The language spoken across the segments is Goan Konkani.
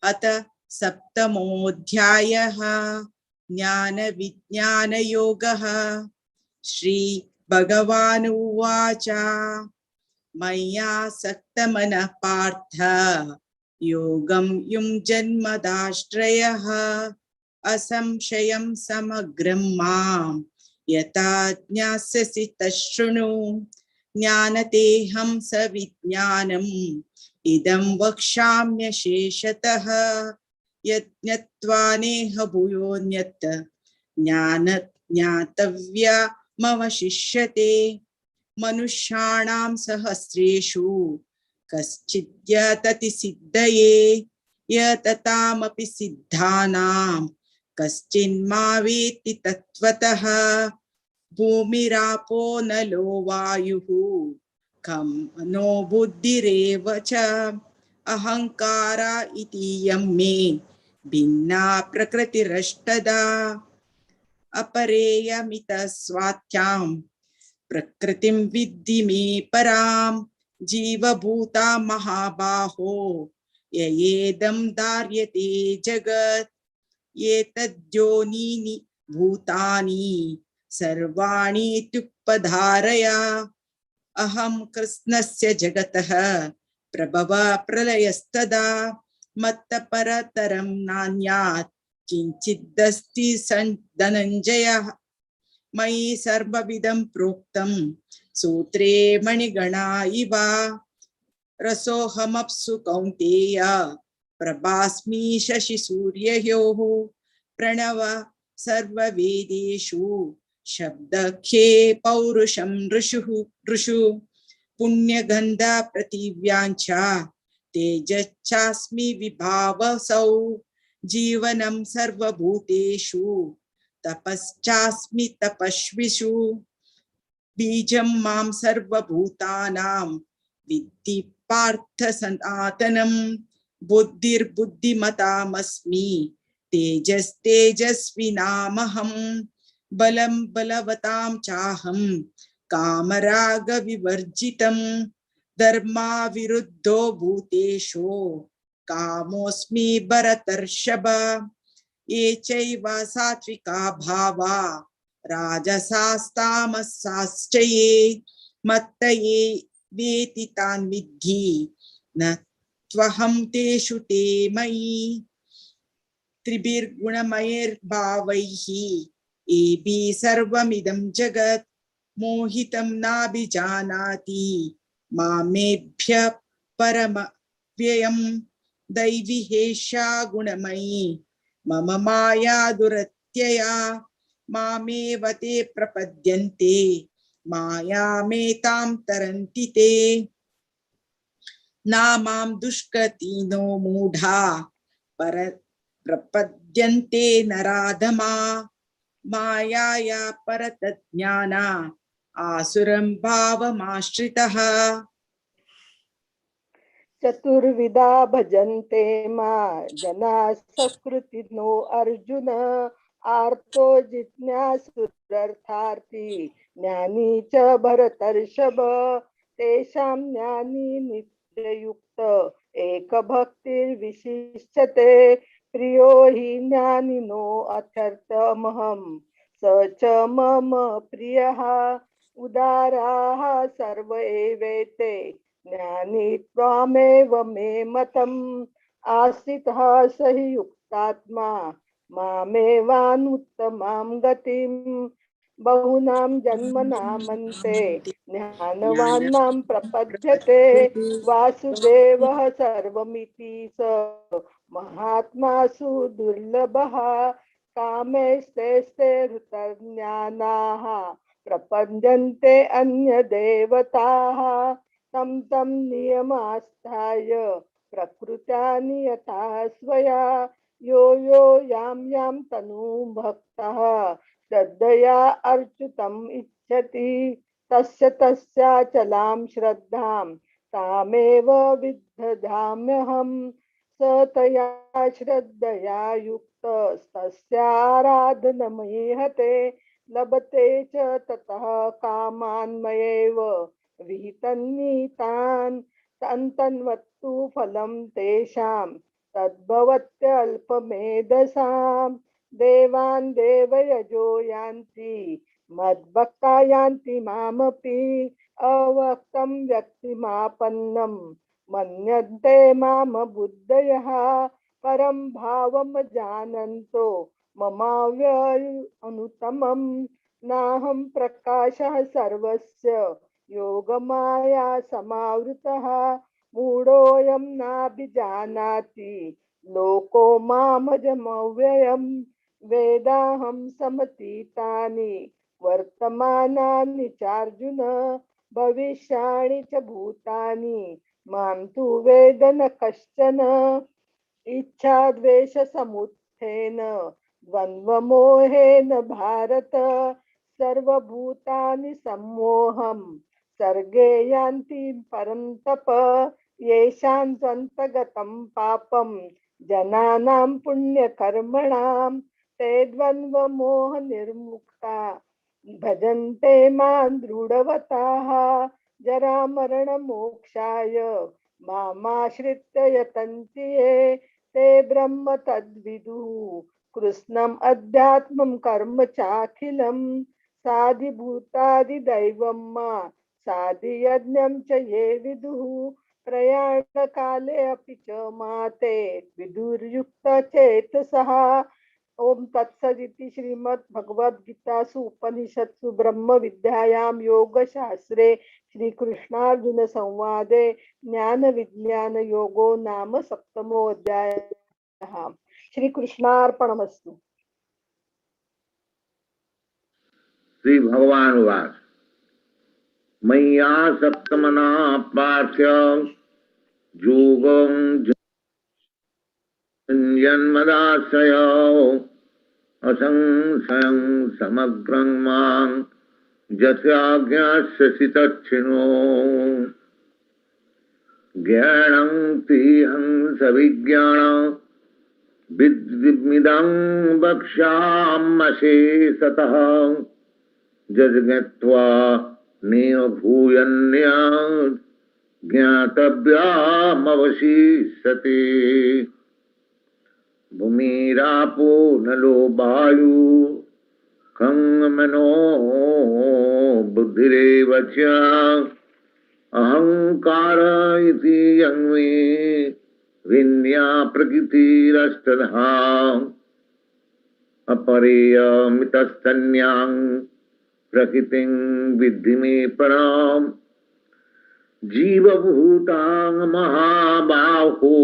अथ सप्तमोऽध्यायः ज्ञानविज्ञानयोगः। श्री भगवानुवाच मय्यासक्तमनः पार्थ योगं युञ्जन्मदाश्रयः असंशयं समग्रं मां यथा ज्ञास्यसि तच्छृणु। ज्ञानतेऽहं सविज्ञानम् इदं वक्ष्याम्यशेषतः। यज्ञत्वा नेह भूयोऽन्यत् ज्ञान ज्ञातव्यमवशिष्यते। मनुष्याणां सहस्रेषु कश्चिद्यतति सिद्धये यततामपि सिद्धानां कश्चिन्मा वेत्ति तत्त्वतः। भूमिरापो नलो वायुः खं मनो बुद्धिरेव च अहंकार इति यं मे भिन्ना प्रकृतिरष्टधा। अपरेयमितस्वात्यां प्रकृतिं विद्धि मे परां जीवभूता महाबाहो ययेदं धार्यते जगत्। एतद्योनीनि भूतानि सर्वाणीत्युपधारय। अहं कृत्स्नस्य जगतः प्रभव प्रलयस्तदा मत्तपरतरं नान्यात् किंचिदस्ति धनञ्जय। मयि सर्वविदं प्रोक्तं सूत्रे मणिगणा इव। रसोऽहमप्सु कौन्तेय प्रभास्मि शशिसूर्ययोः। प्रणव सर्ववेदेषु शब्दखे पौरुषं ऋषुः ऋषु। पुण्यगन्ध प्रतिव्याञ्च तेजश्चास्मि विभावसौ। जीवनं सर्वभूतेषु तपश्चास्मि तपस्विषु। बीजं मां सर्वभूतानां विद्धि पार्थ सनातनं। बुद्धिर्बुद्धिमतामस्मि तेजस्तेजस्विनामहं। बलं बलवतां चाहं कामरागविवर्जितं। धर्माविरुद्धो भूतेषु कामोऽस्मि भरतर्षभ। ये चैव सात्विका भावा राजसास्तामसाश्च ये मत्त ये वेति तान् विद्धि न त्वहं तेषु ते मयि। त्रिभिर्गुणमयैर्भावैः एभि सर्वमिदं जगत् मोहितं नाभिजानाति मामेभ्य परमव्ययम्। दैवी हेषा गुणमयी मम माया दुरत्यया। मामेव ते प्रपद्यन्ते मायामेतां तरन्ति ते। न मां दुष्कृतिनो मूढा पर प्रपद्यन्ते नराधमा। मायाया परतज्ञाना आसुरं भावमाश्रितः। चतुर्विधा भजन्ते मा जना सकृतिनो अर्जुन। आर्तो जिज्ञासुरर्थार्थी ज्ञानी च भरतर्षभ। तेषां ज्ञानी नित्ययुक्त एक भक्तिर्विशिष्यते। प्रियो हि ज्ञानिनो अथर्थमहं स च मम प्रियः। उदाराः सर्व एवैते ज्ञानी त्वामेव मे मतम्। आश्रितः स हि युक्तात्मा मामेवानुत्तमां गतिं। बहूनां जन्मनामन्ते ज्ञानवान् मां प्रपद्यते। वासुदेवः सर्वमिति स महात्मासु दुर्लभः। कामैस्तैस्ते हृतज्ञानाः प्रपद्यन्ते अन्यदेवताः। तं तं नियमास्थाय प्रकृत्या नियता स्वया। यो यो यां यां तनुं भक्तः श्रद्धया अर्चितम् इच्छति तस्य तस्याचलां श्रद्धां तामेव विदधाम्यहम्। स तया श्रद्धया युक्तस्तस्याराधनमीहते। लभते च ततः कामान्मयैव विहितन्नीतान् तन्तन्वत्तु फलं तेषां तद्भवत्यल्पमेधसां। देवान् देवयजो यान्ति मद्भक्ता यान्ति मामपि। अवक्तं व्यक्तिमापन्नं मन्यन्ते माम बुद्धयः। परं भावं जानन्तो ममाव्यय अनुतमं। नाहं प्रकाशः सर्वस्य योगमाया समावृतः। मूढोऽयं नाभिजानाति लोको मामजमव्ययम्। वेदाहं समतीतानि वर्तमानानि चार्जुन। भविष्याणि च भूतानि मां तु वेद न कश्चन। इच्छा द्वेषसमुत्थेन द्वन्द्वमोहेन भारत। सर्वभूतानि सम्मोहं सर्गे यान्ति परन्तप। येषां त्वन्तगतं पापं जनानां पुण्यकर्मणां ते द्वन्द्वमोह निर्मुक्ता भजन्ते मां दृढवताः। जरामरणमोक्षाय मामाश्रित्य यतन्ति ये ते ब्रह्म तद्विदुः। कृत्स्नम् अध्यात्मं कर्म चाखिलं साधिभूतादिदैवं मा साधियज्ञं च ये विदुः। प्रयाणकाले अपि च माते विदुर्युक्तचेतसः। ओम तत्सदिति श्रीमद्भगवद्गीतासु उपनिषत्सु ब्रह्म विद्यायां योगशास्त्रे श्री कृष्णार्जुन संवादे ज्ञान विज्ञान योगो नाम सप्तमो अध्यायः। श्री कृष्णार्पणमस्तु। श्री भगवान उवाच, मय्या सप्तमना पार्थ योगं जन्मदाश्रय असंशयं समग्रं मां यथाज्ञास्यसि तच्छृणु। ज्ञानं तेऽहं सविज्ञानं विद्विमिदं वक्ष्याम्यशेषतः। यज्ञत्वा नेह भूयन्यात् ज्ञातव्यामवशिष्यते। भूमिरापो नलो वायु खं मनो बुद्धिरेव च अहंकार इति यं मे विन्या प्रकृतिरष्टधा। अपरेयमितस्तन्यां प्रकृतिं विद्धि मे परां। जीवभूतां महाबाहो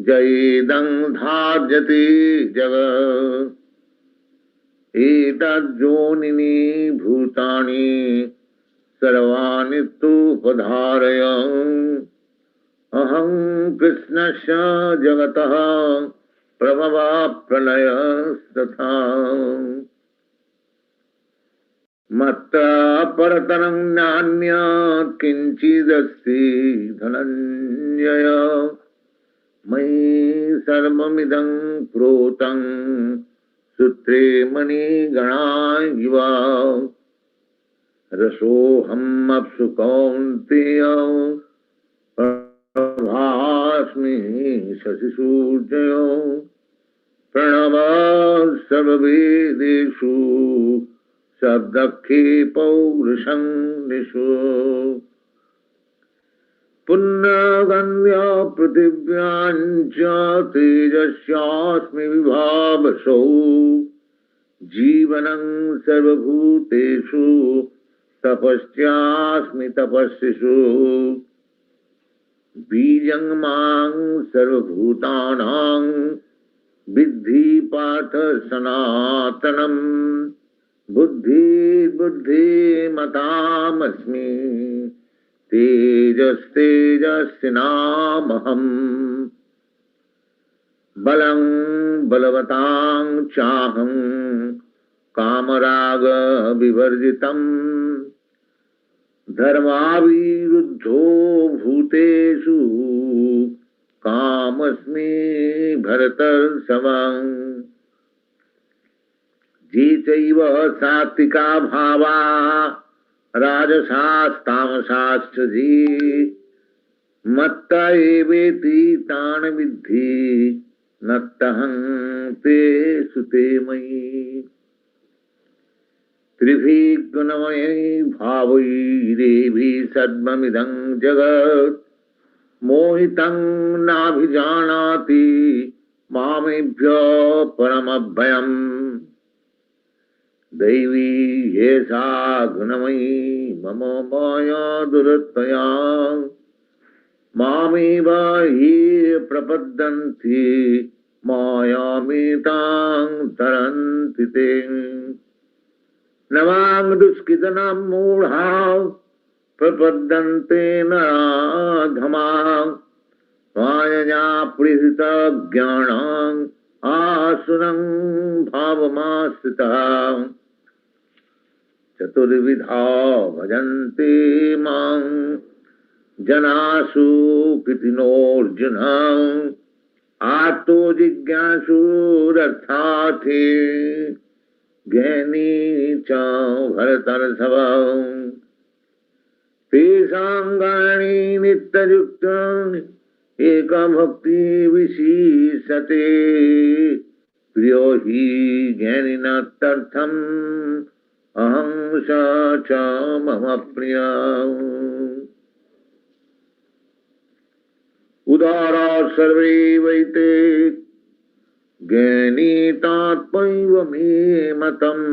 जयेदं धार्यते जगत्। एतज्योनिनि भूतानि सर्वाणि तूपधारय। अहं कृष्णस्य जगतः प्रभवः प्रलयस्तथा। मत्तः परतरं नान्यत् किञ्चिदस्ति धनञ्जय। मयि सर्वमिदं प्रोतं सूत्रे मणिगणा इव। रसोऽहमप्सु कौन्तेय प्रभास्मि शशिसूर्ययो। प्रणवः सर्ववेदेषु शब्दखे पौरुषं निषु। पुण्यगन्ध्य पृथिव्यां च तेजस्यास्मि विभावसौ। जीवनं सर्वभूतेषु तपस्यास्मि तपस्विषु। बीजं मां सर्वभूतानां विद्धि पार्थ सनातनम्। बुद्धि बुद्धिमतामस्मि तेजस्तेजस्विनामहम्। बलं बलवतां चाहं कामराग विवर्जितम्। धर्माविरुद्धो भूतेषु कामस्मि भरतर्षभम्। ये चैव सात्विका भावा राजसास्तामसाश्च ये मत्त एवेति तान् विद्धि नत्तहं ते सुते मयि। त्रिभिः गुणमयैः भावैरेभिः सर्वमिदं जगत् मोहितं नाभिजानाति मामेभ्यः परमभयम्। दैवी ह्येषा गुणमयी मम माया दुरत्यया मामेव हि प्रपद्यन्ति मायामेतां तरन्ति ते। नवांग दुष्कृतनां मूढ़ा प्रपद्यन्ते नराधमां मायया प्रीहितज्ञानां आसुरं भावमाश्रितः। चतुर्विधा भजन्ते मां जनासु कृतिनोऽर्जुन आर्तो जिज्ञासुरर्थार्थे ज्ञानी च भरतर्षभ। तेषां गाणी नित्ययुक्तं एकभक्ति विशिष्यते प्रियो हि ज्ञानिनस्तर्थम् अहं स च मम प्रिय। उदारा सर्वे वैते ज्ञानी तात्मैव मे मतम्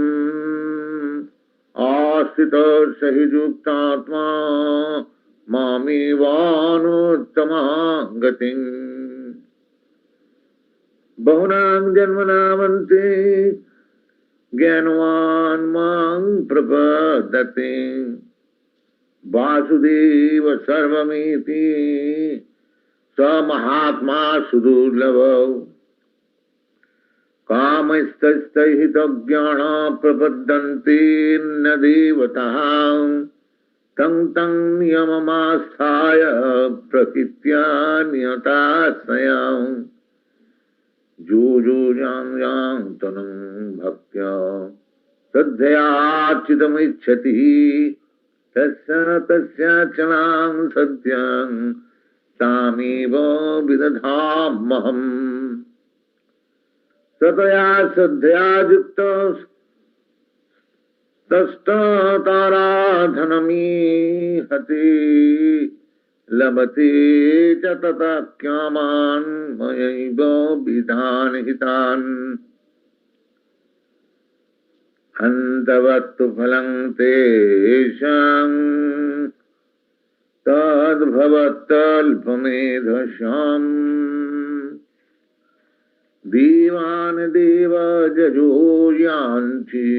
आस्थितः सहियुक्तात्मा मामेवानुत्तमां गतिम्। बहूनां जन्मनामन्ते ज्ञानवान् मां प्रपद्यते। वासुदेव सर्वमिति स महात्मा सुदुर्लभ। कामस्तैस्तहितज्ञाना प्रपद्यन्ते न देवताः तं तं नियममास्थाय प्रकृत्या नियताश्रयम्। जो जो यां यां तनुं भक्त्या श्रद्धयार्चितमिच्छति तस्य तस्याचलां सद्यं तामेव विदधाम्यहम्। सतया श्रद्धया युक्तः तस्तताराधनमीहते लभते च ततः कामान् मयैव विधान हितान्। अन्तवत्तु फलं तेषां तद्भवत्तल्पमेधसाम्। देवान् देवजो यान्ति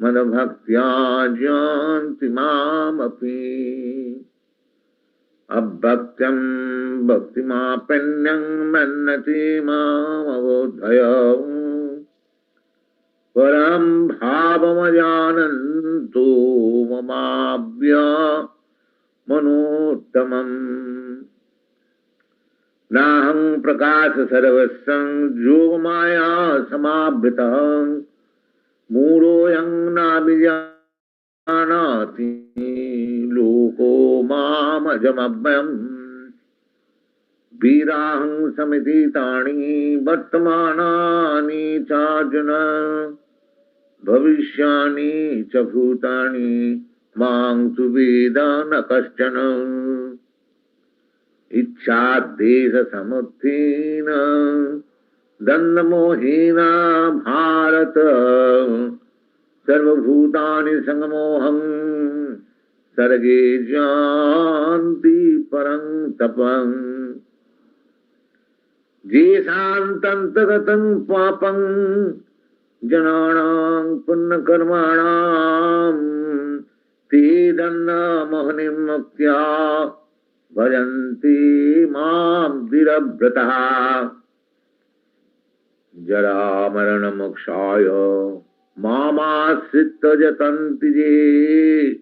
मद्भक्त्या यान्ति मामपि। अभक्त्यं भक्तिमापन्यं मन्यते मामबोधय परं भावमजानन्तो ममाव्य मनोत्तमम्। नाहं प्रकाश सर्वस्वं योगमाया समावृतः मूढोऽयं नाभिजानाति लोको मामजमव्ययम्। वीराहं समितितानि वर्तमानानि चार्जुन भविष्याणि च भूतानि मां तु वेद न कश्चन। इच्छाद्देशसमुत्थेन दण्डमोहेन भारत सर्वभूतानि संमोहं सर्गे यान्ति परं तपं। जेषां तन्तगतं पापं जनानां पुण्यकर्माणां ते दण्डमोहनिर्मुक्त्या भजन्ति मां दृढव्रतः। जरामरणमोक्षाय मामाश्रित्य यतन्ति ये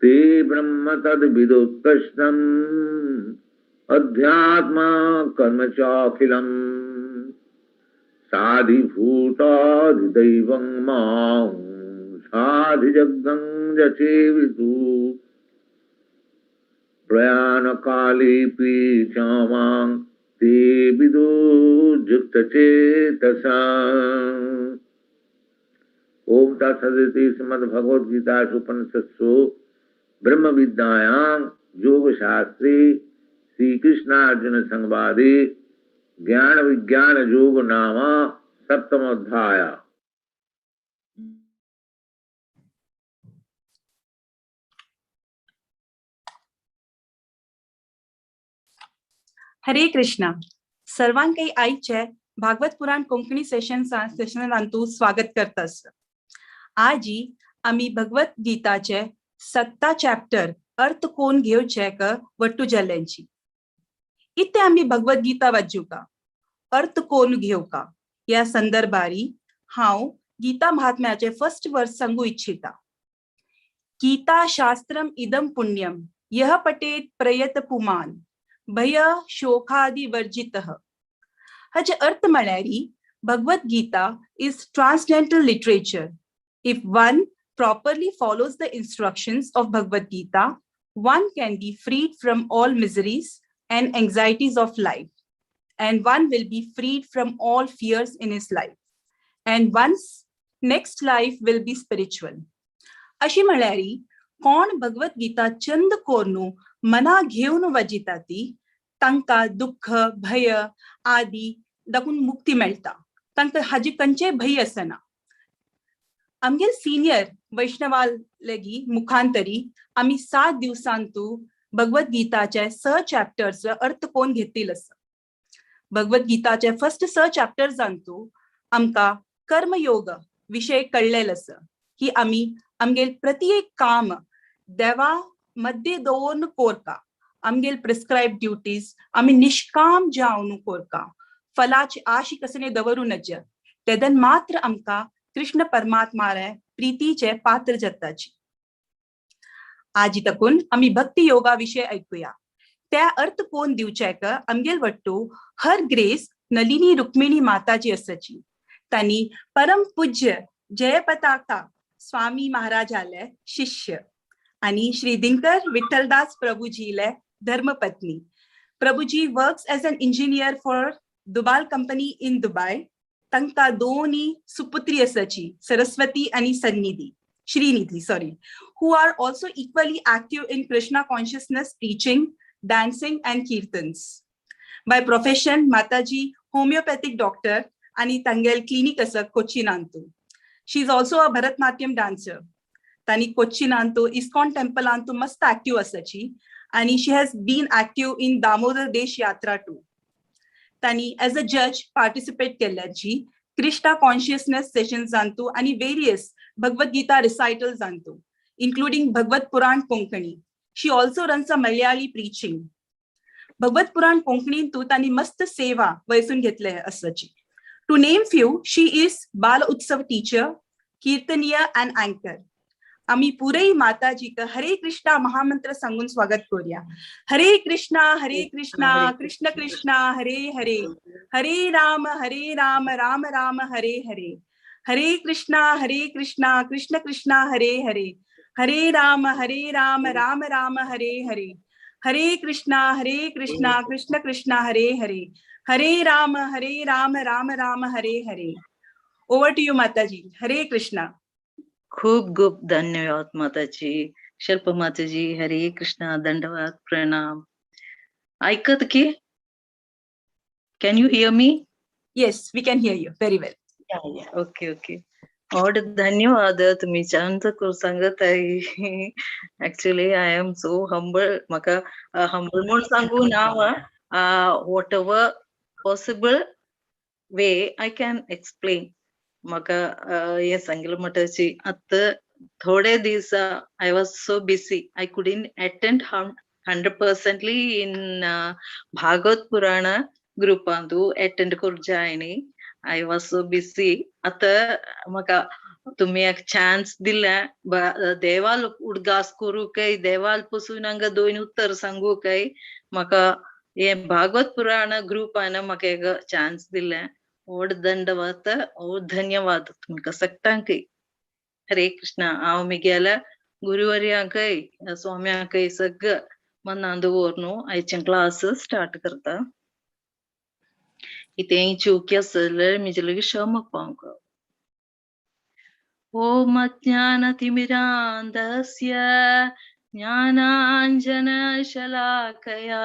ते ब्रह्म तद्विदु कृष्णम् अध्यात्मा कर्म चाखिलम्। साधिभूताधिदैवं मां साधिजगं यचेविदु। प्रयाणकालेऽपि च मां ते विदुर्युक्तचेतसा। ओम तत्सदिति श्रीमद्भगवद्गीतासु उपनिषत्सु ब्रह्मविद्यायां योगशास्त्रे श्रीकृष्णार्जुन संवादे ज्ञान विज्ञान योग नाम सप्तम अध्याय। हरे कृष्णा। सर्वांकय आयचे भागवत पुराण कोंकणी सेशनांतू स्वागत करतास। आजी आमी भगवत गीताचे 7 चॅप्टर अर्थ कोण घेवचे क वट्टू जाल्यांची। इथे आमी भगवत गीता वाचूका अर्थ कोण घेवका या संदर्भारी हांव गीता महात्म्याचे फर्स्ट वर्स सांगू इच्छिता। गीता शास्त्रम इदम पुण्यम यह पठेत प्रयत पुमान भय शोकादि वर्जितः। हाचे अर्थ म्हळ्यार Bhagavad Gita is transcendental literature. If one properly follows the instructions of Bhagavad Gita, one can be freed from all miseries and anxieties of life, and one will be freed from all fears in his life, and one's next life will be spiritual. अशी म्हळ्यार कोण भगवत गीता चंद कोर्नु मना घेवन वाजिता ती तांकां दुःख भय आदी दाखून मुक्ती मेळटा, तांकां हाजी खंयचेय भंय आसना। आमगेर सिनियर वैष्णवा लेगी मुखांतरी आमी 7 दिवसांतू भगवत गीताचे 6 चॅप्टर्स अर्थ कोण घेतील आसा। भगवत गीताचे फर्स्ट 6 चॅप्टर्सांतू आमकां कर्मयोग विशय कळ्ळेल आसा की आमी आमगेर प्रति एक काम देवा मध्ये दवरून कोरका, आमगेर प्रिस्क्रायब ड्युटीज आमी निष्काम जावन कोरका, फलाची आशी कसने दवरू नज, तेदन मात्र आमकां कृष्ण परमात्मा प्रीतीचे पात्र जाताची। आजी तकून आमी भक्ती योगा विषय ऐकूया। त्या अर्थ कोण दिवचे क आमगेल वट्टू हर ग्रेस नलिनी रुक्मिणी माताजी आसाची। तांणी परम पूज्य जयपताका स्वामी महाराजाले शिष्य आणि श्री दिनकर विठ्ठलदास प्रभुजीले धर्मपत्नी। Prabhuji works as an engineer for Dubal company in Dubai. तांकां दोनी सुपुत्री आसाची, सरस्वती आणि Sannidhi, Shrinidhi sorry, who are also equally active in Krishna consciousness preaching, dancing and kirtans. By profession Mataji homeopathic doctor आणि तांगेल क्लिनिक आसा कोच्चिनांतू। She is also a Bharatanatyam dancer. तांणी कोच्चिनांतू इस्कॉन टेम्पलांतू मस्त एक्टिव आसाची आणि she has been active in Damodar Desh Yatra too. तांणी एज अ जज पार्टिसिपेट केल्ल्याची कृष्णा कॉन्शियसनेस सेशन्सांतू आणि various Bhagavad Gita रिसायटल्सांतू, including Bhagavad Puran Konkani. She also runs a Malayali preaching. Bhagavad Puran कोंकणींतू तांणी मस्त सेवा वैसून घेतले आसाची। To name few, she is Bal Utsav teacher, kirtaniya and anchor. आम्ही पुरई माताजीक हरे कृष्णा महामंत्र सांगून स्वागत करूया। हरे कृष्णा हरे कृष्णा कृष्ण कृष्णा हरे हरे, हरे राम राम राम हरे हरे, हरे कृष्णा कृष्ण कृष्णा हरे हरे, हरे राम राम राम हरे हरे, हरे कृष्णा कृष्ण कृष्णा हरे हरे, हरे Ram Ram Ram Hare Hare. Over to you Mataji. Hare Krishna. खूप खूप धन्यवाद माताजी, शिल्पा माताजी। हरे कृष्णा, दंडवत प्रणाम। ऐकत की? Can you hear me? Yes, we can hear you very well. Okay okay. और धन्यवाद, तुम्ही शांत करून सांगत आहे। Actually I am so humble. म्हाका हंबल म्हणून सांगू ना, whatever possible way I can explain. म्हाका हे सांगलें म्हणटाची आतां थोडे दीस I was so busy, I couldn't attend 100% in Bhagavat Purana ग्रुपांतू attend करूंक जाय न्ही. I was so busy. आतां म्हाका तुमी एक चान्स दिल्या देवाल उडगास करूंकय, देवाल पसून हांगा दोन उत्तर सांगूकय म्हाका हे भागवत पुराण ग्रुपान म्हाका एक चान्स दिल्या. व्हड दंडवत, व्हड धन्यवाद तुमकां सगळ्यांकय. हरे कृष्णा. हांव म्हगेल्या गुरुवर्यांकय, स्वाम्यांकय सगळं मनान दवरून आयचें क्लास स्टार्ट करता. इतें चूक आसत जाल्यार म्हजे लागीं क्षमा पावंक. ॐ अज्ञानतिमिरान्धस्य ज्ञानाञ्जनशलाकया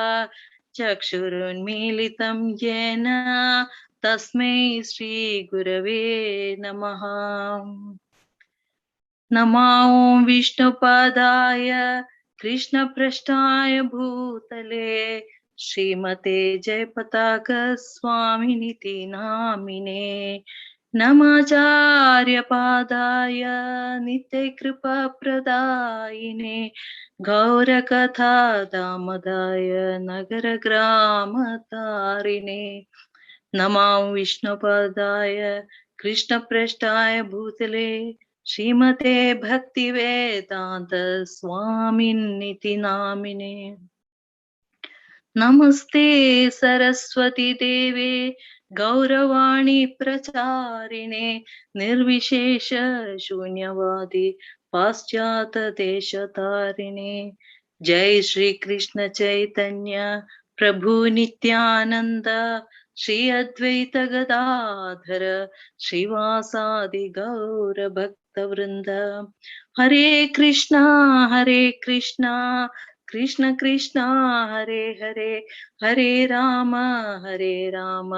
चक्षुरुन्मीलितं येन तस्मै श्रीगुरवे नमः. नमो ॐ विष्णुपादाय कृष्णपृष्ठाय भूतले श्रीमते जयपताक स्वामिनिति नामिने. नमाचार्य पादाय नित्य कृपा प्रदायिने गौरकथा दामदाय नगर ग्राम तारिणे. नमो विष्णुपदाय कृष्णप्रेष्ठाय भूतले श्रीमते भक्तिवेदांत स्वामिनिति नामिने. नमस्ते सरस्वती देवे गौरवाणी प्रचारिणे निर्विशेष शून्यवादी पाश्चात्य देशतारिणे. जय श्री कृष्ण चैतन्य प्रभु नित्यानंद श्री अद्वैत गदाधर श्रीवासादि गौर भक्त वृंद. हरे कृष्णा हरे कृष्णा कृष्ण कृष्ण हरे हरे, हरे राम हरे राम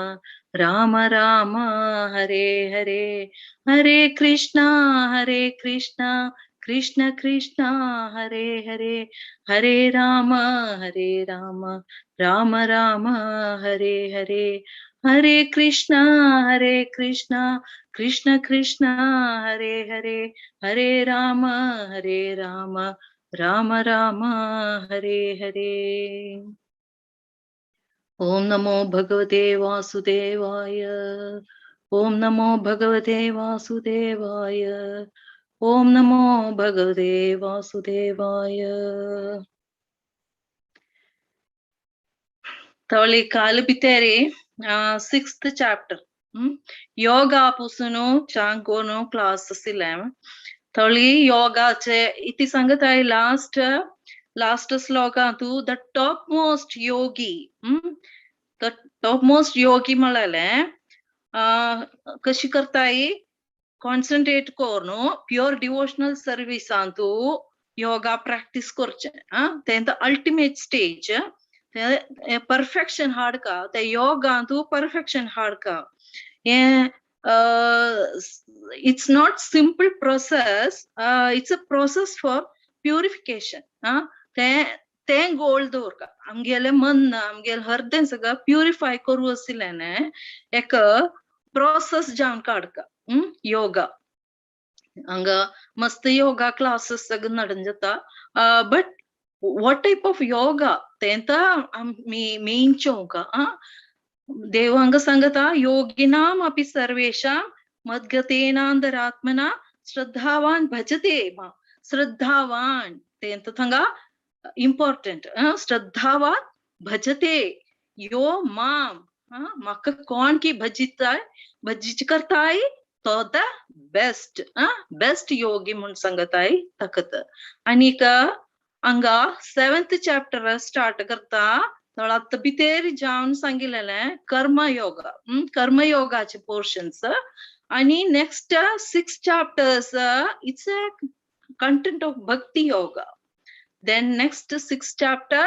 राम राम हरे हरे. हरे कृष्णा हरे कृष्णा कृष्ण कृष्ण हरे हरे, हरे राम हरे राम राम राम हरे हरे. हरे कृष्णा हरे कृष्णा कृष्ण कृष्ण हरे हरे, हरे राम हरे राम राम राम हरे हरे. ओम नमो भगवते वासुदेवाय. ओम नमो भगवते वासुदेवाय. ओम नमो भगवते वासुदेवाय. तवली काल बितेरी 6th chapter yoga पुसुनु चांगोनु क्लास सिलेम. तवली योगाचे इति सांगत आहे लास्ट लास्ट श्लोकांतु the top most yogi. The top most yogi म्हळ्यार कशी करताय कॉन्सन्ट्रेट करून प्युअर डिवोशनल सर्विसांतु योगा प्रॅक्टीस करचें. तें the ultimate stage, तें परफेक्शन हाडका, ते योगांतु परफेक्शन हाडका. हें it's not simple process, it's a process for purification. तें गोल दवरका आमगेलें मन आमगेलें हृदय सगळं प्युरिफाय करूं आशिल्ल्यान एक प्रोसेस जावन काडका. योगा हांगा मस्त योगा क्लासीस सगळं नडन जाता, but what type of yoga तें तर आमी मेन चोवंका. देव हांगा सांगता योगिनाम अपि सर्वेषां मद्गतेनान्तरात्मना श्रद्धावान भजते मा. श्रद्धावान तें तर थंगा इम्पॉर्टंट. श्रद्धावान भजते यो माम, म्हाका कोण की भजिताय भजीच करताय तो the best, best योगी म्हूण सांगताय ताकत. आनीक हांगा 7th chapter start करता. आतां भितर जावन सांगिल्लें कर्मयोग, कर्मयोगाचे पोर्शन्स. आनी next 6 chapters it's a content of bhakti yoga. Then next 6 chapter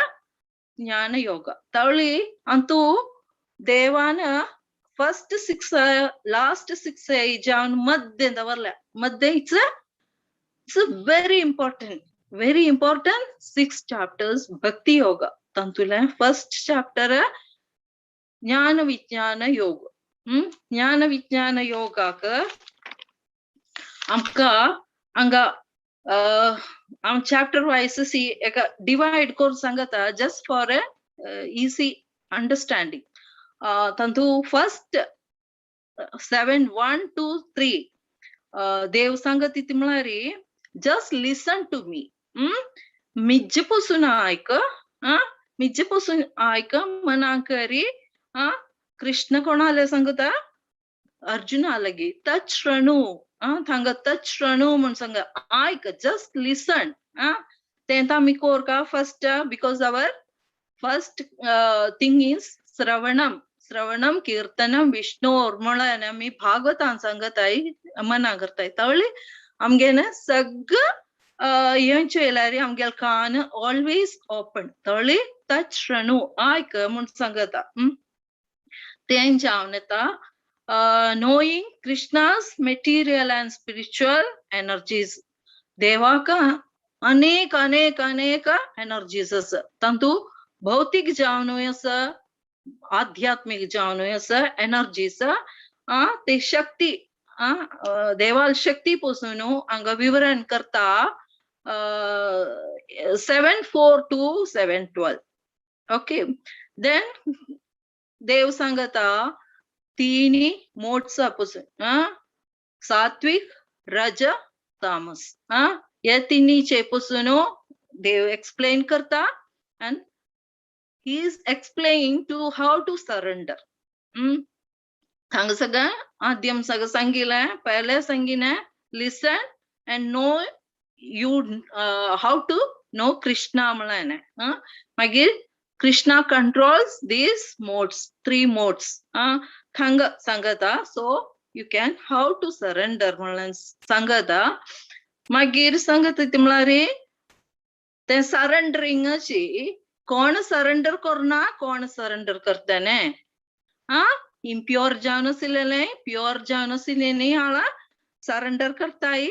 jnana yoga. तवळी Antu देवान फर्स्ट 6 लास्ट 6 जावन मध्य दवरल्या. मध्य it's a very important, very important 6 chapters bhakti yoga. तातूंतलें फर्स्ट चॅप्टर ज्ञान विज्ञान योग. ज्ञान विज्ञान योगाक आमकां हांगा आम चॅप्टर वायज सी एका डिवायड करून सांगता just for a easy understanding. तातूंत फर्स्ट 7 1 2 3 देव सांगत ती म्हळ्यार जस्ट लिसन टू मी. मिज्ज पसून आयक, मिज्ज पसून आयक मनाकरी. कृष्ण कोणाले सांगता अर्जुना लागी तच्छृणु. थांगा तच्छृणु म्हूण सांग, आयक, जस्ट लिसन. तें आमी कोरका first because our first thing is श्रवणम. श्रवणम कीर्तनम विष्णोर म्हळ्यार आमी भागवतान सांगताय मना करताय. तवळी आमगेले सगळं हेंच येयल्यार आमगेले कान ऑलवेज ओपन. तवळी तच शृणु आयक म्हूण सांगता. तें जावन येता knowing Krishna's material and spiritual energies. देवाक अनेक अनेक अनेक एनर्जीज आसा. तातूंत भौतीक जावनूय आसा, आध्यात्मीक जावनूय आसा एनर्जीज. ते शक्ती देवाल शक्ती पसून हांगा विवरण करता 7:4 to 7:12. Okay, then देव सांगता तिन्ही मोड्स पसून, सात्विक, रज, तामस, हे तिन्हीचे पसून देव एक्सप्लेन करता and he is explaining to how to surrender. हांगा सगळें आद्यम सगळें सांगिलें, पयलें सांगिलें listen and know you how to know Krishna म्हणलें. मागीर Krishna controls these modes, three modes. हांगा सांगता so you can how to surrender म्हणलें सांगता. मागीर सांगता ती म्हळ्यार तें सरेंडरिंगाची कोण सरेंडर करना, कोण सरेंडर करताने. इम्प्योर जावन आशिल्लें, प्योर जावन आशिल्लें आळा सरेंडर करताय,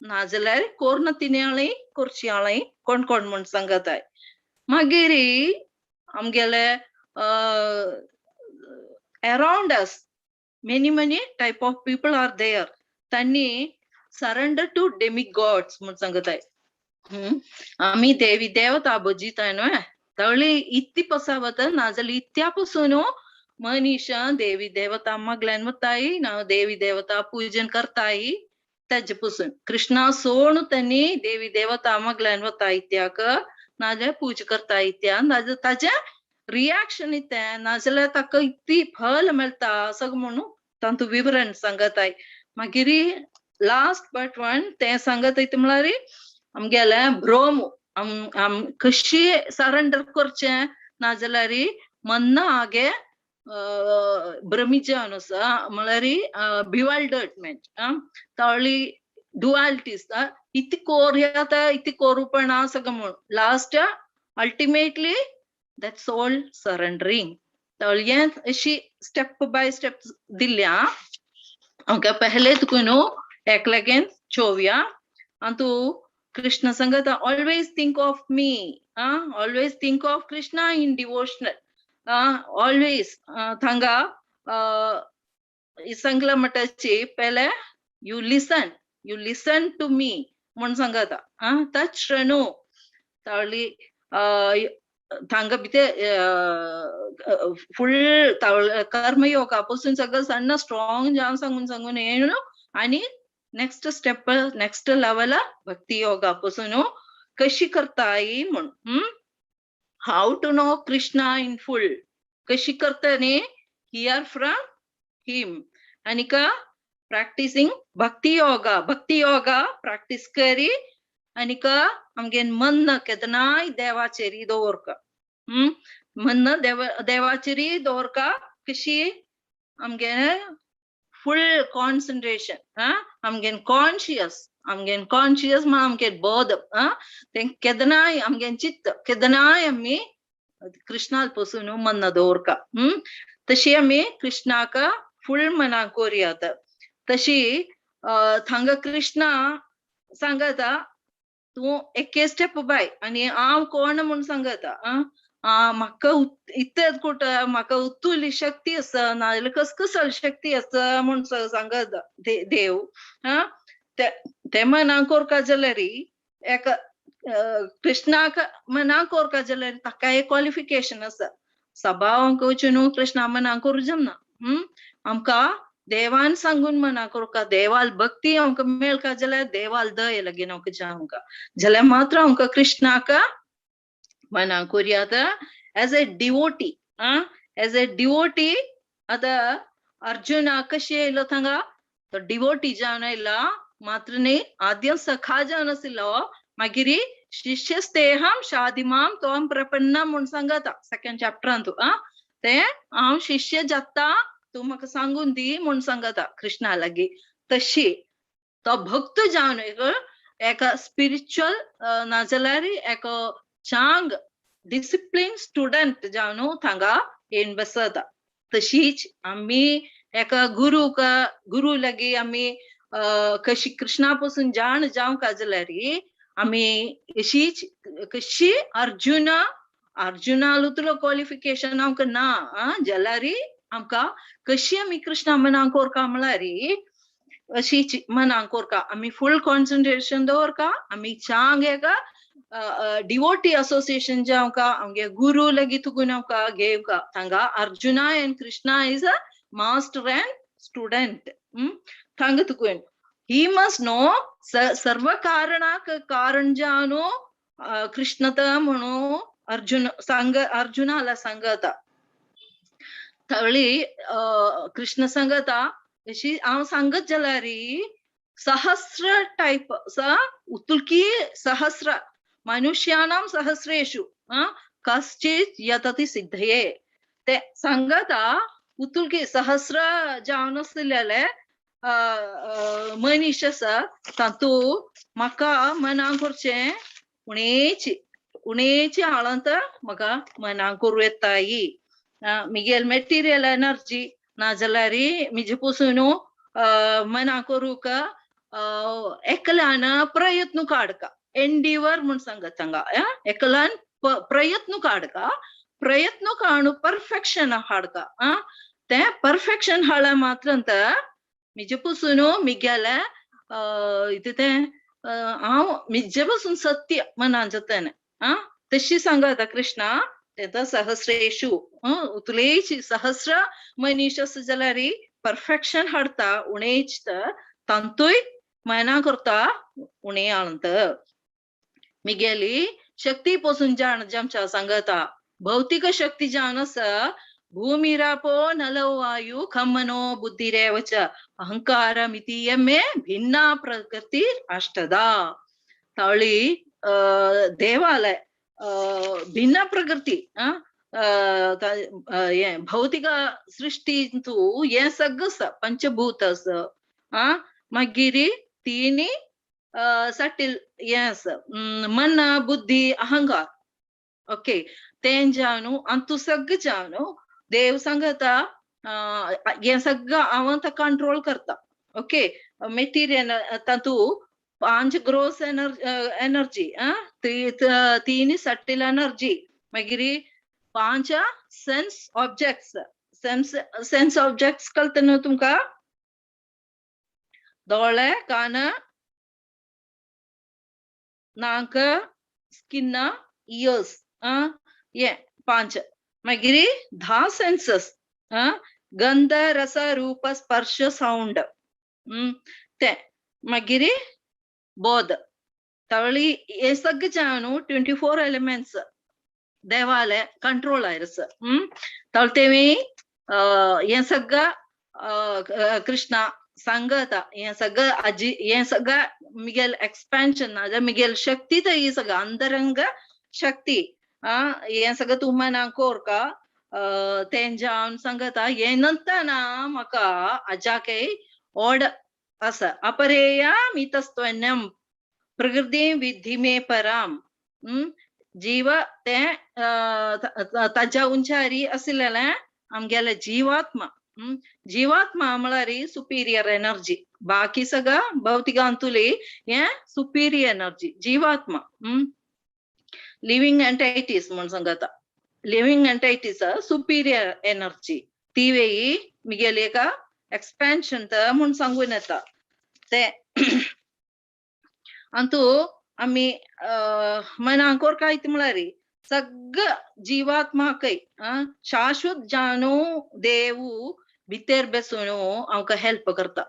नाजाल्यार कोर्ण तिने करची आळाय कोण कोण म्हूण सांगताय. मागीर आमगेले around us many many type of people are there. तांणी सरेंडर टू डेमी गॉड्स म्हूण सांगताय. आमी देवी देवता भजिताय न्हय, तळी इत्ती पसावत नाजाल्यार इत्या पसून मनीश देवी देवता मागल्यान वताय ना देवी देवता पूजन करताय. तेजे पसून कृष्णा सोण त्यांनी देवी देवता मागल्यान वता इत्याक नाजाल्यार पूजा करता इत्या, नाजाल्यार ताजें रिएक्शन इतें, नाजाल्यार ताका इतली फल मेळटा सगळें म्हणून तांतू विवरण सांगताय. मागीर लास्ट बट वन तें सांगताय ते म्हळ्यार आमगेलें भ्रम आम कशी सरेंडर करचें, नाजाल्यार मन्न आगे भ्रमीत जावन आसा म्हळ्यार बिवाल्डर्टमेंट तळी डुआलिटीज इति कोर इति कोरूपणा सगळं म्हणून last ultimately that soul surrendering. तळयें अशी स्टेप बाय स्टेप दिल्या आमकां. पहले तुका न्हू एकल्यागेन चोवया. आनी तूं कृष्ण सांगता always think of me, always think of Krishna in devotional always. थांगा सांगला म्हणटाची पहले you listen, you listen to me म्हूण सांगता. तच शृणु तावली थांगा भितर फुल कर्मयोगा पासून सगळं सण्ण स्ट्रॉंग जावन सांगून सांगून येवन आनी नेक्स्ट स्टेप नेक्स्ट लेवल भक्ती योगा पासून कशी करताय म्हूण, how to know Krishna in full कशी करता न्ही, here from him. आनी का प्रॅक्टिसिंग भक्ती योगा, भक्ती योगा प्रॅक्टीस करी आनी का आमगे मन केदनाय देवाचेर दवरका, मन देव देवाचेर दवरका. कशी आमगे फुल कॉन्सन्ट्रेशन, आमगे कॉन्शियस, आमगे कॉन्शियस म्हण आमगे बोध तें केदनाय आमगे चित्त केदनाय आमी कृष्णाल पसून मन दवरका. तशी आमी कृष्णाक फुल मनाक कोरयात. तशी थांगा कृष्णा सांगता तूं एके स्टेप बाय आनी हांव कोण म्हूण सांगता. म्हाका इतलें कुट म्हाका उत्तुली शक्ती आसा, नाजाल्यार कसकसल शक्ती आसा म्हूण सांगता देव. ते मनाक कोरका जाल्यार एका कृष्णाक मनाक कोरका जाल्यार ताका एक क्वॉलिफिकेशन आसा. सभावांक वचून न्हू कृष्णा मनाक करूं जमना. आमकां देवान सांगून मना कोरका, देवाल भक्ती आमकां मेळका जाल्यार देवाल दय लागीं आमकां जावंका जाल्यार मात्र आमकां कृष्णाक मना कोरया. आतां as a devotee, as a devotee आतां अर्जुना कशी येयलो थांगा तो डिवोटी जावन आयला मात्र न्ही, आद्यम सखा जावन आशिल्लो, मागीर शिष्यस्तेहं शादिमां त्वं प्रपन्न म्हूण सांगता सेकंड चॅप्टरांतू. आ ते हांव शिष्य जाता तूं म्हाका सांगून दी म्हूण सांगता कृष्णा लागीं. तशी तो भक्त जावन एका स्पिरिच्युअल नाजाल्यार एक चांग डिसिप्लीन स्टुडंट जावन थांगा येवन बसता. तशीच आमी एका गुरूक गुरू लागीं आमी कशी कृष्णा पासून जाण जावंक जाल्यार आमी अशीच कशी अर्जुना अर्जुनालुतलो क्वॉलिफिकेशन आमकां ना जाल्यार आमकां कशी आमी कृष्णा मनाक कोरका म्हळ्यार अशीच मनाक कोरका आमी फूल कॉन्सन्ट्रेशन दवरका आमी चांग एका डिवोटी असोसिएशन जावंका आमगे गुरू लागीं तुगून आमकां घेवका. थांगा Arjuna and Krishna is a master and student. Thanga तुगून he must no सर्व कारणाक कारण जावन कृष्ण म्हणून अर्जुन सांग अर्जुनाला सांगता. थळी कृष्ण सांगता अशी हांव सांगत जाल्यार सहस्र टायप स उतुलकी सहस्र मनुष्याणां सहस्रेषु कश्चित् यतति सिद्धये. ते सांगता उतुलकी सहस्र जावन आसलेले मनीस आसा तातूंत म्हाका मनाक करचें उणेची उणेची हाळंत म्हाका मनाक करूं येताय. मिगेल मेटिरियल एनर्जी नाजाल्यार मिजे पसून मना करूंक एकल्यान प्रयत्न काडका एंडिवर म्हूण सांगत हांगा एकल्यान प्रयत्न काडका प्रयत्न काडून परफेक्शन हाडका. तें परफेक्शन हाडल्या मात्र मिजे पसून मिगेले इतें तें हांव मिजे पसून सत्य मनान जाता. तशी सांगता कृष्णा तें सहस्रेषु उतलेच सहस्र मनीस आसा जाल्यार परफेक्शन हाडता उणेच तांतूय मना करता उणे आळंत. मिगेली शक्ती पसून जाण जामच्या सांगता भौतिक शक्ती जावन आसा भूमिरापो नलो वायु खमनो बुद्धिरेव च अहंकार मिति मे भिन्ना प्रकृती अष्टदा. ताळी देवालय भिन्न प्रकृती भौतिक सृष्टींतू हें सगळं आसा पंचभूत आसा मागीर तिनी सटील हें आसा मन बुद्धी अहंकार. ओके तें जावन अंतू सगळें जावन देव सांगता हें सगळं हांव कंट्रोल करता. ओके मेटिरियल तातूंत पांच ग्रोस एनर्जी तीन सटील एनर्जी मागीर पांच sense objects. Sense sense objects कळटा न्हू तुमकां? दोळे कान नाक स्किन इयर्स हे पांच. मागीर 10 सेन्सस गंध रस रूप स्पर्श साउंड ते मागीर बोध. तवळी हे सगळे जावन 24 एलिमेंट्स देवाले कंट्रोल आयरस. तवळ तेवी हे सगळं कृष्णा सांगता हे सगळं आजी हे सगळं मिगेल एक्सपेन्शन नाजाल्यार मिगेल शक्ती तर ही सगळं अंतरंग शक्ती हें सगळं तूं मनाक कोरका तें जावन सांगता. हें नंतर ना म्हाका आजाकय ओड आसा अपरेया मितस्त्वन्यम प्रकृती विद्धि मे पराम. जीव तें ताज्या उंचारी आशिल्लें आमगेलें जीवात्मा. जीवात्मा म्हळ्यार सुपिरियर एनर्जी बाकी सगळं भौतिकांतुली हें सुपिरियर एनर्जी जीवात्मा. लिव्हिंग एंटायटीज म्हूण सांगता लिव्हिंग एंटायटीज सुपिरियर एनर्जी ती वेळी मिगेली एका एक्सपेन्शन म्हूण सांगून येता. ते अंतू आमी मनाक काय म्हळ्यार सगळं जीवात्माकय शाश्वत जानू देव भितर बसून आमकां हेल्प करता.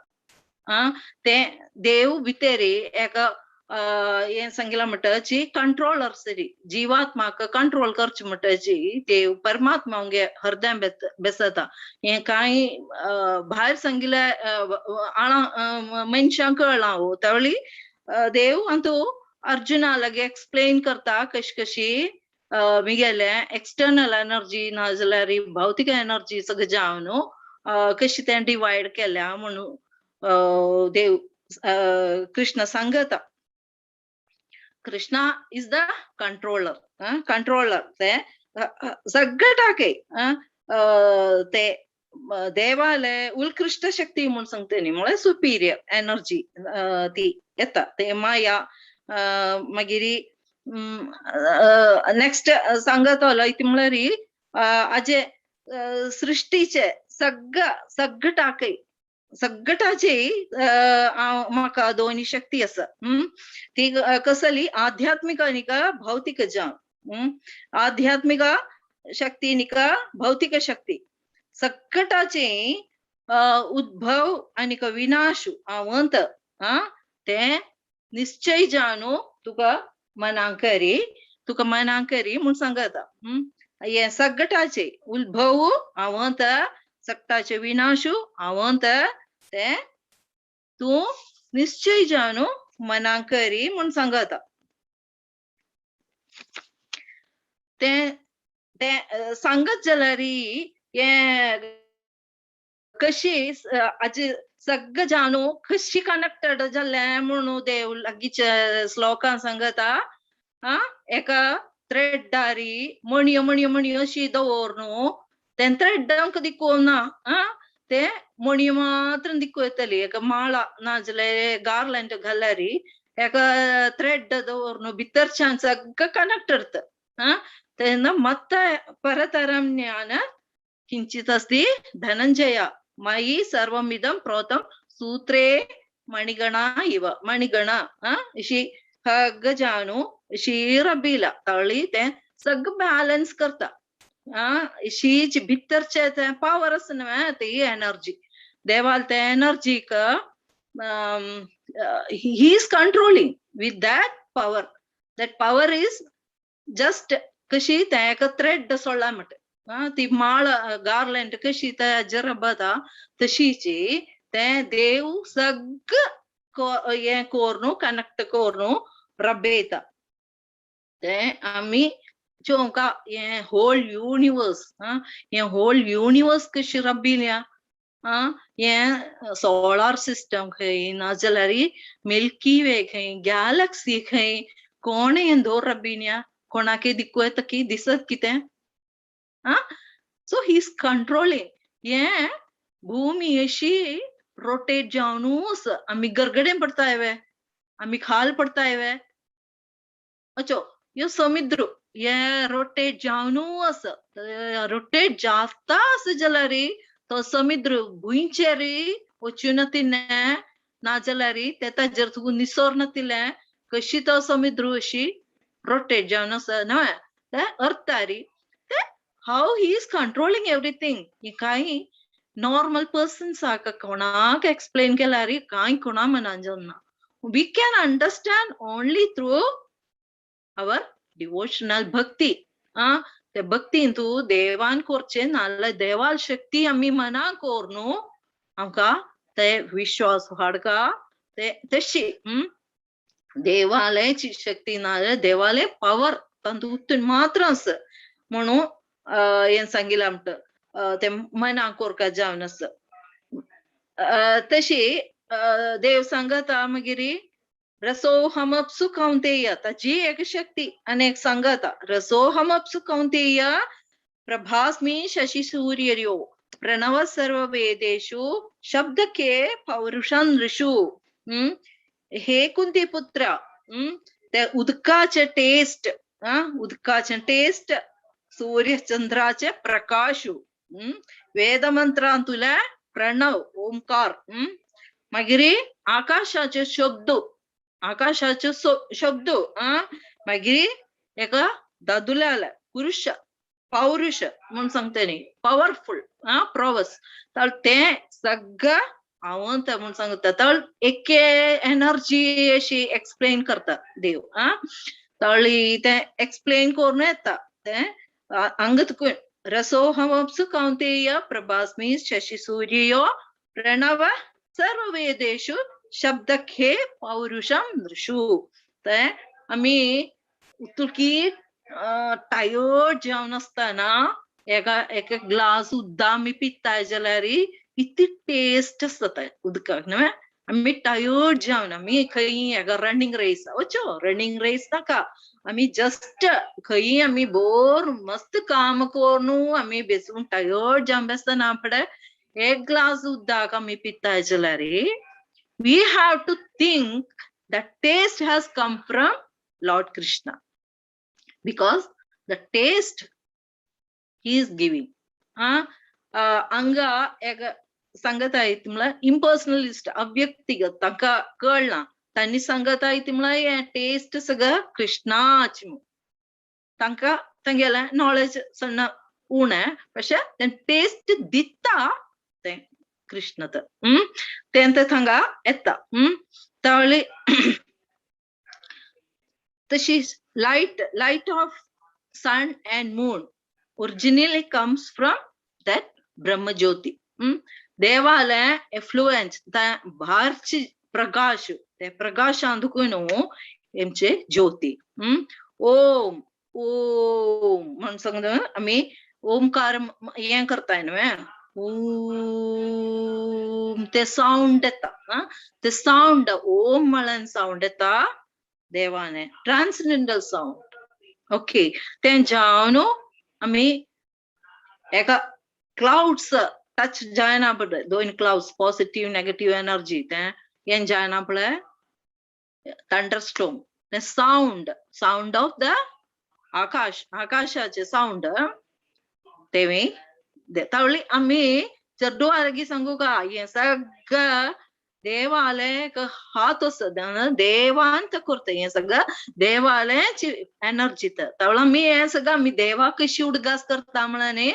ते देव भितर एका हें सांगिलां म्हणटाची कंट्रोलर सरी जीवात्माक कंट्रोल करचे म्हणटाची देव परमात्मा आमगे हृदय बेसता. हें कांय भायर सांगिल्ल्या आळा मनशांक कळना हो तवळी देव अंतू अर्जुना लागी एक्सप्लेन करता कशी कशी मिगेले एक्सटर्नल एनर्जी नाजाल्यार भौतिक एनर्जी सगळें जावन कशी तें डिवायड केल्या म्हणून देव कृष्ण सांगता. Krishna is the controller, controller ते सगळे टाके ते देवाले उत्कृष्ट शक्ती म्हूण सांगता न्ही, म्हळ्यार सुपिरियर एनर्जी ती येता ते माया. मागीर नेक्स्ट सांगतलो इतलें म्हळ्यार आजे सृष्टीचे सगळं सगळं टाकय सगळ्याची म्हाका दोनी शक्ती आसा. ती कसली आध्यात्मिक आनी भौतिक जावन, आध्यात्मिक शक्ती निका भौतिक शक्ती सगळ्याची उद्भव आनी विनाश आवंत ते निश्चय जाणू तुका मनांकरी, तुका मनांकरी म्हूण सांगता. हे सगळ्याचे उद्भव आवंत सगळ्याचे विनाशु आवंत ते तूं निश्चय जाणू मनांकरी म्हूण सांगता. ते ते सांगत जाल्यार हे कशी आजी सगळं जाणू कशी कनेक्टेड जाल्लें म्हणून देव लागींचे श्लोकान सांगता. हा एका थ्रेडारी मणयो मणयो मणयो अशी दवर न्हू तें थ्रेडांक दिकोना ना, हा ते मणयो मात्र दिक्को येतली. एका माळा नाजाल्यार गार्लँड घाल्यार एका थ्रेड दवर न्हू भितरच्यान सगळं कनेक्ट. हा तेन्ना मत्त परतरं ज्ञान किंचित अस्ति धनंजय मयि सर्वमिदं प्रोतं सूत्रे मणिगणा इव मणिगणा. अशी हग जाणू अशी रबीला तळी ते सगळं बॅलन्स करता. अशीच भितरचे ते पावर आसा न्हय ती एनर्जी देवाल ते एनर्जीक he is controlling with that power. That power is just कशी ते एका थ्रेड सोडला म्हणटा. ती माळ गार्लँड कशी ताजेर रबता तशीची ते देव सगळं हें कोरून कनेक्ट कोरून रबयता. ते आमी चोवंका हें होल युनिवर्स, हें होल युनिवर्स कशी रबिल्या, हें सोलार सिस्टम खंय नाजाल्यार मिल्की वे खंय गॅलक्सी खंय कोण हें दवर रबिन्या कोणाकय दिक्कू येता की दिसत कितें. So he is controlling. हें भूमी अशी रोटेट जावनूच आमी गरगडे पडताय वे, आमी खाल पडताय वे. अचो ह्यो समुद्र हे रोटेट जावनू आसा, रोटेट जाता आसा जाल्यार तो समुद्र भुंयचेर वचून नातिल्लें नाजाल्यार ते ताजेर तुका निसर नातिल्लें कशी तो समुद्र अशी रोटेट जावन आसा न्हय ते अर्थारी. ते how he is controlling everything हे कांय नॉर्मल पर्सन्साक कोणाक एक्सप्लेन केल्यार कांय कोणा मनान जावना. We can understand only through our devotional bhakti. ते भक्तीन तूं देवान करचें नाजाल्यार देवाल शक्ती आमी मनाक कोर न्हू आमकां ते विश्वास हाडका ते तशी देवालयची शक्ती नाजाल्यार देवाले पावर तातूंत मात्र आसा म्हणून हें सांगिलां आमकां ते मनाक कोरका जावन आसा. तशी देव सांगता मागीर रसोहमप्सु कौंतेय ताची एक शक्ती आनी एक सांगता रसोहमप्सु कौंतेय प्रभास्मि शशि सूर्यर्यो प्रणव सर्व वेदेषु शब्दके पौरुषं ऋषु. हे कुंती पुत्र, ते उदकाचे टेस्ट, उदकाचे टेस्ट सूर्य चंद्राचे प्रकाशु, वेदमंत्रांतुले प्रणव ओंकार, मागीर आकाशाचे शब्द, आकाशाचे शब्द, मागीर एका दादुल्याले पुरुष पौरुष म्हूण सांगता न्ही पॉवरफुल प्रॉवस तर ते सगळं हांव म्हूण सांगता. तर एके एनर्जी अशी एक्सप्लेन करता देव. तळी ते एक्सप्लेन करून येता ते हांगा तुका रसोहमप्सु कौंतेय प्रभास्मि शशि सूर्यो प्रणव सर्व वेदेषु शब्दखे पौरुषं नृषु. ते आमी उतुकी टायर्ड जावन आसतना एका एक ग्लास उदक आमी पिताय जाल्यार इतली टेस्ट आसता उदकाक न्हय. आमी टायर्ड जावन आमी खंय एका रनिंग रेस वचो, रनिंग रेस नाका, आमी जस्ट खंय आमी बोर मस्त काम करून आमी बेसून टायर्ड जावन आसतना फुडें एक ग्लास उदक आमी पिताय जाल्यार we have to think that taste has come from Lord Krishna, because the taste he is giving. हांगा एक सांगताय म्हळ्यार इम्पर्सनलिस्ट अव्यक्तिगत तांकां कळना, तांणी सांगताय ती म्हळ्यार हें टेस्ट सगळं कृष्णाची म्हूण. तांकां तांगेलें नॉलेज सण्ण उणें, अशें तें टेस्ट दिता तें कृष्ण तर तें तें थांगा येता. तावळी तशी light, light of sun and moon originally comes from that Brahmajyoti. देवाले एफ्लुएन्स भारची प्रकाश, ते प्रकाशांतकूय न्हू एमचे ज्योती. ओम ओम म्हण सांगता आमी ओमकार हें करताय न्हय, ओम ते सावंड येता. ते सावंड ओम म्हळ्यार सावंड येता देवाने, ट्रान्सजेंडल सावंड. ओके, तें जावन आमी एका क्लाउड्स टच जायना पळय, दोन क्लाउड्स पॉझिटिव्ह नेगेटिव्ह एनर्जी तें हें जायना पळय, थंडरस्टॉर्म, तें सावंड, सावंड ऑफ the आकाश, आकाशाचे सावंड तेवी तावळी आमी चेडवारगी सांगू का हें सगळं देवाले हात आसा, देवान ते करता हें सगळं देवालेच एनर्जी. तावळ आमी हें सगळं आमी देवाक कशी उडगास करता म्हळ्यार न्ही,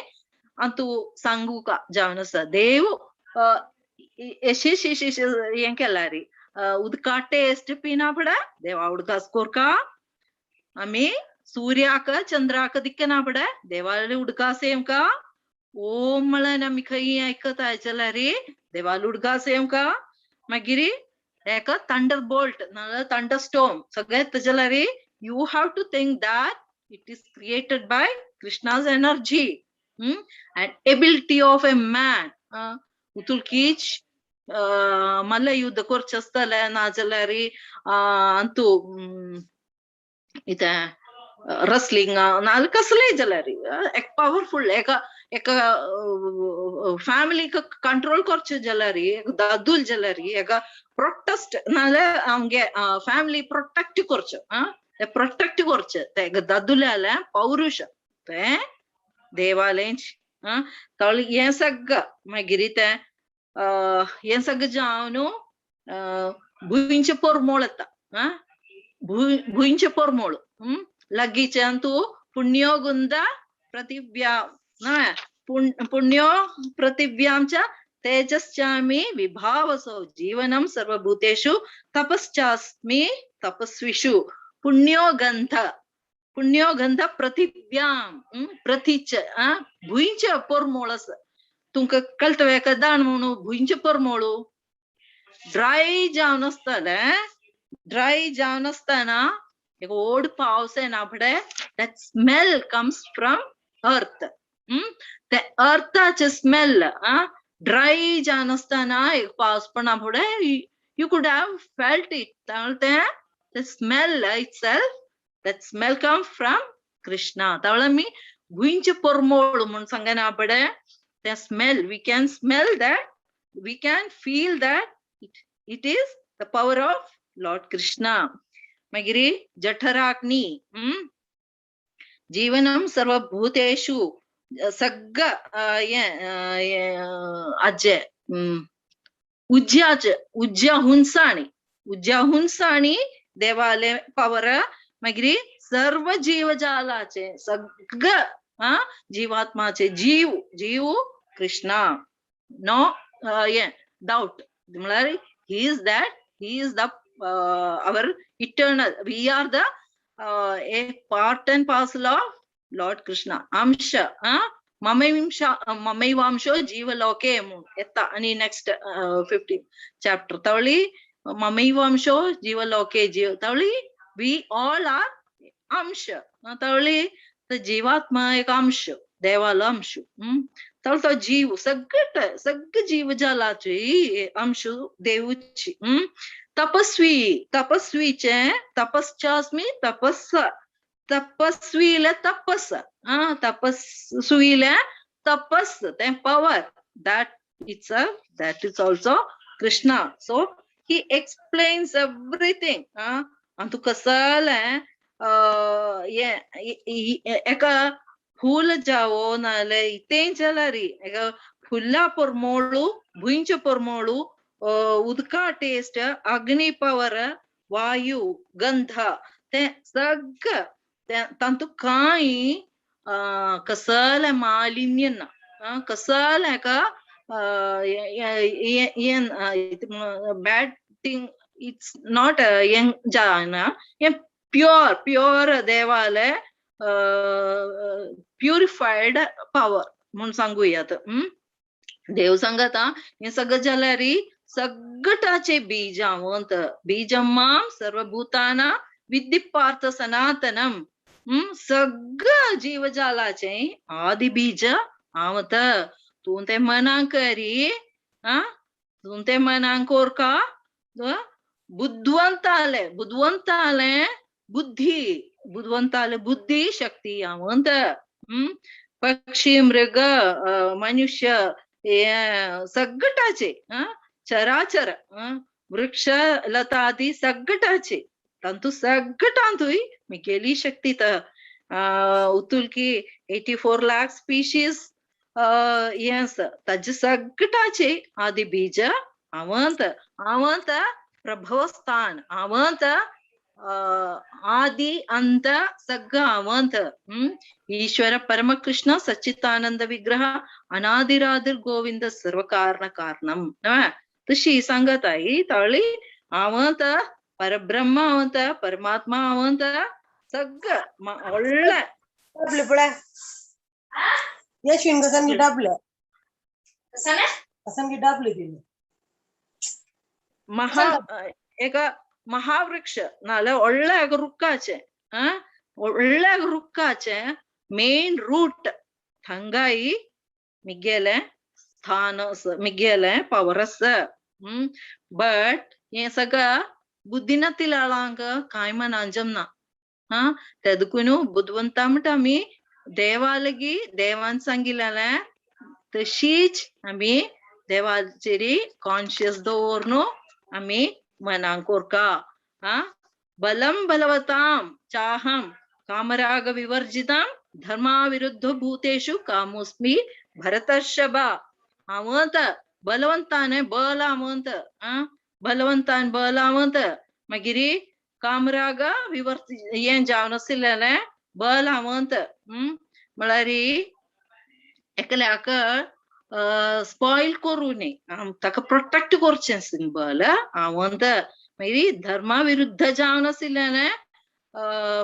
आनी तूं सांगू का जावन आसा देव एशी हें केला रे, उदका टेस्ट पिना फुडें देवा उडगास कोरका, आमी सूर्याक चंद्राक दिक्कना फुडें देवाले उडगास येवका, ओम म्हळ्यार आमी खंय आयकताय जाल्यार देवाले उडगास येवका. मागीर एका थंडर बोल्ट नाजाल्यार थंडर स्टॉर्म सगळें येता जाल्यार you have to think that it is created by Krishna's energy and ability of a man. उतुलकीच मल्ल युद्ध करचें आसतलें नाजाल्यार अंतू इतें रसलिंग नाजाल्यार कसलेय जाल्यार एक पावरफुल एका एका फॅमिलीक कंट्रोल करचें जाल्यार, एक दादूल जाल्यार एका प्रोटेस्ट नाजाल्यार आमगे फॅमिली प्रोटेक्ट करचें, ते प्रोटेक्ट करचें ते दादुल्यालें पौरुष तें देवालेंच. तावळी हें सगळं मागीर तें हें सगळें जावन भुंयचें परमळ येता, भुंयचें परमळ लागींच्यान तूं पुण्यो गुंद पृथिव्या पुण्यो पृथिव्यां च तेजश्चामि विभावसो जीवनं सर्वभूतेषु तपश्चास्मि तपस्विषु. पुण्यो गंध, पुण्यो गंध पृथिव्यां प्रथिच भुंयचें परमळ आसा. तुमकां कळटा एका म्हणून भुंयचें परमळ ड्राय जावन आसतलें, ड्राय जावन आसतना एक व्हड पावस येना फुडें that smell comes from earth. ते अर्थाचे स्मेल ड्राय जावन आसतना एक पावस पडना फुडें you could have felt it. ते smell itself, that smell come from Krishna. तावळ आमी भुंयचें परमळ म्हूण सांगना फुडें ते smell, we can smell that, we can feel that it is the power of Lord Krishna. मागीर जठराग्नी जीवनं सर्वभूतेषु सगळं हें आजे उज्याचे उज्या हुनसाणी, उज्या हुनसाणी देवाले पावर. मागीर सर्व जीवजालाचे सगळं जीवात्माचे जीव, जीव कृष्णा, नो हें डाउट म्हळ्यार he is that, he is the our eternal, we are the a part and parcel of Lord Krishna. अंश ममैवंश ममैवांशो जीवलोके येता आणि नेक्स्ट 15 चॅप्टर. तवळी ममैवांशो जीवलोके जीव तवळी We all are अंश. तवळी जीवात्मा एक अंश, देवालो अंश. तवळ तो जीव सगळं सगळं जीवजालाची अंश देवची. तपस्वी, तपस्वीचे तपश्चास्मी तपस, तपस्वीले तपस, तपस्वीले तपस ते power, that it's a that is also Krishna. So he explains everything. आनी तूं कसलें एका फूल जावो नाजाल्यार इतें जाल्यार एका फुला परमोळू, भुंयचे परमोळू, उदका टेस्ट, अग्नी पवर, वायू, गंध, ते सगळं तांतू कांय कसलें मालिन्य ना, कसलें एका बॅड थिंग it's not हें जायना. हें प्योर प्योर देवाले प्युरिफायड पावर म्हूण सांगूयात. देव सांगता हें सगळें जाल्यार सगळ्याचे बीज हांवंत, बीजं मां सर्वभूतानां विद्धि पार्थ सनातनम. सगळं जीवजालाचे आदि बीज हांवत. तूं तें मनाक करी, तूं तें मनाक कोरका बुद्वंताले, बुद्वंताले बुद्धी, बुद्वंताले बुद्धी शक्ती हांवंत. पक्षी, मृग, मनुष्य हे सगळ्याचे, चराचर, वृक्ष लतादी सगळ्याचे, तांतू सगळ्यांतूय मिगेली शक्ती. तर उतुलकी 84 लाख स्पीशीज हें आसा, ताजे सगळ्याचे आदी बीज हांवंत. हांवंत प्रभवस्थान, हांवंत आदि अंत सगळं हांवंत. ईश्वर परमकृष्ण सच्चिदानंद विग्रह अनादिरादिर गोविंद सर्व कारण कारणम. तशी सांगत आई ताळी हांवंत परब्रह्म हांवंत, परमात्मा हांवंत, सगळं व्हडलें. डाबले पळय यशविन कसन डाबले कसन डाबले दिले. महा एका महावृक्ष नाल्यार व्हडल्या एका रुखाचें, व्हडल्या एका रुखाचें मेन रूट थंगाय मिगेलें स्थान आसा, मिगेलें पावर आसा. बट हें सगळं बुद्धिनातिलांक कांय मनान जमना. हा, तेदुकून बुदवंता म्हणटा आमी देवा लागीं देवान सांगिल्लें तशीच आमी देवाचेर कॉन्शियस दवरून आमी मनाक कोरका. हा, बलम बलवताम चाहम कामराग विवर्जिताम धर्माविरुद्ध भूतेषु कामोस्मि भरतर्षभ. हांवंत बलवंतान बल हांवंत, बलवंतान बल हांवंत, मागीर कामराग विवर्ति हें जावन आशिल्लें बल हांवंत. म्हळ्यार एकल्याक स्पॉयल करूं न्ही, ताका प्रोटेक्ट करचें बल हांवंत. मागीर धर्मा विरुद्ध जावन आशिल्लें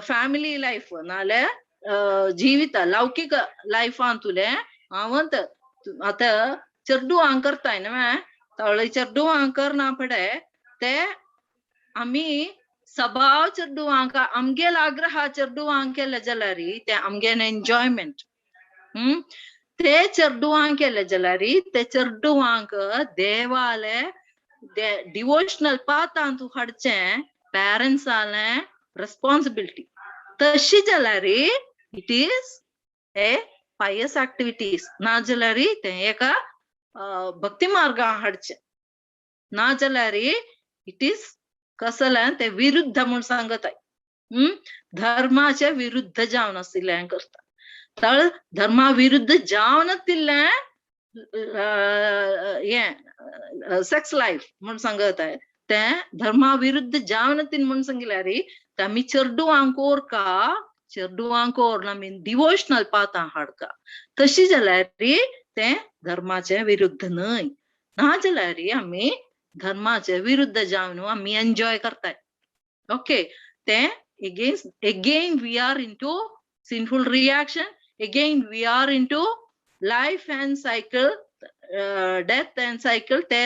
फॅमिली लायफ नाल्यार जिवित लौकीक लायफांतुलें हांवंत. आतां चेडूं करताय न्हय, तवळे चेडूं करना फुडें ते आमी सभाव चेडवांक आमगेल आग्रह चेडवांक केले जाल्यार ते आमगेलें एन्जॉयमेंट. ते चेडवांक केले जाल्यार ते चेडवांक देवाले डिवोशनल पाथांत हाडचें पेरंट्सालें रेस्पॉन्सिबिलिटी. तशी जाल्यार it is a pious activities. ना जाल्यार तें एका भक्ती मार्गा हाडचें, ना जाल्यार it is कसलें ते विरुद्ध म्हूण सांगताय. धर्माचे विरुद्ध जावन आशिल्लें करता. तर धर्मा विरुद्ध जावन आशिल्लें हें सेक्स लायफ म्हूण सांगताय, तें धर्मा विरुद्ध जावन तीन म्हूण सांगिल्यार आमी चेडवांक कोरका, चेडवांक कोर आमी डिवोशनल पाथां हाडका. तशी जाल्यार तें धर्माचे विरुद्ध न्हय. ना जाल्यार आमी धर्माचे विरुद्ध जावन आमी एन्जॉय करताय. ओके, तें again we are into sinful reaction, again we are into life and cycle, death and cycle. ते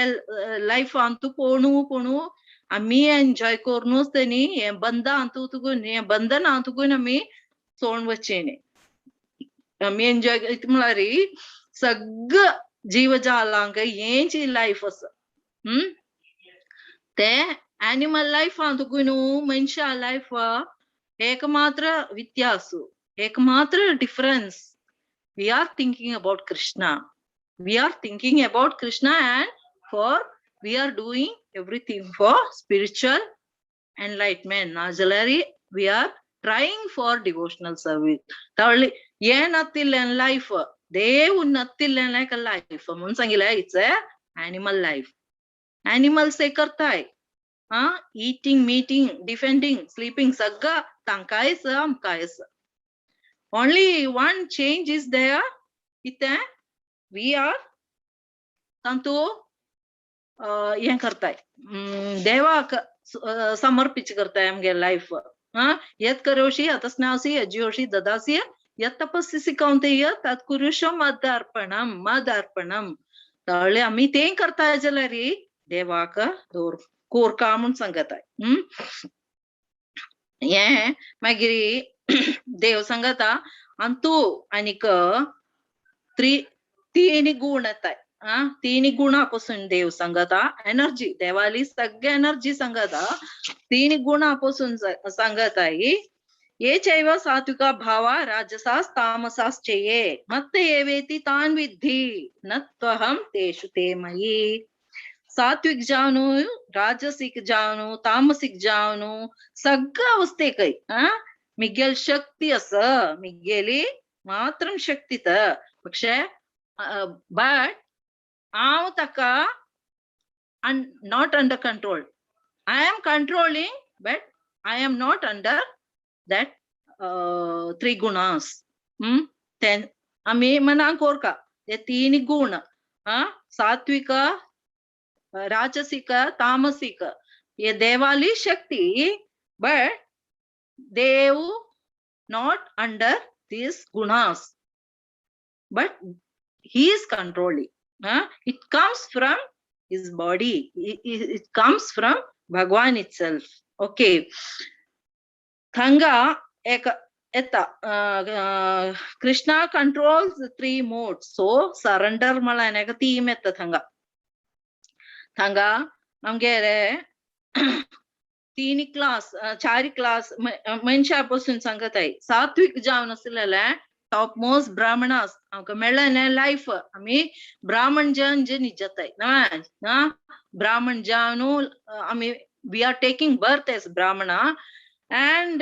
लायफांतू पोणू पोणू आमी एन्जॉय करूनच तेणी हें बंदा तुकून हें बंधन तुकून आमी सोण वचचें. आमी एन्जॉय म्हळ्यार सगळं जीवजालांक हेंची लायफ आसा. ते एनिमल लायफ तुकून मनशा लायफ एकमात्र व्यत्यास, एकमात्र difference. We are thinking about Krishna, we are thinking about Krishna and for we are doing everything for spiritual enlightenment. नाजाल्यार we are trying for devotional service. तावळी हें नतिल्लें लायफ, देव नतिल्लें लायफ म्हणून सांगिल्लें. It's a animal life. Animals हे करताय, हा, इटिंग, मीटिंग, डिफेंडिंग, स्लीपिंग सगळं तांकांय आसा, आमकांय आसा. Only one change is there, कितें we are तांतू हें करताय, देवाक समर्पित करताय आमगे लायफ. हा, यत् करोषि अतस्नासि यज्योषि ददासि यत् तपस्यसि कौन्तेय तत् कुरुष मदार्पणम मदार्पणम. तावळे आमी तें करताय जाल्यार देवाक दवर कोरका म्हूण सांगताय. हें मागीर देव सांगता आनी तूं आनीक तीन गुण येताय. आ, तीन गुणा पासून देव सांगता एनर्जी, देवाली सगळे एनर्जी सांगता, तीन गुणा पासून सांगताय. ये चैव सात्विका भावा राजसास तामसाश्चये मत्त एवेति तान विद्धि न त्वहं तेषु ते मयि. सात्विक जावनु, राजसिक जावनु, तामसिक जावनु, सगळं अवस्थेकय आ मिगेल शक्ती आसा, मिगेली मात्रम शक्ती त पक्षे बट हांव ताका not under control. I am controlling but I am not under that three gunas. ते आमी मनाक कोरका ते तीन गुण, आ, सात्विक, राजसिक, तामसिक, हे देवाली शक्ती, but Dev not under these gunas, but he is controlling. It comes from his body, it comes from Bhagwan itself. Okay. Thanga ek eta Krishna controls the three modes, so surrender मला एका theme येता थंगा. थंगा आमगेले तीन क्लास, चार क्लास मनशा पासून सांगताय. सात्विक जावन आसलेले टॉप मोस्ट ब्राह्मणास आमकां मेळ्ळें लायफ, आमी ब्राह्मण जन जे निजताय ना, ब्राह्मण जावन आमी we are taking birth as Brahmana. And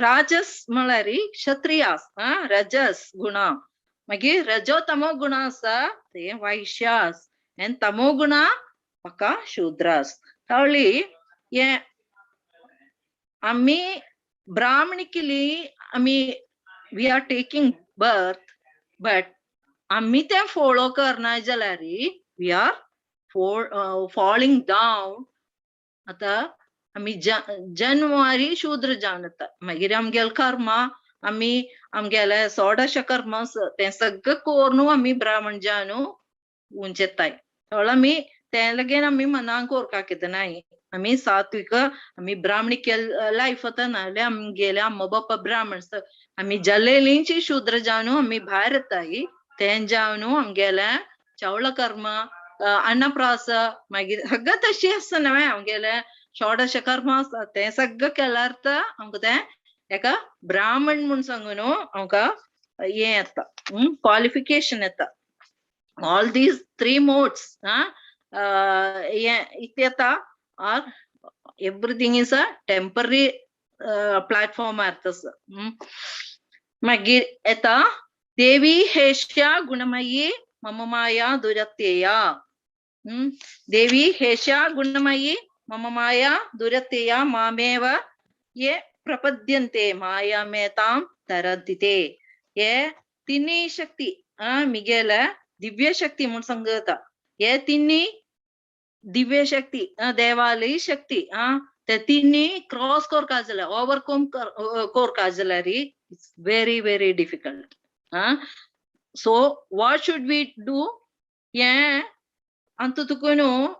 rajas म्हळ्यार क्षत्रियास, रजस गुणा. मागीर रजो तमो गुणा आसा ते वैश्यास, आनी तमो गुणा म्हाका शूद्रास. तावळी हे आमी ब्राह्मणिकली आमी we are taking birth, but आमी तें फॉलो करना जाल्यार we are falling down. आतां आमी जन्मवारी शूद्र जावन येता. मागीर आमगेले कर्म, आमी आमगेले षोडश कर्म तें सगळें करून आमी ब्राह्मण जावन उंचेताय. थोडो आमी तें लगेन आमी मनाक कोरका कितें नाय, आमी सात्विक, आमी ब्राह्मणिक लायफ आतां नाजाल्यार आमगेले अम्मा बाप्पा ब्राह्मण, आमी जल्लेलींची शूद्र जावन आमी भायर येताय. तें जावन आमगेले चवळ कर्म, अन्नप्रास, मागीर सगळें तशें आसता न्हय आमगेले षोडश कर्म आसता तें सगळें केल्यार आमकां तें एका ब्राह्मण म्हूण सांगून आमकां हें येता, क्वॉलिफिकेशन येता. ऑल these three modes हें इतलें येता. Or everything is a temporary platform earth's. मागीर येता देवी हेष्या गुणमयी मम माया दुरत्यया. देवी हेष्या गुणमयी मम माया दुरत्यया मामेव ये प्रपद्यन्ते मायामेतां तरन्ति ते. हे तिन्ही शक्ती मिगेल दिव्य शक्ती म्हूण सांगता. हे तिन्ही दिव्य शक्ती, देवालय शक्ती, ते तिन्ही क्रॉस कोरका जाल्यार, ओवरकम कोरका जाल्यार it's very very difficult. So what should we do? हें अंतु तुका न्हू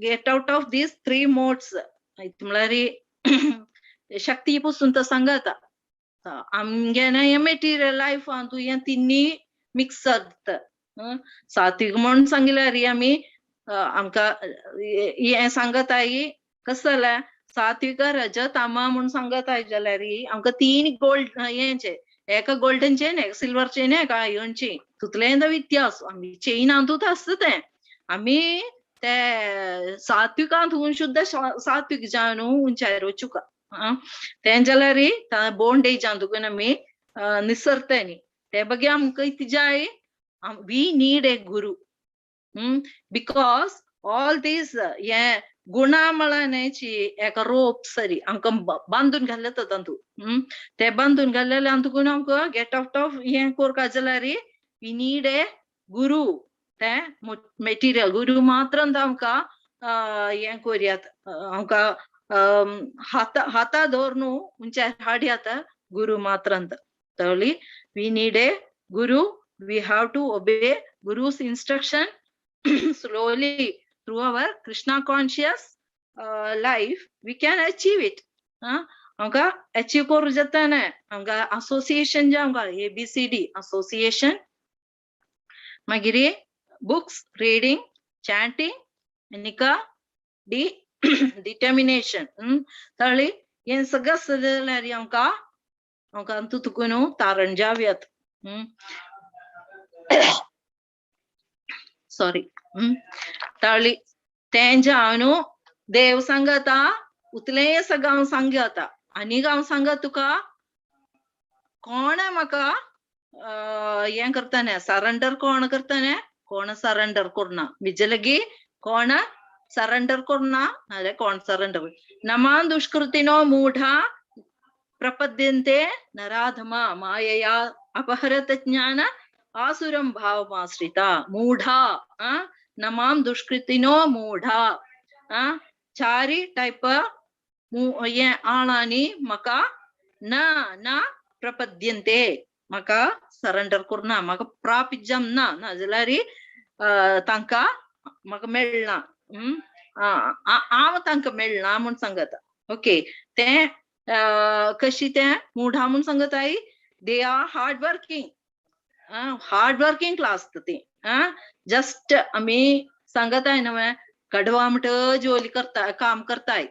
get out of these three modes. म्हळ्यार शक्ती पसून तो सांगता. आमगे ना हें मेटिरियल लायफान तूं हें तिन्ही मिक्स जाता. सात्वीक म्हण सांगल्यार आमी आमकां हें सांगताय कसं जाल्यार सात्विक रज तामा म्हूण सांगताय जाल्यार आमकां तीन गोल्ड हेंचे, एका गोल्डन चेन, एका सिल्वर चेन, एका आयर्न चेन. तितलें व्यत्यास आमी चेनांतूच आसता तें. आमी ते सात्विकांत शुद्ध सात्विक जावन उंचायर वचुका. तें जाल्यार बोंडेजान तुका आमी निसरताय न्ही. ते बगे आमकां कितें जाय, we need a guru. Because all these हे गुणा म्हळ्याची एका रोप सरी आमकां बांदून घाल्ले तातूंत. ते बांदून घाल्लेले तुका आमकां गेट आवट ऑफ हें करपा जाल्यार we need a गुरू. ते मेटिरियल गुरू मात्र आमकां हें करयात, आमकां हाता हाता दवर न्हू उंचार हाडयात गुरू मात्रांत. तवली we need a guru. We have to obey guru's instruction slowly through our Krishna conscious life. We can achieve it. आमकां अचीव करूं जाता ना. आमकां असोसिएशन जे आमकां A B C D association, मागीर बुक्स रिडींग, चांटिंग आनीक डी डिटर्मिनेशन. तळी हें सगळें आसता जाल्यार आमकां आमकां तुका न्हू तारण जावयात. सॉरी. ताळी तेंजे हांव न्हू देव सांगता उतलें सगळें हांव सांगता. आनीक हांव सांगता तुका कोण म्हाका हें करताने सरेंडर कोण करताने, कोण सरेंडर करना मिजे लगी, कोण सरेंडर करना नाजाल्यार कोण सरेंडर. नमान दुष्कृतिनो मूढा प्रपद्यन्ते नराधमा मायया अपहरत ज्ञान आसुरं भावमाश्रिता. मूढा नमाम दुष्कृतिनो मूढा. चारी टायप हें आळांनी म्हाका ना ना प्रपद्यन्ते, म्हाका सरेंडर करना, म्हाका प्राप्त जमना, नाजाल्यार तांकां म्हाका मेळना, हांव तांकां मेळना म्हूण सांगता. ओके, तें कशी तें मूढा म्हूण सांगताय. They are hard working, hard working class ती. जस्ट आमी सांगताय न्हय कडवा म्हणट जोली करता, काम करताय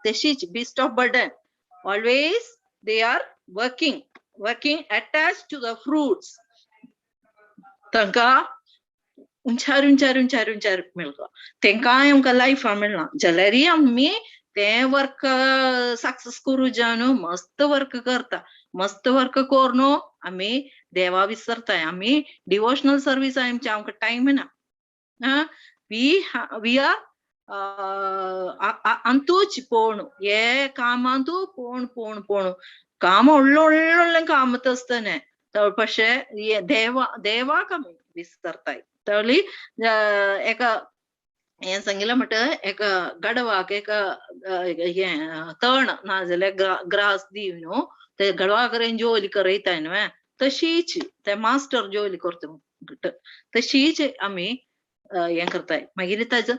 तशीच beast of burden. Always they are working, working attach to the fruits. तांकां उंचार उंचार उंचार उंचार मेळटा, तेंकांय आमकां लायफा मेळना. जाल्यारय आमी तें वर्क सक्सेस करूं जाय न्हू, मस्त वर्क करता, मस्त वर्क करून आमी देवा विसरताय. आमी डिवोशनल सर्वीस आमचे आमकां टायम ना. We are अंतूच पोणू हे कामांतू पोण पोण पोणू काम व्हडलें व्हडलें व्हडलें कामत आसतलें. പക്ഷे देवा देवाक आमी विसरताय. तळी एका हें सांगिल्लें म्हणटा एका गडवाक एका हें तण नाजाल्यार ग्रास दी न्हू, ते गडवा कडेन जोली करयताय न्हू, तशीच ते मास्टर जोली करता तशीच आमी हें करताय. मागीर ताजो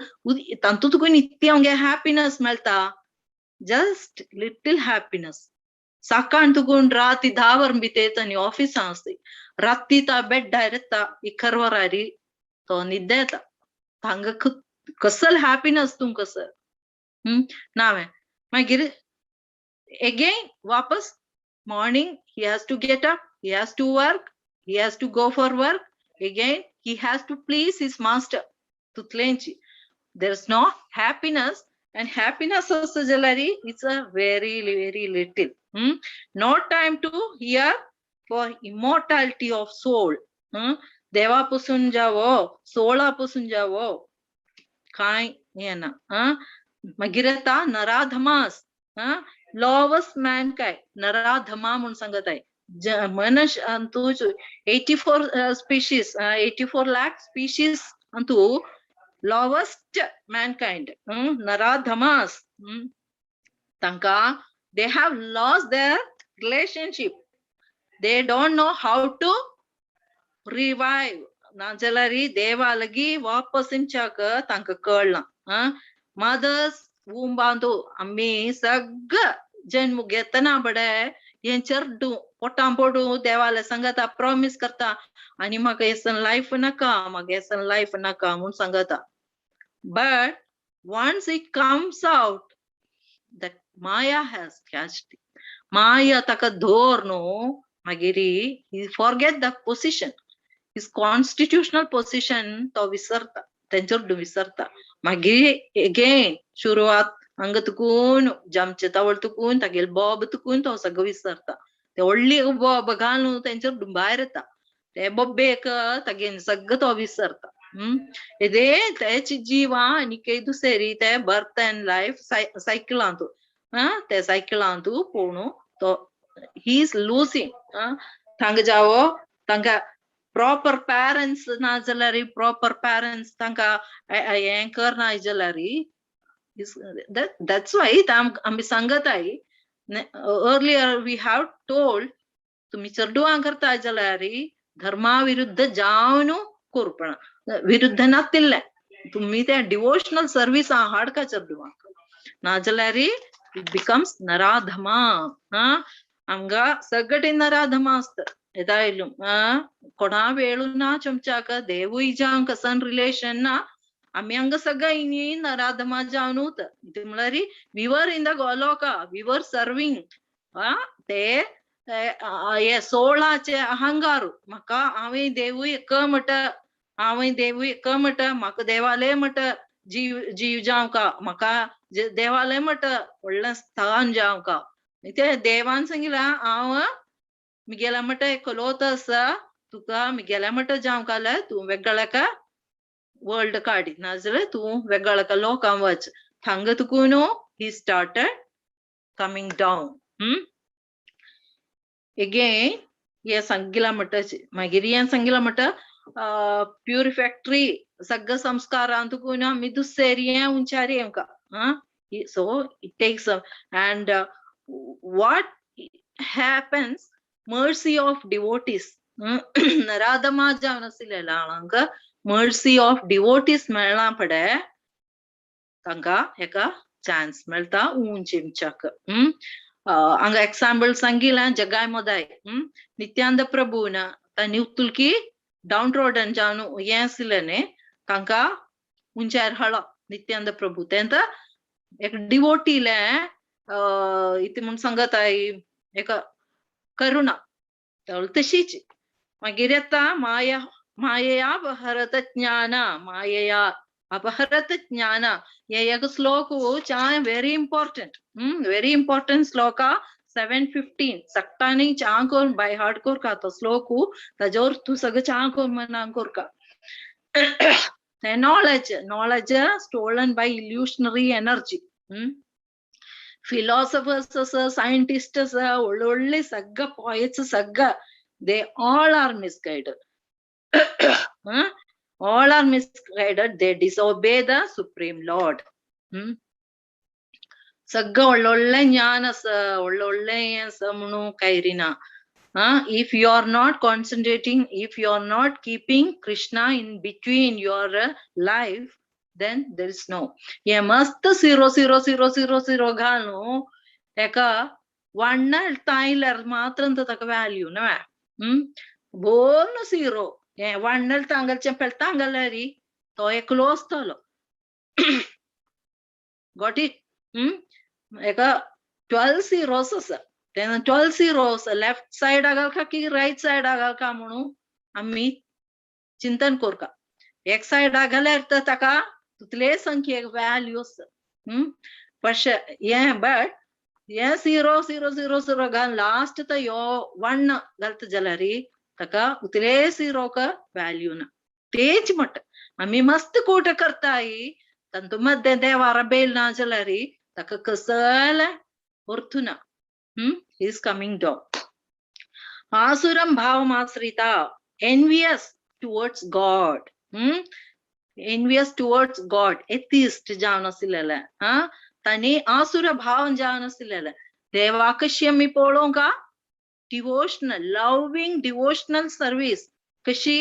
तातूंत तुका इतली आमगे हॅपिनस मेळटा, जस्ट लिटील हॅपिनस. सकाळ तुकून राती 10 वरां भितर येता न्ही ऑफिसां आसता, राती ता बेड्डार येता इकर वरारी तो न्हिद्दा येता. हांगा कसल हॅपिनस तुमकां सर नावें. मागीर एगेन वापस morning he has to get up, he has to work, he has to go for work, again he has to please his master. तुतलेंची there is no happiness. And happiness आसता जाल्यार it's a very very little. No time to hear for immortality of soul. देवा पसून जावो, सोळा पसून जावो, कांय हें ना. मागीर येता नराधमास, लॉवस मॅन काय नराधमा म्हूण सांगताय. मनुष्य Antu 84 species, 84 lakh species Antu lowest mankind, नराधमास. तांकां they have lost their relationship, they don't know how to revive. नाजाल्यार देवा लागीं वापस येवच्याक तांकां कळना. मदर्स वूंबांतू आमी सगळं जन्म घेतना बडे हें चेडूं पोटां पडूं देवाले सांगता, प्रॉमीस करता आनी म्हाका हेसन लायफ नाका, म्हाका हेसन लायफ नाका म्हूण सांगता. But once it comes out that Maya has catched, Maya ताका धर न्हू, मागीर he forget the position, his constitutional position तो विसरता, तेंचेर विसरता. मागीर एगेन सुरवात हांगा तुकून जमचे तावळ तुकून तागेले बोब तुकून तो सगळो विसरता. ते व्हडली बोब घालून तेंचेर भायर येता, ते बोब्बेक तागेले सगळो तो विसरता. येदे तेची जीवा आनी दुसरी ते बर्थ अँड लायफ सायकलांतू, ते सायकलांतू पोणू तो he is losing. थांगा जावो तांकां प्रॉपर पॅरंट्स ना जाल्यार, प्रॉपर पॅरंट्स तांकां हें करना जाल्यार, that's why आमी सांगताय अर्लियर we have told, तुमी चेडवां करता जाल्यार धर्मा विरुद्ध जावन कोरपणा विरुद्ध नातिल्लें, तुमी ते डिवोशनल सर्वीस हाडका चेडवांक, नाजाल्यार it becomes नराधमा. आमकां सगळे नराधमा आसता येदायलू कोणा वेळू ना चमच्याक देवूय जावं कसन रिलेशन ना, आमी हांगा सगळ्यांनी नराधमा जावन उरता. म्हणल्यार we were in the Goloka, we were serving. ते हे सोळाचे अहंकार, म्हाका हांवें देवूय एक म्हट, हांवें देवूय एक म्हट, म्हाका देवाले म्हट जीव जीव जावं का, म्हाका देवाले म्हट व्हडलें स्थान जावं का. ते देवान सांगिलां हांव मिगेल्या म्हट एकलोत आसा, तुका मिगेल्या म्हट जावंक जाल्यार तूं वेगळ्या वर्ल्ड काडी, नाजाल्यार तूं वेगळ्या लोकां वच. थांगा तुका न्हू he started coming down. Again हे सांगिलां म्हट, मागीर हें सांगिलां म्हट प्युरिफॅक्टरी सगळं संस्कारां तुका न्हू आमी दुसरी हें उंचारी आमकां. So it takes and what happens, mercy of devotees. नराधमा जावन आशिल्ले हांगा मर्सी ऑफ डिवोटीज मेळ्ळा पडे तांकां हेका चान्स मेळटा उंच चिमच्याक. हांगा एक्साम्पल सांगिलां जगाय मोदाय नित्यानंद प्रभू ना तांणी उतुलकी डावन रोडन जावन हें आशिल्लें न्ही, तांकां उंचार हाडलो नित्यानंद प्रभू. तेंत एक डिवोटीले इति म्हूण सांगताय एक करुणा तशीच. मागीर येता माया, मायया अपहरत ज्ञान, मायया अपहरत ज्ञान हे एक श्लोक चा व्हेरी इम्पॉर्टंट, व्हेरी इम्पॉर्टंट श्लोक 7:15. सट्टानी चा कोर बाय हार्ट कोरका तो श्लोक, ताजोर तूं सगळं चा कोर मनान कोरका. Knowledge, knowledge stolen by illusionary energy. Philosophers scientists ಒಳ್ಳೊಳ್ಳೆ ಸಗ್ಗ poets ಸಗ್ಗ, they all are misguided. All are misguided, they disobey the supreme lord. ಸಗ್ಗ ಒಳ್ಳೊಳ್ಳೆ ಜ್ಞಾನ ಸ ಒಳ್ಳೊಳ್ಳೆ ಸ म्हणू ಕೈರಿನ. If you are not concentrating, if you are not keeping Krishna in between your life, then there is no. हे मस्त 0 0 0 0 0 घालून एका वण्ण तायल्यार मात्र ताका व्हॅल्यू ना. बोन झिरो हे वण्णल तांगलचें पेलतांगल्यारी तो एकलो आसतलो. Got it? एका 12 झिरोस आसा, तेन्ना 12 झिरोस लेफ्ट सायड घालका की रायट सायड घालका म्हणून आमी चिंतन करका. एक सायड घाल्यार तर ताका तितले संख्येक व्हॅल्यू आसता. पश हें बट हें 0 0 0 0 घाल लास्ट तर यो 1 घालता जाल्यार ताका उतले झिरोक व्हॅल्यू ना. तेच म्हणटा आमी मस्त कोट करताय तांतू मदें देवारा बेल ना जाल्यार ताका कसलें अर्थ ना. Is coming down. Asuram bhavamasrita, envious towards God. Envious towards God, atheist जावन आशिल्लें. तांणी आसुर भाव जावन आशिल्लें. देवाकशी आमी पळोवंक डिवोशनल, लव्हिंग डिवोशनल सर्वीस कशी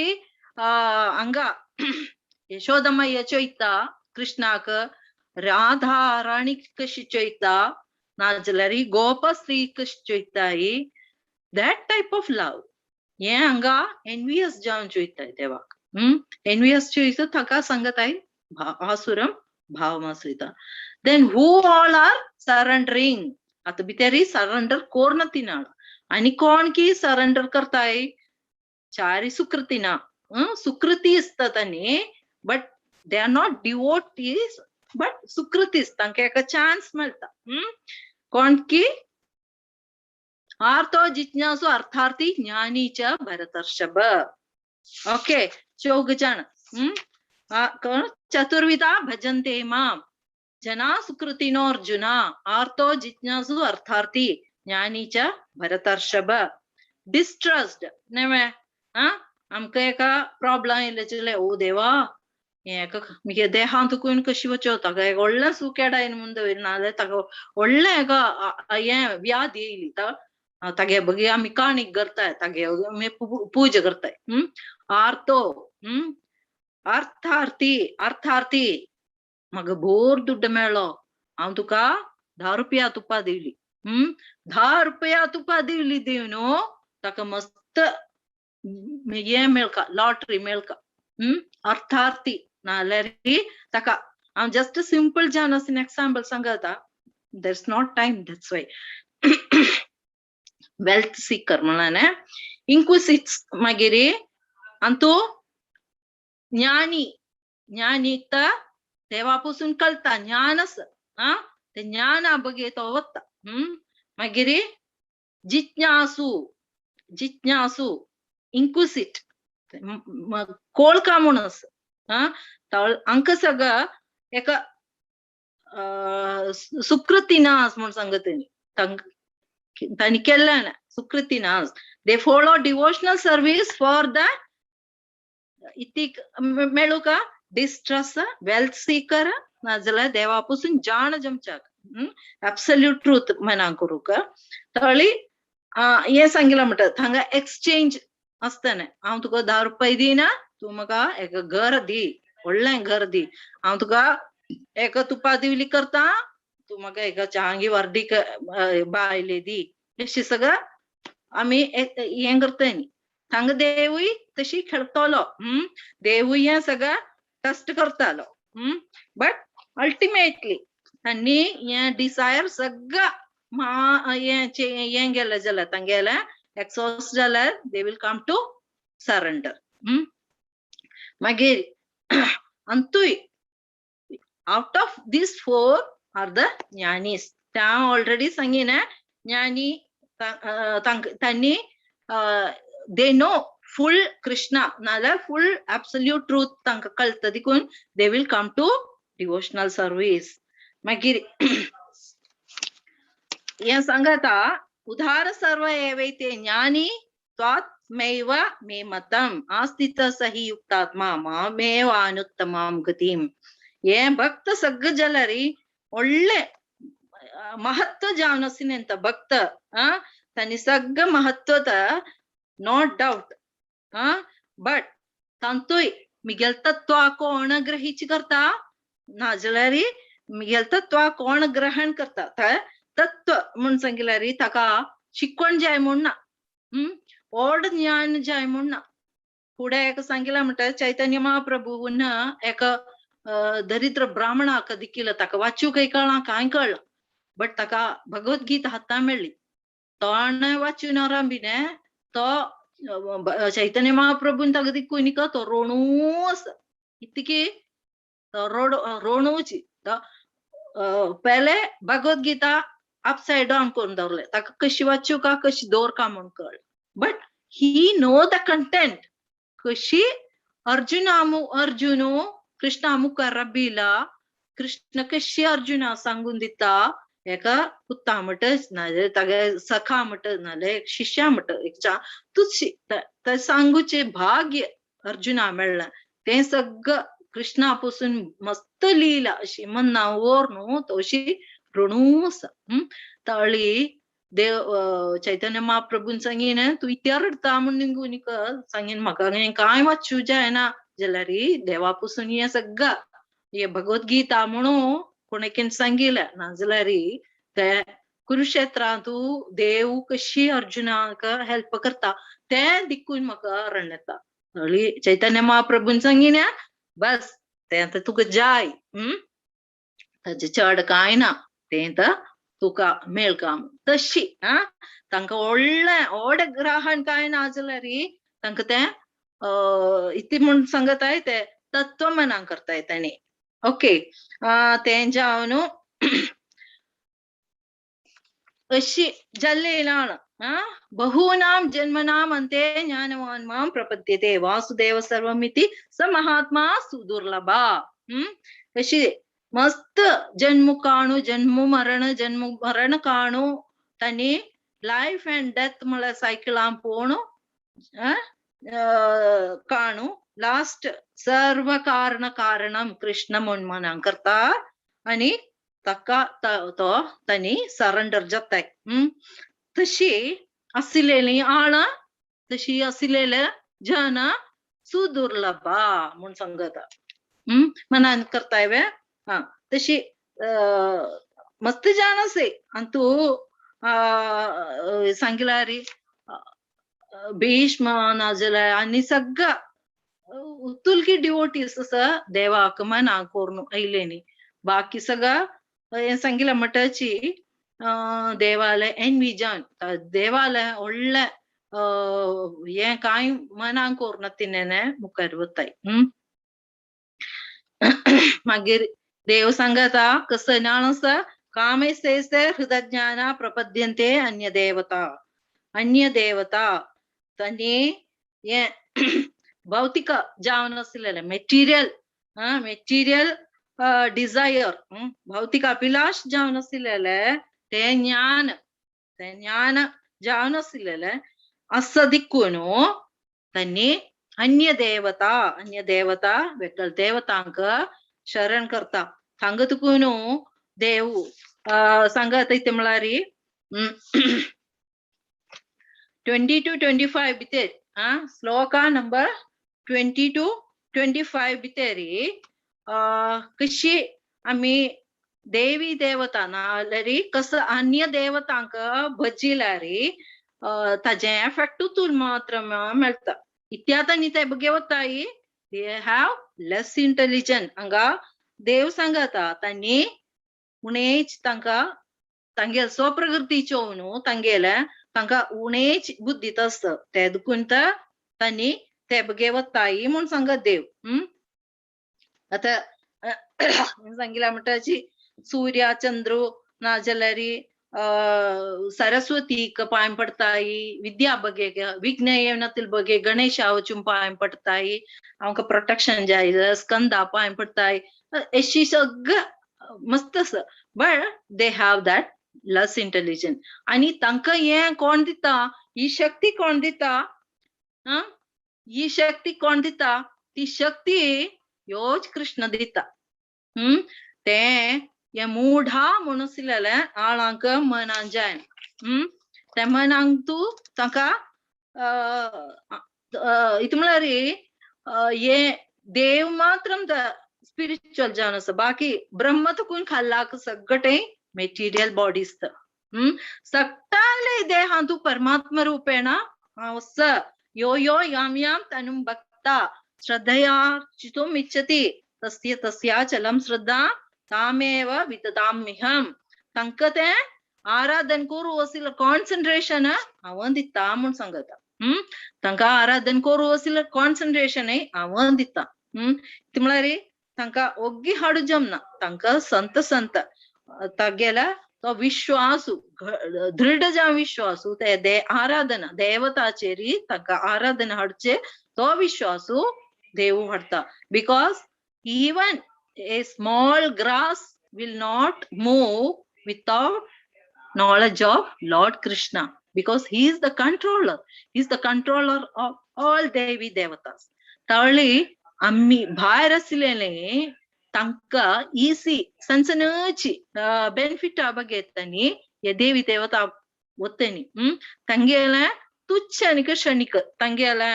हांगा यशोदम्मा चोयता कृष्णाक राधा राणी कशी चोयता नाजाल्यार गोप स्त्री कशी चोयताय, that type of love हे हांगा एनवियस जावन चोयताय देवाक. एनवियस चोयता ताका सांगताय आसुरम भावमाश्रिता. Then who all are surrendering, आतां भितरी सरेंडर कोर्ण तिनाळ आनी कोण की सरेंडर करताय, चारी सुकृतीना. सुकृती आसता तांणी, but they are not devotees, but सुकृतीस तांकां एका चान्स मेळटा. कोण की आर्थो जिज्ञासु अर्थार्थी ज्ञानी च भरतर्षभ. ओके, चौग जण. चतुर्विधा भजन्ते माम जना सुकृतिनो अर्जुन, आर्थो जिज्ञासु अर्थार्थी ज्ञानी च भरतर्षभ. डिस्ट्रस्ट नेवे आमकां एका प्रॉब्लम येयले जाल्यार ओ देवा एका मुगे देहांत तुकून कशी वचो, ताका एक व्हडलें सुकेडायन म्हूण दवर, नाजाल्यार ताका व्हडलें एका हें व्याध येयली तागे बगे आमी काणीक करताय, तागे आमी पूजा करताय. आर्थो अर्थार्थी, अर्थार्थी म्हाका भोर दुड्ड मेळ्ळो, हांव तुका 10 रुपया तुपा दिवली. 10 रुपया तुपा दिवली दिव न्हू, ताका मस्त हें मेळका, लॉटरी मेळका. अर्थार्थी नाजाल्यार ताका हांव जस्ट सिंपल जावन आसून एक्साम्पल सांगता, there is not time, that's why. Wealth seeker म्हणल्यार इन्क्विसिट्स, मागीर अंतू ज्ञानी, ज्ञानीक तर देवा पसून कळटा ज्ञान आसा, आं ते ज्ञाना बगे तो वता. मागीर जिज्ञासू, जिज्ञासू इन्क्विसिट कोळका म्हूण आसा, आं हांकां सगळं एका सुकृतीनास म्हूण सांगता तेणी, तांणी केल्लें ना सुकृतीनास. They follow devotional service for the इतीक मेळू का डिस्ट्रस, वेल्थ सीकर, नाजाल्यार देवा पसून जाण जमच्याक एब्सोल्यूट ट्रूथ मना करूंक तळी हें सांगिलां म्हणटा. थांगा एक्सचेंज आसताने, हांव तुका 10 रुपया दिना, तूं म्हाका एक घर दी, व्हडलें घर दी, हांव तुका एका तुपा दिवली करता, तूं म्हाका एका चांगी वर्डीक बायले दी, अशी सगळं आमी हें करताय न्ही. थांगा देवूय तशी खेळटलो, देवूय हें सगळं कश्ट करतालो, बट अल्टिमेटली तांणी हें डिजायर सगळं मा हें हें गेलें जाल्यार तांगेलें एक्सॉस्ट जाल्यार they will come to surrender. मागीर अंतूय out of these 4 are the jnanis. ते हांव ऑलरेडी सांगिना, ज्ञानी तांणी they know full Krishna नाजाल्यार फुल एब्सोल्यूट ट्रूथ तांकां कळटा, देखून they will come to devotional service. मागीर हें सांगता, उदार सर्व एवैते ज्ञानी त्वात्मैव मे मतम आस्थित सही युक्तात्मा मामेव अनुत्तमां गतीम. हे भक्त सगळं जाल्यार व्हडले महत्व जावन आशिल्लें भक्त, तांणी सगळं महत्व not doubt, but तांतूय मिगेल तत्वा कोण ग्रहीच करता, नाजाल्यार मिगेल तत्वा कोण ग्रहण करता. तत्व म्हूण सांगिल्यार ताका शिकवण जाय म्हूण ना, व्हड ज्ञान जाय म्हूण ना. फुडें एका सांगिलां म्हणटा, चैतन्य महाप्रभून एका दरिद्र ब्राह्मणाक दिकिलो, ताका वाचूंक कळना कांय कळना, बट ताका भगवद्गीता हाता मेळ्ळी, तोण वाचून आरंभिने तो चैतन्य महाप्रभून ताका दिक्कून तो रोणू आसा, इतकी तो रोड रोणूची. पहिले भगवद्गीता अपसायड डावन करून दवरले, ताका कशी वाचू का कशी दवर का म्हूण कळ, but he know the content. कशी अर्जुना अर्जुनो कृष्णा मुखार रब्बीला कृष्ण कशी अर्जुना सांगून दिता, एका पुता म्हणटच नाजाल्यार तागे सखा म्हणटच नाजाल्यार एक शिष्या म्हणट एक तुझी सांगूचे भाग्य अर्जुना मेळ्ळें, तें सगळं कृष्णा पासून मस्त लीला अशी मन्ना ओर न्हू तशी रणू आसा. तळी देव चैतन्य महाप्रभून सांगीन तूं इत्या रडटा म्हूण निगून सांगीन म्हाका कांय वाचूं जायना जाल्यार देवा पासून हें सगळं हे भगवद्गीता म्हणून कोणेकीन सांगिलें नाजाल्यार ते कुरुक्षेत्रांतू देव कशी अर्जुनाक हेल्प करता तें दिकून म्हाका रण येता. कळ्ळी? चैतन्य महाप्रभून सांगिना बस तें आतां तुका जाय, ताजें चड कांय ना, तें आतां तुका मेळका. तशी आं तांकां व्हडलें व्हड ग्रहण कांय ना जाल्यार तांकां तें इतलें म्हूण सांगताय ते तत्व मनां करताय तांणी. ओके, तें जावन अशी जाल्ली ना. बहूनां जन्मनाम अन्ते ज्ञानवान् मां प्रपद्यते वासुदेव सर्वमिति स महात्मा सुदुर्लभा. अशी मस्त जन्म काणू, जन्म मरण, जन्म मरण काणू तांणी लायफ अँड डेथ म्हळ्यार सायकलान पोवणू काणू लास्ट सर्व कारण कारणम कृष्ण म्हूण मनां करता आनी ताका तो तांणी सरेंडर जाताय. तशी आशिल्ली आळां, तशी आशिल्ले जन सुदुर्लभा म्हूण सांगता. मनान करताय वे. हा, तशी मस्त जाण आसे आनी तूं सांगल्यार भीष्म नाजाल्यार आनी सगळं तुलकी डिवोटीस आसा देवाक मना करून आयले न्ही. बाकी सगळं हें सांगिलें म्हणटाची देवाले एनविजन देवाले व्हडलें हें कांय मनाक करून तिणें मुखार वताय. मागीर देव सांगता कसो जाण आसा कामेशे हृदज्ञान प्रपद्यन्ते अन्य देवता. अन्य देवता तांणी हें भौतिक जावन आसलेलें मेटिरियल, मेटिरियल डिजायर, भौतिक अभिलाष जावन आसलेलें तें ज्ञान, तें ज्ञान जावन आसलेलें आसा दिकून तांणी अन्य देवता, अन्य देवता वेगळ देवतांक शरण करता. सांगत तुकून देव सांगत इतें म्हळ्यार 20 to 25 भितर, श्लोका नंबर 20 to 25 भितर कशी आमी देवी देवता नाजाल्यार कसो अन्य देवतांक भजिल्यार ताजें एफेक्ट तुल मात्र मेळटा. इत्यात आनी ते बगे वताय they have less intelligent. हांगा देव सांगता तांणी उणेच तांकां तांगेल स्वप्रकृतीच्यो न्हू तांगेले तांकां उणेच बुद्धीत आसता ते दुखून तांणी ते बगे वताय म्हूण सांगत देव. आतां सांगिला म्हणटाची सूर्य चंद्र नाजाल्यार सरस्वतीक पांय पडताय, विद्या बगे विघ्न येवनातील बगे गणेशा वचून पांय पडताय, आमकां प्रोटेक्शन जाय, स्कंदा पांय पडताय, अशी सगळं मस्त आसा. But they have that less intelligent. आनी तांकां हें कोण दिता, ही शक्ती कोण दिता, ही शक्ती कोण दिता, ती शक्ती ह्योच कृष्ण दिता. तें हे मूढा म्हणून आशिल्लें आळांक मनान जाय. ते मनांक तूं तांकां इतलें म्हळ्यार हे देव मात्र स्पिरिच्युअल जावन आसा, बाकी ब्रह्म तुकून खाल्लाक सगळें मेटिरियल बॉडीज. सगळ्या देहांतु तूं परमात्मा रूपेण हांव स यो यो याम याम तनुं भक्ता श्रद्धया चितुम इच्छति तस्य तस्याचलं श्रद्धा तामेव विदधाम्यहम्. तांकां तें आराधन करूं असले कॉन्सन्ट्रेशन हांव दिता म्हूण सांगता. तांकां आराधन करूं असले कॉन्सन्ट्रेशन हांव दिता. ती म्हळ्यार तांकां ओग्गी हाडू जमना, तांकां संत संत तागेल्या तो विश्वासू दृढ जावन विश्वासू ते दे आराधना देवताचेरी तांकां आराधना हाडचे तो विश्वासू देव हाडटा. Because even a small grass will not move without knowledge of Lord Krishna, because he is the controller. He is the controller of all Devi Devatas. तावळी आम्ही भायर आशिल्ले तांकां इसी सनसनची बेनिफिट बघेतानी हे देवी देवता वतनी. तांगेले तुच्छ आनी क्षणिक तांगेले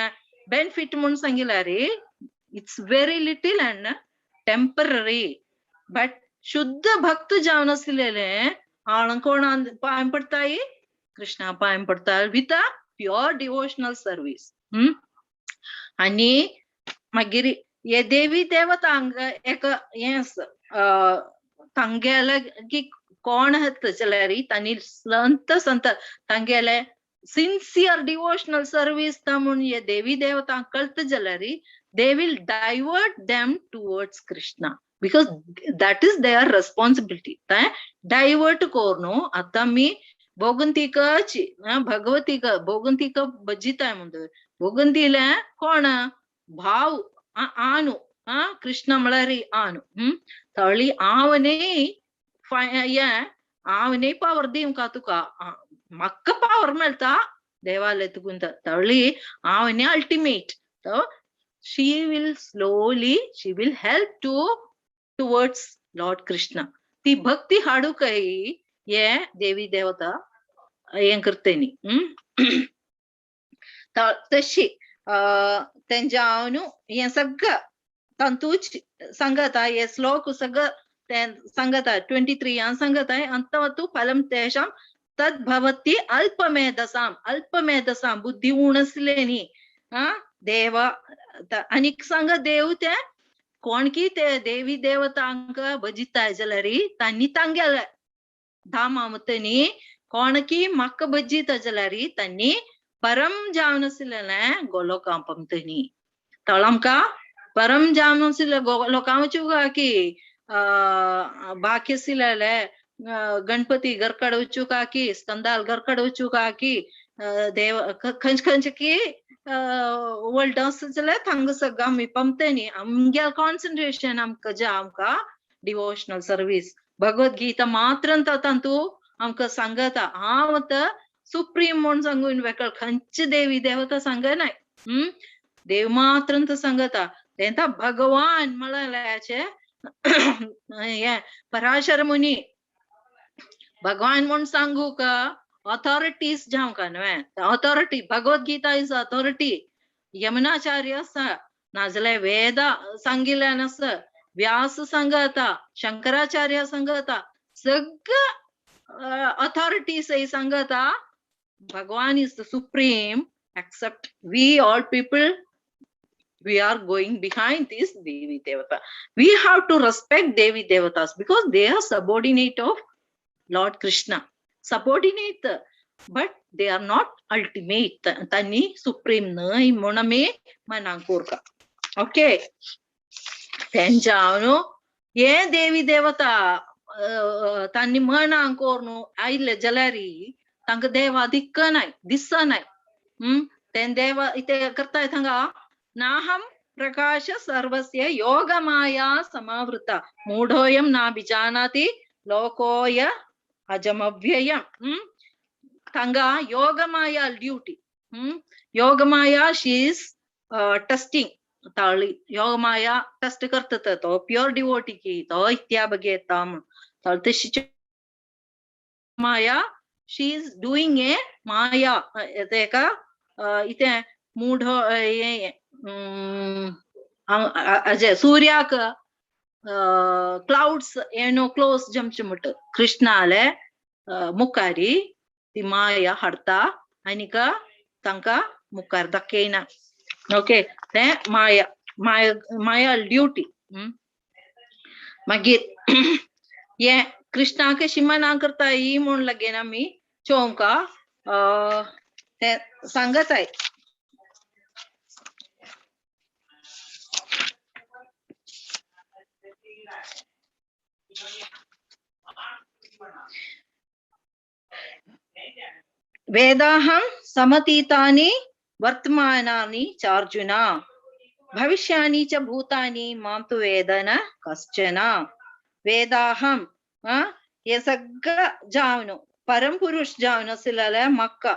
बेनिफिट म्हूण सांगिल्यार it's very little and temporary, but शुद्ध भक्त जावन आसलेले आण कोणान पांय पडताय, कृष्णा पांय पडता with a pure devotional service. आनी मागीर हे देवी देवतांक एक हें आसा, तांगेले की कोण आहात जाल्यार तांणी संत संत तांगेले सिन्सियर डिवोशनल सर्वीस ता म्हूण हे देवी देवतांक कळटा जाल्यार they will divert them towards Krishna because that is their responsibility. तें डायवर्ट करून आतां आमी भोगंतिकाची भगवतीक भोगंतीक भजिताय म्हणटा. भोगंतीले कोण भाव आनु, कृष्ण म्हळ्यार आनु. तळी आवने हे आवने पावर दिवंका तुका, म्हाका पावर मेळटा देवाले तुकून. तळी आवने ultimate. She will slowly, she will help to towards Lord Krishna. ती भक्ती हाडूकय हे देवी देवता हें करतनी. तशी तेंच्या हांव हें सगळं तांतूच सांगता, हे श्लोक सगळं तें सांगता 23 सांगता. अंतवतु फलम तेषां तद् भवति अल्पमेधसां, अल्पमेधसां बुद्धी उण आसलेनी देव आनीक सांग देव ते कोण की ते देवी देवतांक भजिताय जाल्यार तांणी तांगेले धामा मुतनी कोण की म्हाका भजिता जाल्यार तांणी परम जावन आसलेलें गोलोकां पमतनी. तळ आमकां परम जावन आसले गोलोकां वचूंक की बाकी आसलेले गणपती घरकड वचूंक की स्कंदाल घरकड वचूंक की देव खंयचे खंयचे की वर्ल्ड आसा जाल्यार थांगा सगळं आमी पमतनी. आमगे कॉन्सन्ट्रेशन आमकां जे आमकां डिवोशनल सर्वीस भगवद्गीता मात्र तातूंत आमकां सांगता. हांव आतां सुप्रीम म्हूण सांगून वेगळ खंयचे देवी देवता सांगनाय, देव मात्र सांगता. तेंता भगवान म्हळ्याचे हे पराशर मुनी भगवान म्हूण सांगू का ऑथॉरिटीज जावंक न्हय, authority Bhagavad Gita is authority. Yamunacharya आसा, नाजाल्यार वेदा सांगिल्ल्यान आसा, व्यास सांगता, शंकराचार्य सांगता, सगळं ऑथॉरिटीज सांगता भगवान is the supreme except we all people we are going behind this Devi Devata. We have to respect Devi Devatas because they are subordinate of Lord Krishna. Subordinate, but they are not ultimate. Tani supreme न्हय म्हूण आमी मनाक कोरता. ओके, तेंच्या न्हू हे देवी देवता तांणी मनाक कोरून आयले जाल्यार तांकां देवा दिक्कनाय दिसनाय. तें देवा इतें करताय थांगा नाहं प्रकाश सर्वस्य योगमाया समावृता मूढोऽयं नाभिजानाति लोकोय अजमव्ययम्. थांगा Yogamaya duty. Yogamaya she is testing. ताळी योगमाया टेस्ट करता तो प्योर डिवोटी की तो इत्या बघेता म्हूण. तशी Maya she is doing a Maya तेका इतें मूढ अजय सूर्याक क्लाउड्स ಏನೋ क्लोज जमचे म्हट कृष्णाले मुखारी ती माया हाडता आनीक तांकां मुखार दाखयना. ओके, तें माया माया माया ड्युटी. मागीर हे कृष्णाक शिमना करता ही म्हूण लागेन आमी चोवंका तें सांगताय. वेदाहं समतीतानि वर्तमानानि चार्जुन भविष्याणि च भूतानि मां तु वेद न कश्चन. वेदाहं हे सगळं जावन परमपुरुष जावन आसलेले म्हाका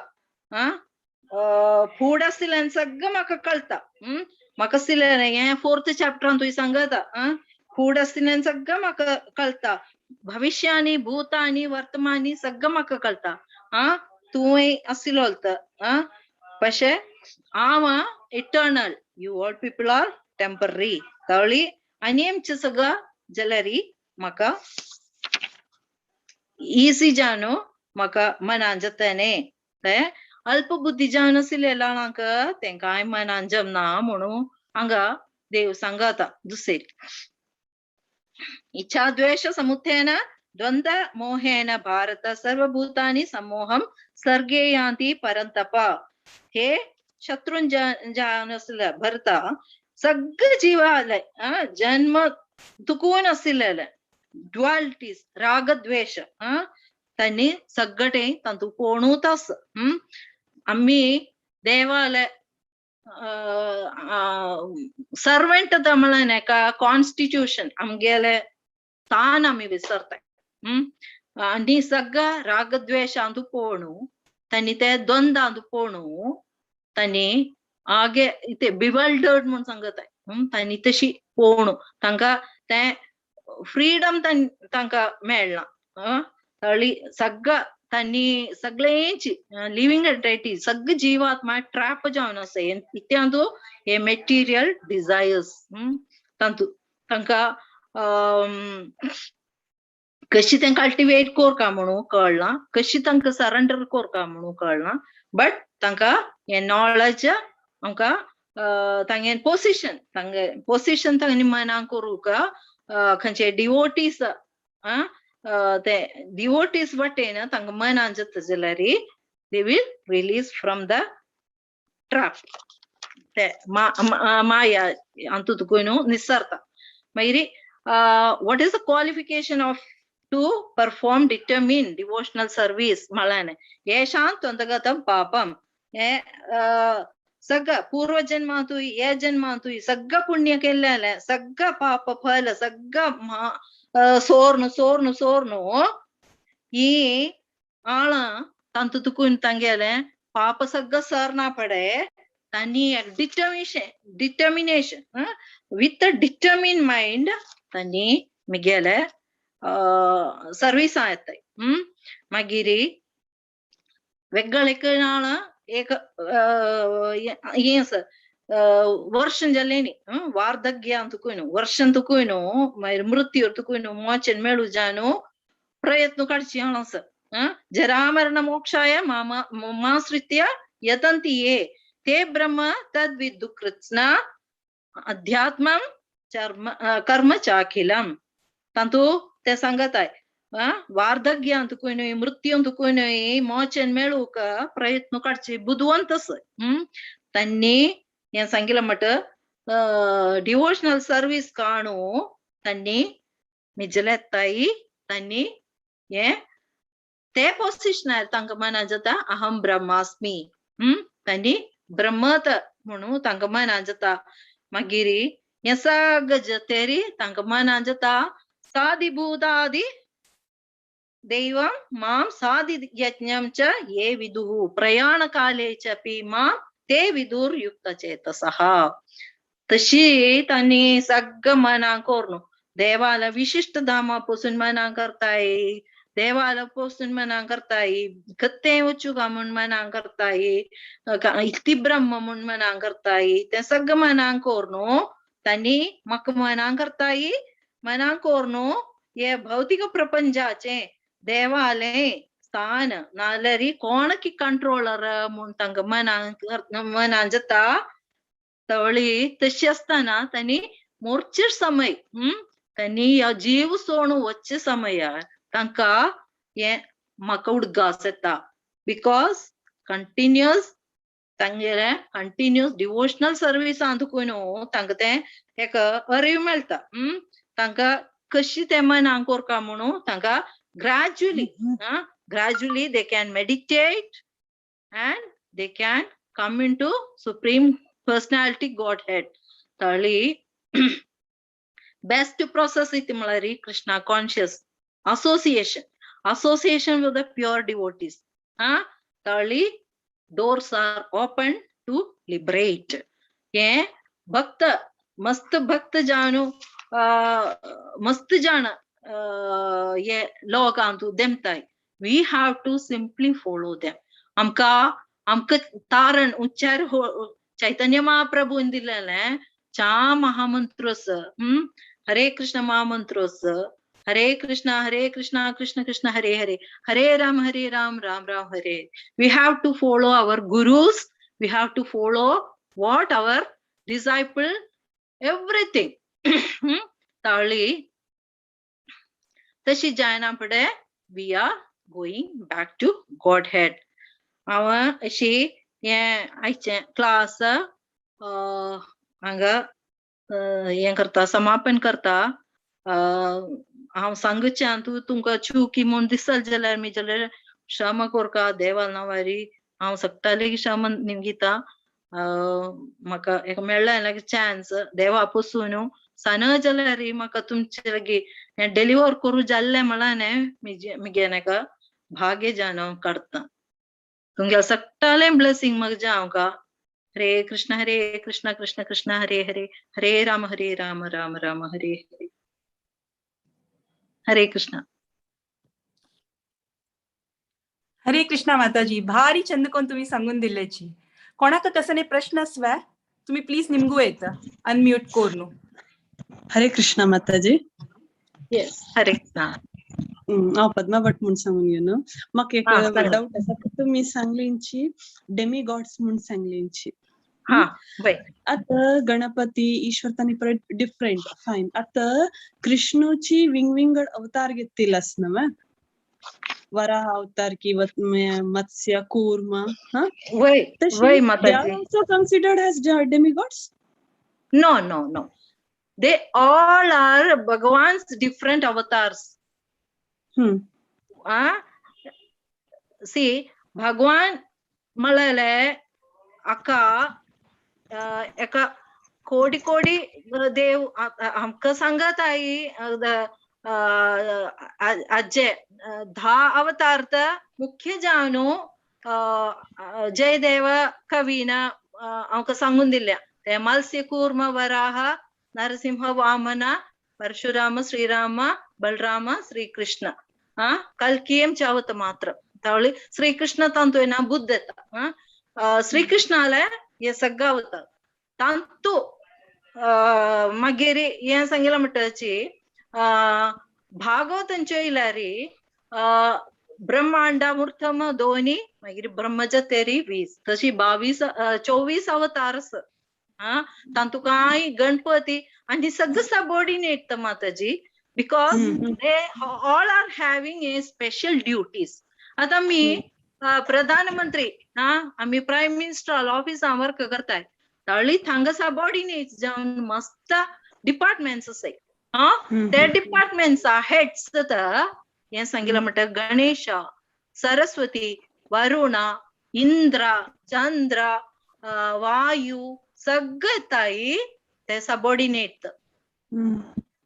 फूड आसलें सगळं म्हाका कळटा. म्हाका आसलें हें फोर्थ चॅप्टरान तुवें सांगता. फूड आसलें सगळं म्हाका कळटा, भविष्यानि भूतानि वर्तमानी सगळं म्हाका कळटा. तुवें आसलो पशे हांव eternal, you all people are temporary. कळ्ळी? आनी आमचें सगळं जाल्यार म्हाका इजी जावन म्हाका मनान जाताने. ते अल्पबुद्धी जावन आशिल्ले लोकांक तें कांय मनान जमना म्हणून हांगा देव सांगता. दुसरे इच्छा द्वेष समुत्थेन द्वंद्व मोहेन भारत सर्वभूतानि समोहम सर्गे यान्ति परंतप. हे शत्रुं जावन आशिल्ले भरता सगळे जीवाले जन्म तुकून आशिल्ले ड्युअलिटीज रागद्वेष त्यांनी सगळे तांतू कोणूच आस. आमी देवाले सर्वेंट म्हणलें एका कॉन्स्टिट्यूशन आमगेले तान आमी विसरताय. आनी सगळं रागद्वेशांतू पोणू तांणी ते द्वंद्वांतू पोणू तांणी आगे ते बिवल्डर्ड म्हूण सांगताय. तांणी तशी पोणू तांकां ते फ्रीडम तांकां मेळना. तळी सगळं तांणी सगळ्यांची लिव्हिंग एंटिटी सगळे जीवात्मा ट्रॅप जावन आसा इत्यांतू हे मेटिरियल डिझायर्स. तांतू तांकां कशी तें कल्टिवेट कोरका म्हणून कळना, कशी तांकां सरेंडर कोरका म्हणून कळना, बट तांकां हे नॉलेज आमकां तांगे पोसिशन तांगे पोसिशन तांणी मनाक करूंक खंयचे डिवोटीस ते डिवोटीस वटेन तांकां मनान जाता जाल्यार they will release from the trap. ते माया अंतू तुकून निसरता. मागीर what is the qualification of to perform determine devotional service म्हळ्याने येशां त्वंतगतं पापम. हे सगळं पूर्वजन्मांतूय हे जन्मांतूय सगळं पुण्य केल्लें सगळं पाप फल सगळं सोर्नु सोर्नु सोर्नु ही आळां तांतू तुकून तांगेलें पाप सगळं सरना पडे. तांणी determination determination with a determine mind तांणी मिगेले सर्विसा येताय. मागीर वेगळे नाळ एक हें आसा वर्षं जालें न्ही वार्धक्य तुकून वर्षं तुकून मागीर मृत्यू तुकून मोचन मेळू जाणू प्रयत्न काडची आसा. जरामरण मोक्षाय मामाश्रित्य यतन्ति ये ते ब्रह्म तद्विदु कृत्स्न अध्यात्मं कर्म चाखिलम. तांतू ते सांगताय वार्धक्यांत तुकून मृत्यूंत तुकून मोचन मेळूंक प्रयत्न काडचे बुदवंत. तांणी हें सांगिल्लें म्हट डिवोशनल सर्वीस काणू तांणी मिजलेताई तांणी हें ते पोसिशनार तांकां मनां जाता अहम ब्रह्मास्मी. तांणी ब्रह्मत म्हणून तांकां मनां जाता. मागीर हें सगळें जातेरी तांकां मनां जाता सादिभूतादि दैवं मां सादि यज्ञं च ये विदुः प्रयाणकाले च अपि मां ते विदुर्युक्तचेतसः. तशी तांणी सगळं मनां करून देवाला विशिष्ट धामा पासून मनां करताय, देवाला पासून मनां करताय, खत्ते वचूका म्हूण मनां करताय, इति ब्रह्म म्हूण मनां करताय, तें सगळं मनां करून तांणी म्हाका मनां करताय. मनां करून हे भौतिक प्रपंचाचे देवाले स्थान नाल्यार कोण की कंट्रोलर म्हूण तांकां मनां मनां जाता. तवळी तशी आसतना तांणी मोर्चे समय तांणी ह्या जीव सोणू वच्चे समयार तांकां हें म्हाका उडगास येता. Because continuous तांगेले कंटिन्युअस डिवोशनल सर्विसान तुकून तांकां तें एक अरीव मेळटा. तांकां कशी तें मनां कोरका म्हणून तांकां gradually gradually they can meditate and they can come into supreme personality Godhead. तळी बेस्ट प्रोसेस इति म्हळ्यार Krishna conscious association, association with the pure devotees. तळी doors are open to liberate. हे भक्त मस्त भक्त जाणू मस्त जाण हे लोकांतू देमताय. We have to simply follow them. आमकां आमकां तारण उच्चार चैतन्य महाप्रभून दिलेलें चा महामंत्र हरे कृष्ण महामंत्र Hare Krishna Hare Krishna Krishna Krishna Hare Hare Hare Ram Hare Ram Ram Ram Hare. We have to follow our gurus, we have to follow what our disciple, everything. ताळी तशी जायना फुडें we are going back to Godhead. हांव अशी हें आयचें क्लास हांगा हें करता, समापन करता. हांव सांगूचें तूं तुमकां चुकी म्हूण दिसल जाल्यार मी जाल्यार क्षमा कोरका देवा नांवारी. हांव सगटाली क्षमा निमगिता. म्हाका एक मेळ्ळें चान्स देवा पसून सान जाल्यार म्हाका तुमचे लागीं हें डिलिव्हर करूं जाल्लें म्हळ्यार मिगे नाका भाग्य जाणव काडटा. तुमगे सगटालें ब्लेसिंग म्हाका जावं का. हरे कृष्ण हरे कृष्ण कृष्ण कृष्ण हरे हरे हरे राम राम राम हरे हरे. हरे कृष्ण. हरे कृष्णा माताजी, भारी चंद कोण तुम्ही सांगून दिल्याची. कोणाक कसने प्रश्न आसवा तुम्ही प्लीज निमगू येता अनम्यूट करून. हरे कृष्णा माताजी. येस, हरे कृष्णा. हांव पद्मा भट म्हूण सांगून घेवन म्हाका एक सांगा. डावट आसा. तुमी सांगलींची डेमी गॉड्स म्हूण सांगलींची. हा वय. आतां गणपती ईश्वर तांणी परत डिफरंट फायन. आतां कृष्णूची विंगविंगड अवतार घेतलेले आसना वा? वराह अवतार की मत्स्य कूर्म. हा वय तशी वय they are Mataji. Also considered as demigods? No no no, they all are Bhagwan's different avatars. See Bhagwan म्हळ्यार आका एका कोडी कोडी देव आमकां सांगत आई आजे 10 अवतार तर मुख्य जावन जयदेव कवीन आमकां सांगून दिल्या. ते मत्स्य कूर्म वराह नरसिंह वामन परशुराम श्रीराम बलराम श्रीकृष्ण. कल्कियम चावत मात्र तावळी श्रीकृष्ण तांतू बुद्ध येता. श्रीकृष्णाले हे सगळं अवतार तांतू मागीर हें सांगिलां म्हणटाची भागवतांचे येयल्यारी ब्रह्मांडा मुर्थम दोनी मागीर ब्रह्मजतेरी 20 तशी 22 24 अवतार. तांतू कांय गणपती आनी सगळं सबऑर्डिनेट माताजी, because they all are having a special duties. आतां मी प्रधानमंत्री आमी प्रायम मिनिस्टर ऑफिसान वर्क करताय ताळी थांगा सबऑर्डिनेट जावन मस्त डिपार्टमेंट्स आसाय. ते डिपार्टमेंट्स हेड्स हें सांगिलां म्हणटा गणेश, सरस्वती, वरुण, इंद्र, चंद्र, वायू सगळे ताई ते subordinate.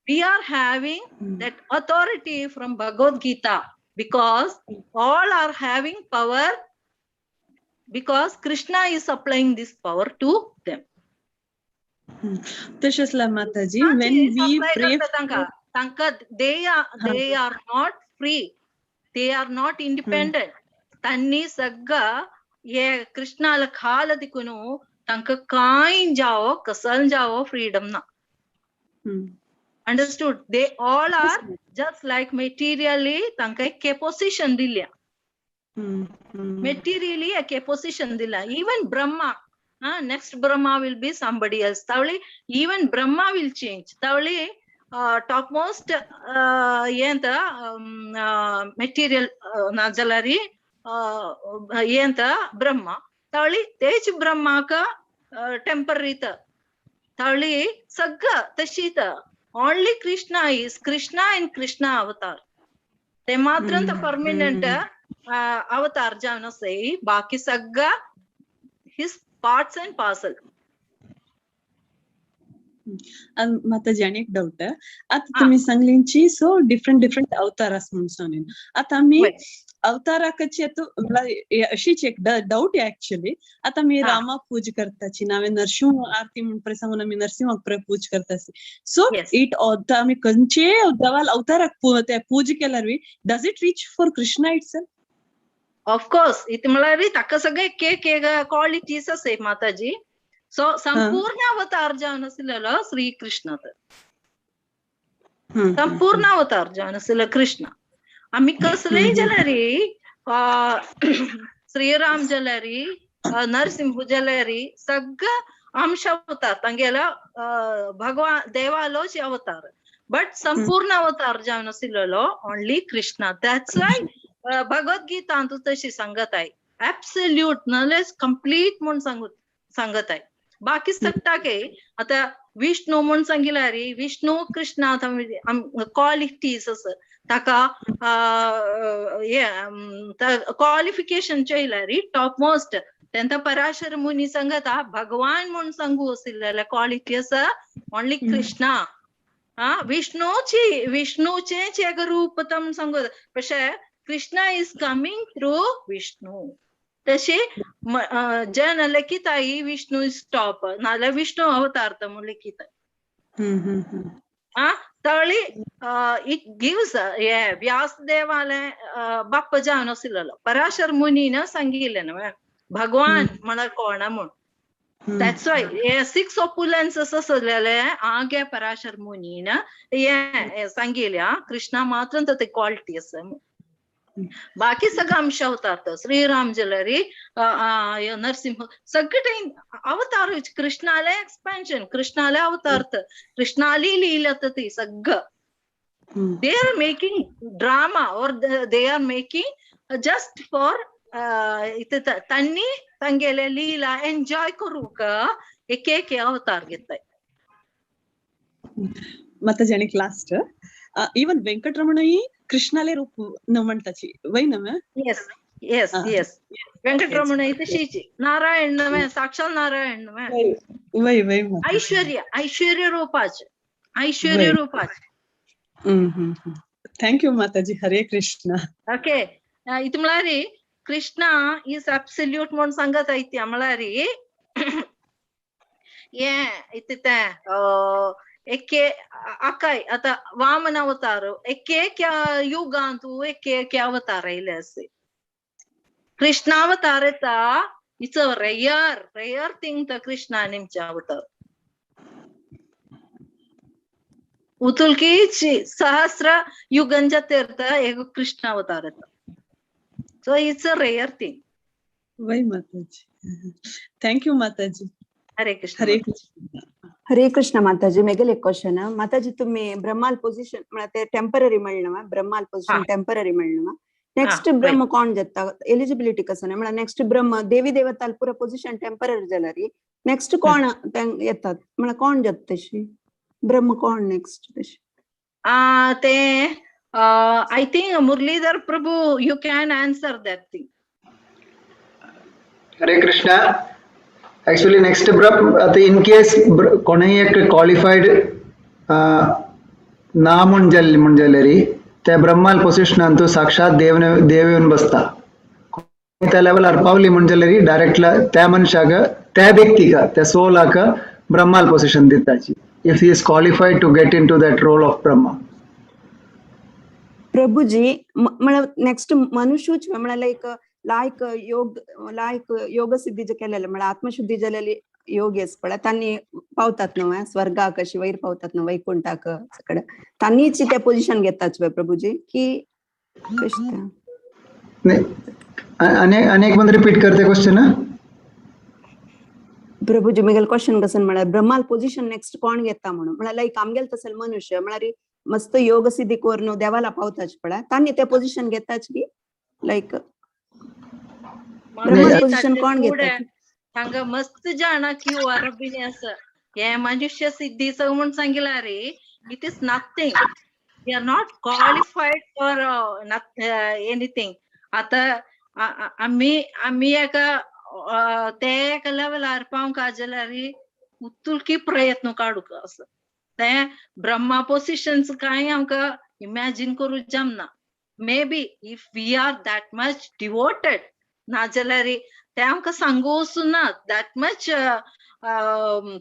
We are having that authority from Bhagavad Gita because all are having power because Krishna is supplying this power to them. तशेंच माताजी, when we pray तांकां they are not free, they are not independent. तांणी सगळं हे कृष्णाला खाल दिकून तांकां कांय जावो कसल जावो फ्रीडम ना. Understood? They all are just like materially तांकां एक पोजिशन दिल्या. Materially एक पोजिशन दिल्या. Even Brahma, next Brahma will be somebody else. तावळी even Brahma will change. तावळी top most ಎಂತ ಮೆಟೀರಿಯಲ್ ನಾಜಲಾರಿ ಎಂತ ಬ್ರಹ್ಮ. ತಾವಳಿ ತೇಜ್ ಬ್ರಹ್ಮಾಕ ಟೆಂಪರರಿ ತಾವಳಿ ಸಗ್ಗ ತಶೀತ. Only Krishna is Krishna and Krishna avatar. ते मात्र परमानेंट अवतार जावन सही, बाकी सग्ग his parts and parcel. माताजी आनी एक डावट. आतां तुमी सांगलींची सो डिफरंट डिफरंट अवतार आसा म्हणून सांगलीन. आतां आमी अवताराकची आतां अशीच एक डावट एक्चुअली. आतां आमी रामाक पूज करताची, नावे नरसिंह आरती म्हूण पळय सांगून आमी नरसिंहाक पळय पूज करताची. सो it आमी खंयचेय देवाल अवताराक पूज केल्यार does it reach for Krishna itself? Of course. इत म्हळ्यार ताका सगळे एक एक क्वालिटीज आसा माताजी. सो संपूर्ण अवतार जावन आसलेलो श्री कृष्ण. संपूर्ण अवतार जावन आसलो कृष्ण. आमी कसलेय जाल्यार, श्रीराम जाल्यार, नरसिंह जाल्यार, सगळं अंश अवतार तांगेलो भगवान देवालोच अवतार. बट संपूर्ण अवतार जावन आशिल्लो ओनली कृष्णा. That's why भगवद्गीतांत तशी सांगत आहे, ऍब्सल्यूट नॉलेज कंप्लीट म्हूण सांगत आहे. बाकी सगळ्याके आता विष्णू म्हूण सांगिल्यार विष्णू कृष्णा क्वालिटीज आसा ताका, क्वालिफिकेशन चोयल्यार टॉप मोस्ट. तेंता पराशर मुनी सांगता भगवान म्हूण सांगू आशिल्ले क्वालिटी आसा ओनली कृष्णा. हा विष्णूची विष्णूचे एक रूप तम सांगू, पशे Krishna is coming through Vishnu. तशे जन लिखिताई विष्णू is top, नाल्यार विष्णू अवतार म्हूण लिखिताय. हा तळी it gives हे व्यासदेवाले बाप्प जावन आशिल्लो पराशर मुनीन सांगिल्लें न्हय भगवान म्हळ्यार कोण म्हूण. That's why हे सिक्स ओपुलन्सस आसलेले आगे पराशर मुनीन हे सांगिल्लें. कृष्णा मात्र ते क्वालिटी आसा, बाकी सगळं अंश अवतार श्रीराम जाल्यार नरसिंह सगळे अवतार कृष्णाले एक्सपेन्शन, कृष्णाले अवतार, कृष्णाली लीला ती सगळं. They are making drama or they are making just for तांनी तांगेले लीला एन्जॉय करूंक एक एक अवतार घेताय. माताजी आनी लास्ट, इवन वेंकटरमणई कृष्णाले रूप न म्हणताची वय नव्हे? येस येस येस, वेंकटरमण तशीची नारायण नव्हे, साक्षात नारायण नव्हे, वय वय ऐश्वर्य ऐश्वर्य रूपाचे, ऐश्वर्य रूपाचे. Thank you Mataji. Hare Krishna. Okay, इथं म्हळ्यार कृष्णा is absolute म्हणून सांगत आयती म्हळ्यार हे इथे एके आकाय आता वामन अवतार एक एक युगांतु एक एक अवतार आयले असे. कृष्ण अवतार येता it's a rare rare thing. तर कृष्णा निमचे अवतार उतुलकी सहस्र युगंजा तीर्थ एक कृष्ण अवतार येता. So it's a rare thing. वय माताजी, thank you Mataji. Hare Krishna. Hare Krishna. Hare Krishna Mataji. मेगेल एक क्वेश्चन माताजी, तुम्ही ब्रह्माल पोझिशन ते टेंपररी म्हणलं, ब्रह्माल पोझिशन टेंपररी म्हणलं, नेक्स्ट ब्रह्म कोण जाता, एलिजिबिलिटी कसं नाही? नेक्स्ट ब्रह्म देवी देवताल पुरा पोझिशन टेंपररी जाल्यार नेक्स्ट कोण येतात, म्हळ्यार कोण जाता तशी ब्रह्म कोण नेक्स्ट तशी? ते I think Muralidhar Prabhu you can answer that thing. Hare Krishna. Actually next Brahm आता इन केस कोणूय एक क्वालिफाईड ना म्हूण जाल्ली म्हूण जाल्यार त्या ब्रह्माल पोझिशनान साक्षात देव देव येवन बसता. त्या लेवलार पावली म्हूण जाल्यार डायरेक्टली त्या मनशाक, त्या व्यक्तीक, त्या सोलाक ब्रह्माल position दिताची, if he is qualified to get into that role of Brahma. Prabhuji म्हळ्यार नेक्स्ट मनुष्यूच म्हळ्यार लायक लायक योग लायक योग सिद्धी जे केलेले म्हळ्यार आत्मशुद्धी जालेली योग पळय तांणी पावतात न्हय स्वर्गाक अशी वयर पावतात न्हय वैकुंठाक सगळे, तांणीच ते पोझिशन घेतात प्रभुजी की कशें? अनेक मंद रिपीट करते क्वेश्चन प्रभुजी. मेगेल क्वेश्चन कसं म्हळ्यार ब्रह्माल पोझिशन नेक्स्ट कोण घेता म्हणून, म्हळ्यार लायक आमगेल तसले मनुष्य म्हळ्यार मस्त योग सिद्धी करून देवाला पावताच पळय तांणी ते पोझिशन घेताच की लायक ब्रह्माल पोझिशन कोण घेता? हांगा मस्त जाणा क्यू आर बीन आसा हे मनुष्य सिद्धी म्हूण सांगिला रे, it is nothing, we are not qualified for anything. आता आम्ही आम्ही एका ते एका लेवलार पावंक जाल्यार उतुलकी प्रयत्न काडूंक असो ते ब्रह्मा पोझिशन्स कांय आमकां इमॅजीन करूं जमना. Maybe if we are that much devoted, नाजाल्यार ते आमकां सांगू वचूं ना that much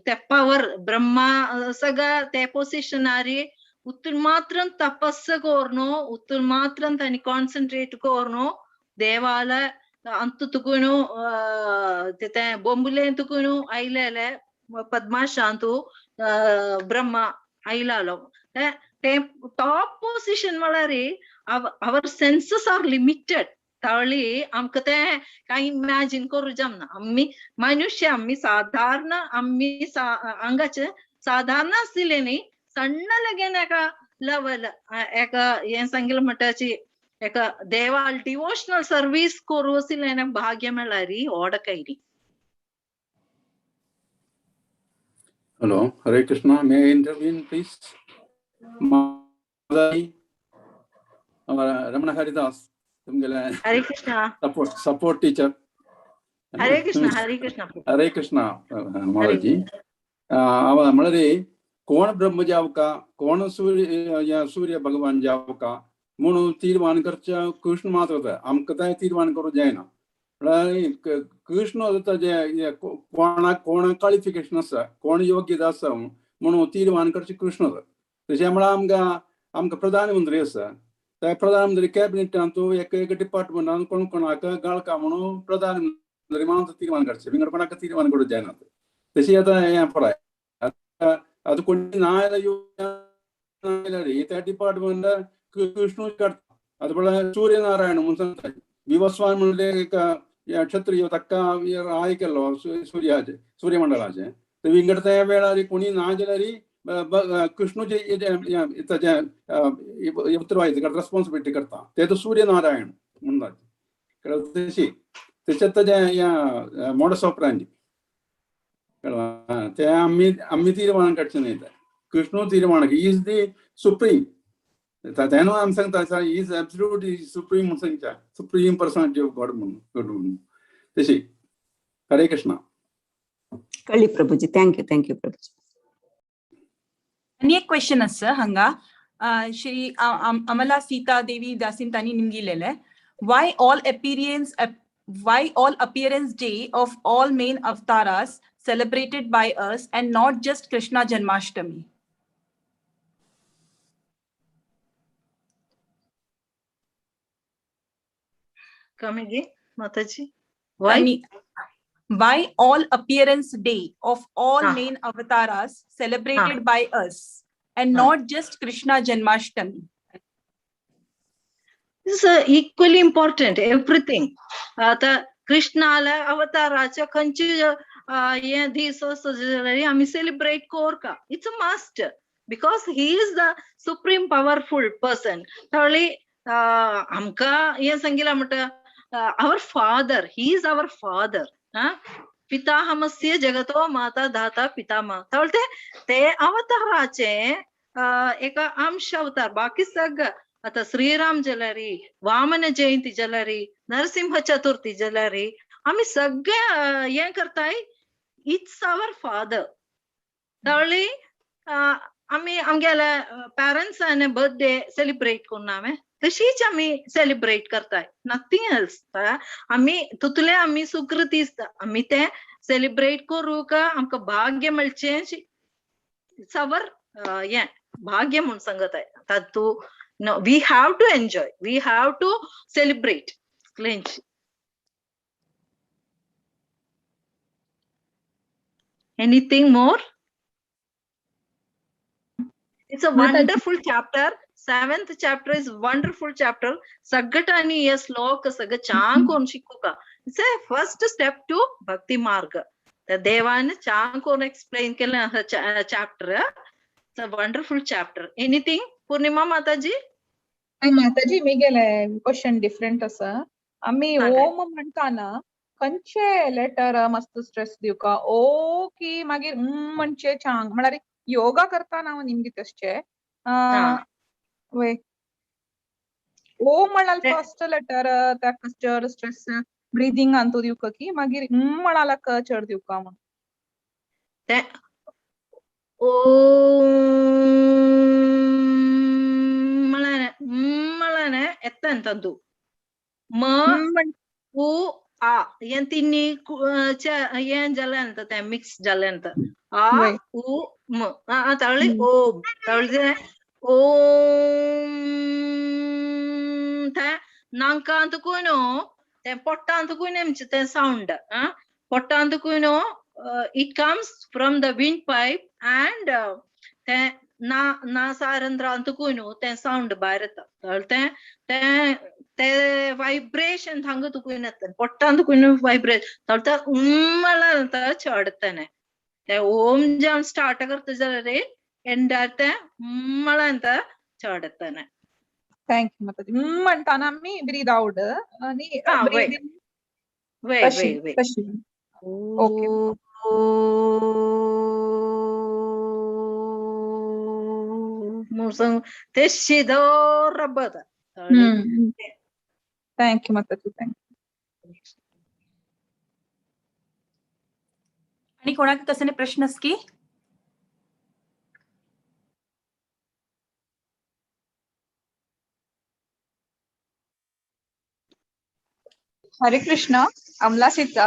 ते पावर ब्रह्मा सगळं ते पोझिशनार उतून मात्र तपस्स कोर्नु, उतून मात्र तांणी कॉन्सन्ट्रेट कोर्नु देवाला अंत तुकून ते बोंबुले तुकून आयलेले पद्माशांतू ब्रह्मा आयलालो ते टॉप पोझिशन म्हळ्यार our senses are limited. तावळी आमकां तें कांय इमॅजिन करूं जमना. आमी मनुष्य, आमी साधारण, आमी हांगाचे साधारण आसले न्ही, सण्ण लगेन एका लेवल एका हें सांगिल्लें म्हणटाची एका देवाल डिवोशनल सर्वीस करूं आशिल्लें भाग्य मेळ्ळारी व्हड carry. Hello, Hare Krishna. May I intervene, please? Mataji, our Ramana Haridas, तुमगेले Hare Krishna. Support teacher. Hare Krishna, Hare Krishna. Hare Krishna, Mataji. म्हळ्यार कोण ब्रह्म जावका, कोण सूर्य सूर्य भगवान जावका म्हणून तीर्मान करचें कृष्ण मात्र जाता. आमकां तें तीर्मान करूंक जायना. म्हळ्यार कृष्ण ताजें कोणाक कोणाक क्वॉलिफिकेशन आसा, कोण योग्यता आसा म्हणून तीर्मान करचें कृष्ण जाता. तशें म्हळ्यार आमकां आमकां प्रधानमंत्री आसा, त्या प्रधानमंत्री कॅबिनेटान तूं एक एक डिपार्टमेंटान कोण कोणाक गाळका म्हणून प्रधानमंत्री म्हणून तीर्मान करचें, विंगड कोणाक तीर्मान करूंक जायना. तशें आतां हें पळय, आतां कोणी ना जाल्यार त्या डिपार्टमेंटान कृष्णूच काडटा. आतां पळय सूर्यनारायण म्हणून सांगता, विवस्वान म्हणलें एक क्षत्रिय ताका राय केल्लो सुर्याचे सूर्यमंडळाचे. ते विंगड त्या वेळार कोणी ना जाल्यार कृष्णूचे ताजें उत्तरवादी रेस्पॉन्सिबिलिटी करता, ते तो सूर्यनारायण म्हणटात. तशी तशें ताजें मॉडस ऑपरांडी ते आमी आमी तीर्मान काडचें न्हय, तें कृष्णू तीर्मान is the supreme. तेन्ना आमी सांगता is absolute supreme म्हणून सांगता, सुप्रीम पर्सनालिटी ऑफ गॉड म्हणून. तशी हरे कृष्णा. कळ्ळी प्रभुजी, thank you, thank you Prabhuji. आनी एक क्वेश्चन आसा हांगा, श्री अमला सीता देवी दासीन तांणी निमगिलेलें, why all appearance day of all main avatars celebrated by us and not just Krishna Janmashtami? Come again, Mataji. Why? Why all appearance day of all main avatars celebrated by us and not just Krishna Janmashtami? This is equally important, everything. आता कृष्णाला अवताराच्या खंयचे हे दीस आसता जाल्यार आमी सेलिब्रेट करका. It's a must because he is the supreme powerful person. तावळी आमकां हें सांगिलां म्हणटा, our father, he is our father. पितामहस्य जगतो माता धाता पितामह. तावळ ते अवताराचे एका अंश अवतार, बाकी सगळं आता श्रीराम जाल्यारी, वामन जयंती जाल्यारी, नरसिंह चतुर्थी जाल्यारी आमी सगळे हें करताय. It's our father. तावळी आमी आमगेल्या पॅरंट्सान बर्थडे सेलिब्रेट करून हांवें तशीच आमी सेलिब्रेट करताय, नथींग एल्स. आमी तुतले आमी सुकृती आमी ते सेलिब्रेट करूंक आमकां भाग्य मेळचें, it's our हें भाग्य म्हूण सांगताय. तातूंत no, we have to enjoy, we have to celebrate. Clinch. Anything more? It's a wonderful chapter. 7th chapter is wonderful chapter. सगळ्यांनी हे श्लोक सगळं छान करून शिकूका. It's a first step to Bhakti Marga. त्या देवाने छान करून एक्सप्लेन केलं chapter. It's a wonderful chapter. Anything Purnima Mataji? Mataji, मी गेले क्वेश्चन डिफरंट आसा. आमी ओम म्हणताना खंयचे लेटर मस्त स्ट्रेस दिवका, ओ की मागीर म्हणचे छान? म्हळ्यार योगा करताना हांव निमगी तशें वय ओ म्हळ्यार फर्स्ट लेटर ताका चड स्ट्रेस ब्रिदींग अंतू दिवका की मागीर म्हणालाक चड दिवका म्हणून? ते ओ म्हळ्यार येता तातूंत म उ आ हें तिन्ही हें जालें तें मिक्स जालें आ उ म तावळी ओम. तावळी तें ओम तें नाकांतकून तें पोटांतकून आमचें तें sound पोटांतकून it comes from the wind pipe and तें ना नासारंध्रांतकूय न्हू तें सावंड भायर येता. तें तें ते वायब्रेशन थांग तुकून येता, पोट्टान तुकून व्हायब्रेशन तें म्हळ्यार चडतने ते ओम जावन स्टार्ट करता जाल्यार एंडार तें म्हळ्यार चडतने. Thank you माताजी. म्हणताना आमी ब्रीद आउट आनी वय वय वय वय तशी. ओके. ते शिदो रबत. Thank you माताजी, thank you. आणि कोणाक कसले प्रश्न आस की? हरे कृष्ण. अमला सीता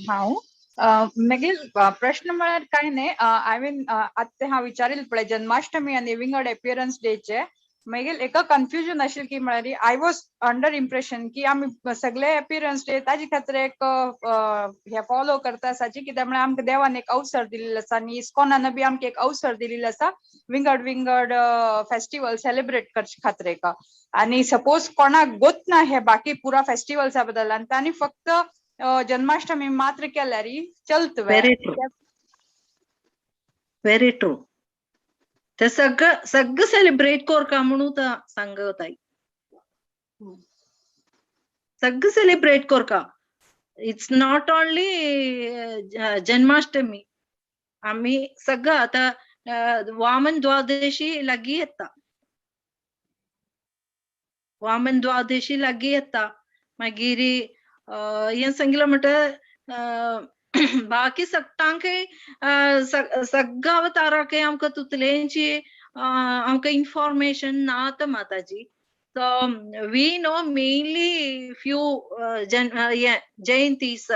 हांव. मागीर प्रश्न म्हळ्यार कांय न्ही, I mean आतां हांव विचारील पळय जन्माष्टमी आनी विंगड एपियरन्स डेचे मागीर एका कन्फ्युजन आशिल्लें की म्हळ्यार I was under impression की आमी सगळे एपियरन्स डे ताजे खातीर एक हे फॉलो करता आसाची, कित्याक म्हळ्यार आमकां देवान एक अवसर दिल्लो आसा आनी इस्कॉनान बी आमकां एक अवसर दिल्लो आसा विंगड विंगड फेस्टिवल सेलिब्रेट करचे खातीर एका. आनी सपोज कोणाक गोत ना हे बाकी पुरा फेस्टिवल्सा बद्दल आनी तांणी फक्त जन्माष्टमी मात्र केल्यार चलत. Very true, very true. ते सगळं सगळं सेलिब्रेट कोरका म्हणून सांगताय, सगळं celebrate Korka. It's not only Janmashtami, आमी सगळं आता वामन द्वादशी लागीं येता, वामन द्वादशी लागीं येता. मागीर हें सांगितलं म्हणटा बाकी सगटांकय सगळ्या अवताराकय आमकां तुतलेंची आमकां इन्फॉर्मेशन ना त माताजी. So we know mainly few जयंतीस.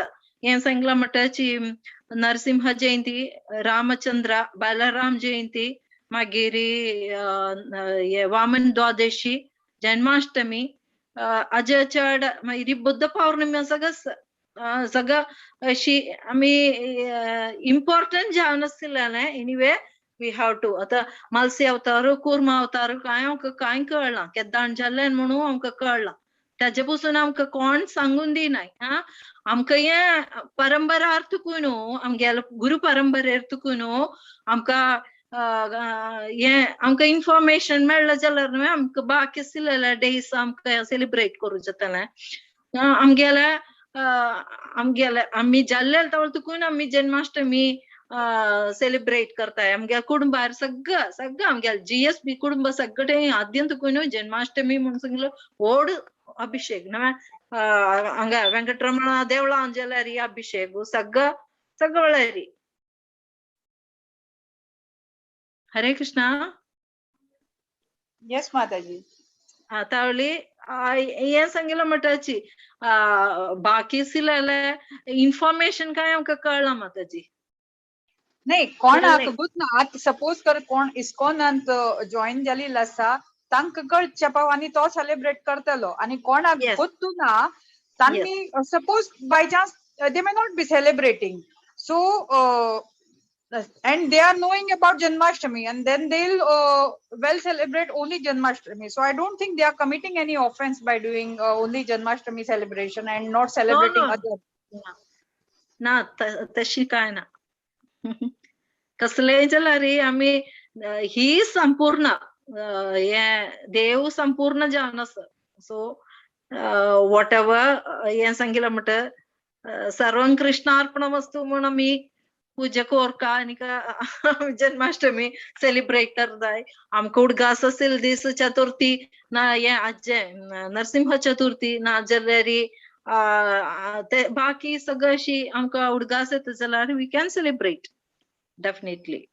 हें सांगलां म्हणटाची नरसिंह जयंती, रामचंद्र बालराम जयंती, मागीर वामन द्वादशी, जन्माष्टमी, अजय चड, मागीर बुद्ध पौर्णिमा, सगळं सगळं अशी आमी इम्पॉर्टंट जावन आसलें. एनिवे we have to आतां मालसी अवतार, कुर्मा अवतार कांय आमकां कांय कळना, केद्दाण जाल्लें म्हणून आमकां कळ्ळां. ताजे पसून आमकां कोण सांगून दिनाय. हा आमकां हें परंपरा तुकून न्हू, आमगेलो गुरू परंपरेर तुकून न्हू आमकां हें आमकां इन्फॉर्मेशन मेळ्ळें जाल्यार न्हू आमकां बाकी आशिल्ले डेज आमकां सेलिब्रेट करूं जातलें. आमगेले आमगेले आमी जाल्ले तवळ तुकून आमी जन्माष्टमी सेलिब्रेट करताय. आमगे कुटुंबार सगळं सगळं आमगे जीएस बी कुटुंब सगळे आद्यंत तुकून जन्माष्टमी म्हणून सगळं व्हड अभिषेक न्हय हांगा वेंकटरमण देवळां जाल्यार अभिषेक सगळं सगळं. हरे कृष्णा. येस माताजी. तावली हें सांगितलं म्हणटाची बाकी आशिल्लें इन्फॉर्मेशन काय आमकां कळ्ळां माताजी. नाही कोणाक गोत ना, आतां सपोज कर कोण इस्कॉनांत जॉईन जाल्लो आसा तांकां कळचें पाव आनी तो सेलिब्रेट करतलो, आनी कोणाक गोत्तू ना तांणी suppose by chance they may not be celebrating, so and they are knowing about Janmashtami and then they'll well celebrate only Janmashtami. So I don't think they are committing any offense by doing only Janmashtami celebration and not celebrating other. ना तशी काय ना. कसलेय जाल्यार आमी ही संपूर्ण हे देव संपूर्ण जावन आसा. सो what ever हें सांगितलं म्हणटा सर्वं कृष्णार्पणमस्तु म्हूण आमी पूजा कोरका आनी जन्माष्टमी सेलिब्रेट करताय. आमकां उडगास आशिल्ले दीस चतुर्थी ना हें आजे नरसिंह चतुर्थी ना जाल्यार ते बाकी सगळं अशी आमकां उडगास येता जाल्यार we can celebrate definitely.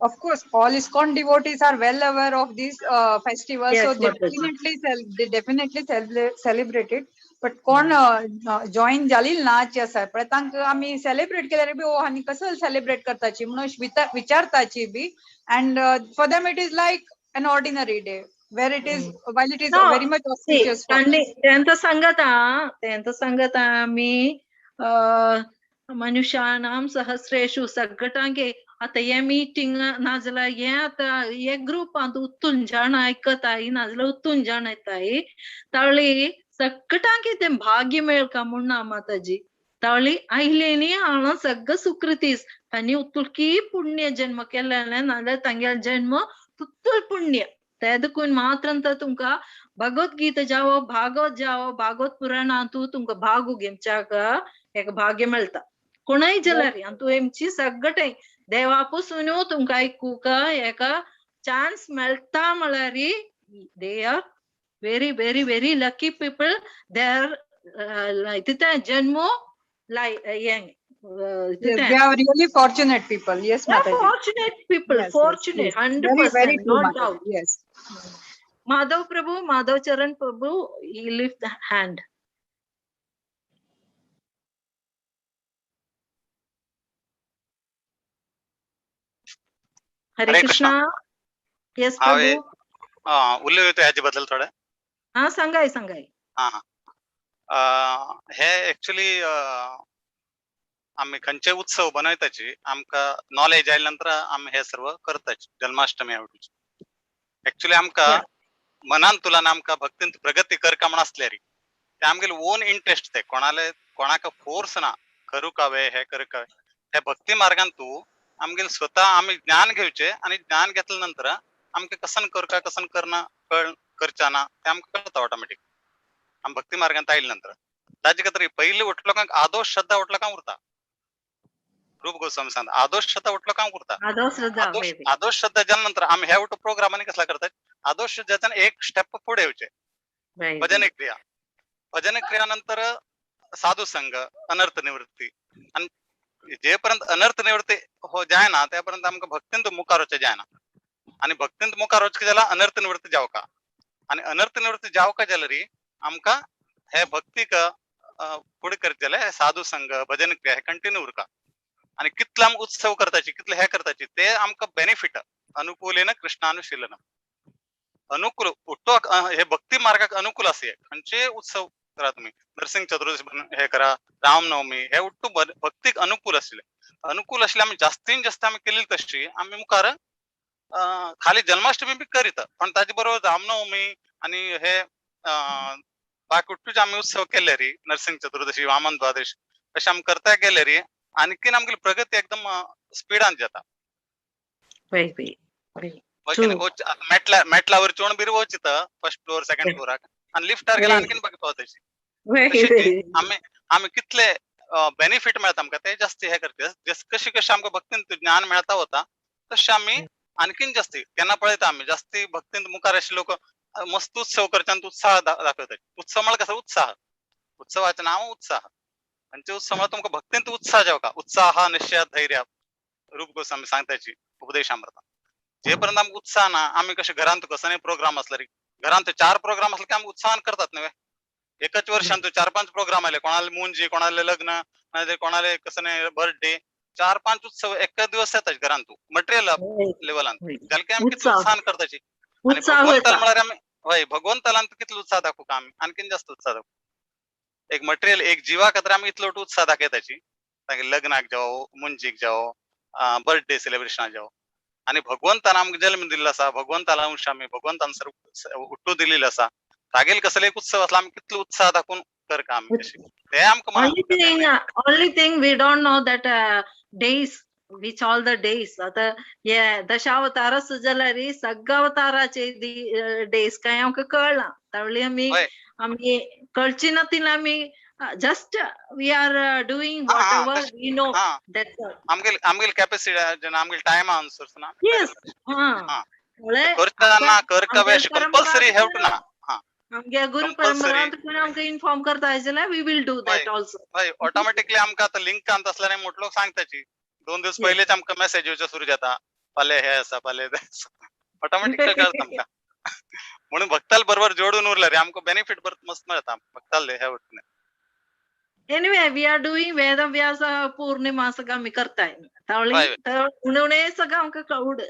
Of course, all ISKCON devotees are well aware of these festivals, Yes, so they Mataji. definitely celebrate it. But कोण जॉईन जालील ना आसा पळय तांकां आमी सेलिब्रेट केल्यार बी ओ आनी कसो सेलिब्रेट करताची म्हणून विचारताची बी, and for them it is like an ordinary day where it is while it is very much auspicious. तेंत सांगता आमी मनुष्याणां सहस्रेषु सगटांके आतां हे मिटींग नाजाल्यार हे आतां हे ग्रुपांत उत्तून जाण आयकताय नाजाल्यार उत्तून जाण येताय तावळी सगळ्यांक तें भाग्य मेळका म्हूण ना माताजी. तावळी आयलेनी हांव सगळं सुकृतीस तांणी उत्तुलकी पुण्य जन्म केलें नाजाल्यार तांगेलो जन्म तुत्तुल पुण्य. ते देखून मात्र तुमकां भगवद्गीता जावो भागवत जावो भागवत पुराणांतू तुमकां भागू घेवच्याक एक भाग्य मेळटा. कोणय जाल्यार आनी हेमची सगळें देवा पसून तुमकां आयकूंक एका चान्स मेळटा म्हळ्यार they are very very very lucky people. They are तिथे जन्म They are really fortunate people. Yes, Mataji. Fortunate people, Yes, yes, fortunate, yes. 100%, Very, very true, no Mataji. doubt. Yes. Madhav Prabhu, Madhav Charan Prabhu, he lift the hand. Hare Hare Krishna. Krishna. Yes, हांवें Prabhu. उलयता हेजे बद्दल थोडें. हा, सांगाय सांगाय. हा हा हे एक्चुअली आमी खंयचे उत्सव मनयताची आमकां नॉलेज आयल्या नंतर आमी हे सर्व करताची. जन्माष्टमी आवडीची एक्चुअली आमकां मनान तुलान आमकां भक्तीन प्रगती करका म्हण आसल्यारी ते आमगेले ओन इंट्रस्ट ते कोणाले कोणाक फोर्स ना करू कावे हे करू कावे. हे भक्ती मार्गान तूं आमगेले स्वतः आमी ज्ञान घेवचे आनी ज्ञान घेतल्या नंतर आमकां कसन करका कसन करना करचा ना ते आमकां कळता ऑटोमॅटीक आमी भक्ती मार्गांत आयल्या नंतर. ताजे खातीर पयलीं उठलो कांय आदोश श्रद्धा उठलो काय उरता. रूप गोस्वामी सांगता आदोश श्रद्धा उठलो काय उरता. आदोश श्रद्धा जाल्या नंतर आमी हे उठो प्रोग्राम आनी कसला करतात. आदोश श्रद्धाच्यान एक स्टेप फुडें येवचे भजन क्रिया. भजन क्रिया नंतर साधू संघ अनर्थ निवृत्ती. आनी जे पर्यंत अनर्थ निवृत्ती हो जायना त्या पर्यंत आमकां भक्तींत मुखार वचचें जायना. आनी भक्तींत मुखार वचचें जाल्यार अनर्थ निवृत्ती जावका. आनी अनर्थ निवृत्ती जावका जाल्यार आमकां हे भक्तीक फुडें करचें जाल्यार साधू संघ भजन क्रिया हे कंटिन्यू उरका. आनी कितले आमकां उत्सव करताची कितले हे करताची ते आमकां बेनिफीट अनुकूलेन कृष्णानुशीलनम अनुकूल उठो हे भक्ती मार्गाक अनुकूल आसा. खंयचे उत्सव करा तुमी नरसिंह चतुर्दशी हे करा रामनवमी हे उट्टू भक्तीक अनुकूल आशिल्ले. अनुकूल आशिल्ले आमी जास्तीन जास्त आमी केली तशी आमी मुखार खाली जन्माष्टमी बी करीत पण ताजे बरोबर रामनवमी आनी हे बाकी उट्टूचे आमी उत्सव केले री नरसिंह चतुर्दशी वामन द्वादश अशें आमी करता गेले री आणखीन आमगेली प्रगती एकदम स्पिडान जाता. मेटलावर चोण बी वचित फर्स्ट फ्लोर सेकंड फ्लोराक आनी लिफ्टार गेल्यार आणखीन बाकी पावताची. आमी आमी कितले बेनिफीट मेळता आमकां ते जास्ती हे करता. कशी कशी आमकां भक्तीन ज्ञान मेळता वता तशें आमी आणखीन जास्ती केन्ना पळयता आमी जास्ती भक्तीन मुखार अशे लोक मस्त उत्सव करचे आनी उत्साह दाखयतात. उत्सव म्हळ्यार कसो उत्साह, उत्सवाचें नांव उत्साह. खंयचे उत्सव म्हळ्यार तुमकां भक्तीन उत्साह जावका. उत्साह निश्चय धैर्य रूप गोस्वामी सांगताची उपदेशामृता. जे पर्यंत आमकां उत्साह ना आमी कशे घरांत कसले प्रोग्राम आसले घरांत 4 प्रोग्राम आसले की आमी उत्साहान करतात न्हय. एकच वर्षान 4-5 प्रोग्राम आले कोणाले मुंजी कोणाले लग्न कोणाले कसले बर्थडे 4-5 उत्सव एका दिवस येतात घरांत मटेरियल लेवलान जाल्यार की आमी कितले उत्साहान करताची. आनी भगवंताल म्हळ्यार आमी हय भगवंतालान कितलो उत्साह दाखोवका आमी आणखीन जास्त उत्साह दाखोवका. एक मटेरियल एक जिवा खातीर आमी इतलो उत्साह दाखयताची तांगे लग्नाक जावं मुंजीक जावं बर्थडे सेलिब्रेशनाक जावं. आनी भगवंतान आमकां जल्म दिल्लो आसा भगवंताला अंश आमी भगवंतान सर्व उट्टू दिलेलो आसा तागेल कसले एक उत्सव आसला आमी कितलो उत्साह दाखोवन करका आमी तशें ते आमकां Only thing we don't know that days which all the days आता हे दशावतार जाल्यार सगळ्या अवताराचे डेज काय आमकां कळना. तावळी आमी आमी कळची ना तिला आमी just we are doing whatever we know. That's all. आमगेल कॅपॅसिटी आमगेल टायम आन्सर ना. येस करता करका कंपल्सरी have to ना. आमगे गुरु परंपरा आमकां इन्फॉर्म करता जाल्यार we will do that also. हय ऑटोमॅटिकली आमकां आतां लिंकांत आसल्यार मोठो लोक सांगताची 2 दिवस पयलींच आमकां मेसेज येवचे सुरू जाता फाल्यां हे आसा फाल्यां ते आसा ऑटोमॅटिकली कळता आमकां. म्हणून भक्ताल बरोबर जोडून उरले रे आमकां बेनिफीट बरो मस्त मेळता भक्ताल हे वटेन. Anyway we are doing Vedavyasa Purnima सगळं आमी करताय. तावळी उणें सगळं आमकां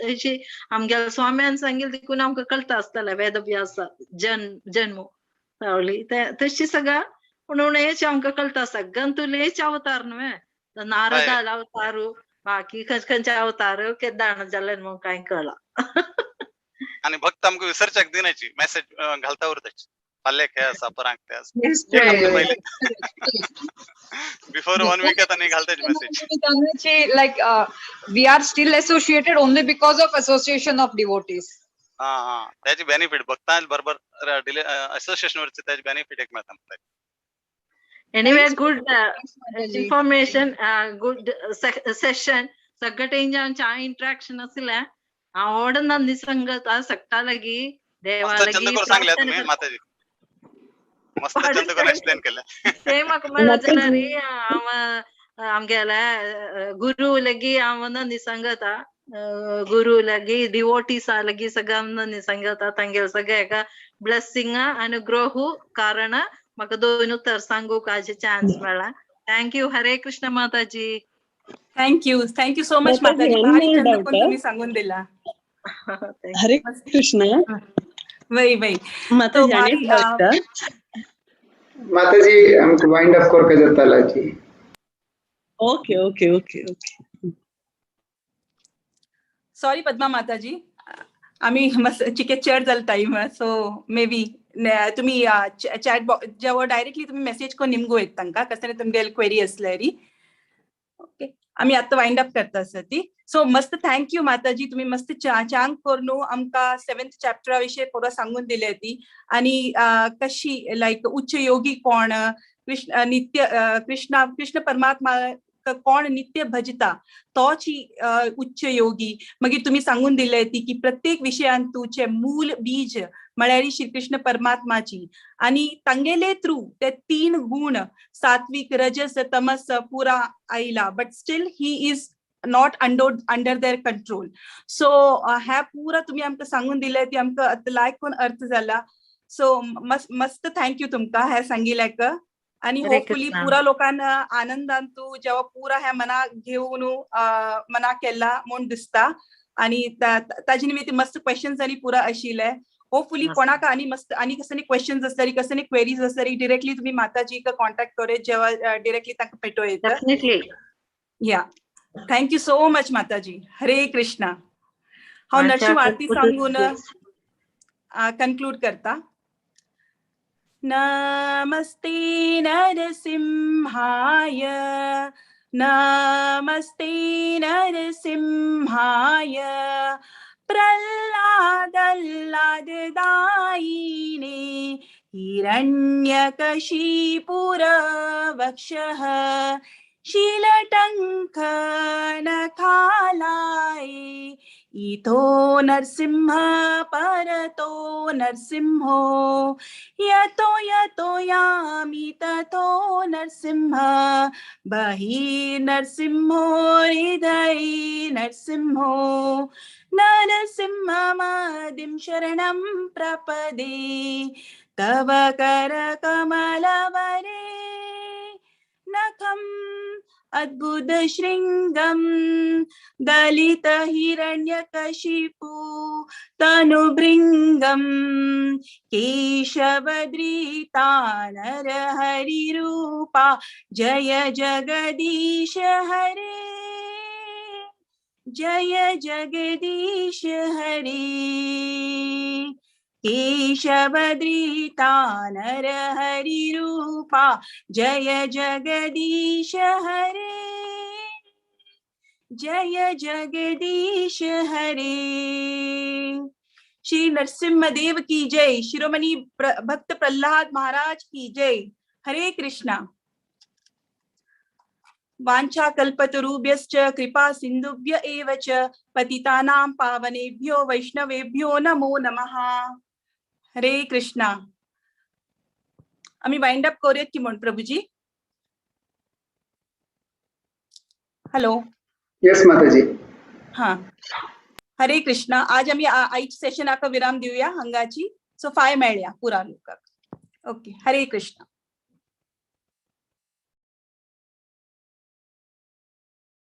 अशी आमगेल्या स्वाम्यान सांगिल्लें देखून आमकां कळटा आसतलें वेदव्यास जन्म. तावळी तशी सगळं उणें आमकां कळटा सगळ्यां तुलेच अवतार न्हय नारदाल अवतारू बाकी खंयचे खंयचे अवतार केदाण जाले म्हणून कांय कळला. आणि भक्त आमकां विसरच्याक दिनाची, मेसेज घालता उरताची, फाल्यां हे आसा, परांक ते आसा. Yes, एक आमकां right. पयलीं बिफोर वन वीक आनी घालताची message. Like we are still associated only because of association of devotees. हा हा, त्याचे बेनिफिट भक्तां बरोबर असोसिएशन वरचे त्याचे बेनिफिट एक मेळता आमकां. Anyway, good Thanks, Mataji. Information, good session. सगळ्यांच्या छान इंटरॅक्शन आसलें. हांव नंदी संगत सगटा लागी देवा मस्त लागी चंद करून सांगल्या प्रार्थना तुम्ही करता. माताजी, मस्त पाडून चंद करून एक्सप्लेन केलं. ते म्हाका मेळत जाल्यार माताजी हांव आमगेल्या गुरू लागी हांव नंदी सांगता, गुरू लागी, डिवोटीसा लागी सगळ्या नंदी सांगता. तांगेले सगळ्या एका ब्लेसिंग अनुग्रह कारण म्हाका दोन उतर सांगूक आज चान्स मेळ्ळा. Thank you. Hare Krishna Mataji. Thank you, thank you so much Mataji, Mataji. one भारी more चंद doubt. करून तुम्ही सांगून दिला. हरे कृष्ण. वय वय तो माताजी, आनी भारी एक डावट. माताजी, आमकां वायंड अप करपाक जाताला जी. Okay okay okay okay. Sorry Padma Mataji, आम्ही मस्त चिके चड जाल टाइम, सो मे बी तुम्ही चॅट जेव्हा डायरेक्टली तुम्ही मेसेज करून निमगो येत तांकां कसं तुमगे क्वेरी असल्यारी. ओके, आम्ही आता वाइंड अप करता आसा ती. सो मस्त thank you माताजी, तुम्ही मस्त चांग करून आमकां सेव्हन्थ चॅप्टरा विषयी पुरो सांगून दिले ती आणि कशी लायक उच्च योगी कोण, कृष्ण नित्य कृष्णा कृष्ण परमात्मा कोण नित्य भजता तोची उच्च योगी. मागीर तुम्ही सांगून दिले ती की प्रत्येक विशयान तुचे मूल बीज म्हळ्यार श्रीकृष्ण परमात्माची आणि तांगेले थ्रू ते तीन गुण सात्विक, रजस, तमस पुरा आयला, but still he is not under their control. So ह्या पुरा तुम्ही आमकां सांगून दिले ती आमकां लायक कोण अर्थ जाला. सो मस्त मस्त thank you तुमकां हे सांगिल्ल्याक आणि हरे होपफुली कृष्णा. पुरा लोकांना आनंदान तू जेव्हा पुरा ह्या मना घेऊन मना केला म्हूण दिसता आणि ताजे निमित्त मस्त क्वेश्चन्स आणि पुरा आशिल्ले. होपफुली मस्त. कोणाक आणि मस्त आणि कसं क्वेश्चन्स असल्यारी, कसं क्वेरीज असल्यारी डिरेक्टली तुम्ही माताजीक कॉन्टॅक्ट करे जेव्हा डिरेक्टली तांकां पेटो येता. डेफिनेटली. या, thank you so much माताजी. हरे कृष्णा. हांव नरशिंव आरती सांगून कन्क्लूड करता. नमस्ते नरसिंहाय, नमस्ते नरसिंहाय, प्रह्लादल्लाददायिने, हिरण्यकशिपुरवक्षः शिलटङ्क नखालाय, इतो नरसिंह परतो नरसिंहो, यतो यतो यामि ततो नरसिंह, बहिर्नरसिंहो हृदये नरसिंहो, नरसिंहमादिं शरणं प्रपदे, तव करकमलवरे नखम् अद्भुतशृङ्गं दलितहिरण्यकशिपु तनुभृङ्गं, केशवद्रीता नरहरिरूपा, जय जगदीश हरे, जय जगदीश हरे. केशवद्रीता नरहरिरूपा, जय जगदीश हरे, जय जगदीश हरे. श्री नरसिंह देव की जय. शिरोमणि भक्त प्रहलाद महाराज की जय. हरे कृष्णा. वाञ्छा कल्पतरुभ्यश्च कृपा सिन्धुभ्य एव च पतितानां पावनेभ्यो वैष्णवेभ्यो नमो नमः. हरे कृष्णा. आम्ही वाइंड अप करूयात की म्हण प्रभूजी. हॅलो. येस माताजी. हा, हरे कृष्णा. आज आम्ही आयच सेशनाक विराम दिवया हंगाची. सो फाय मेळया पुरा लोकांक. ओके, हरे कृष्णा.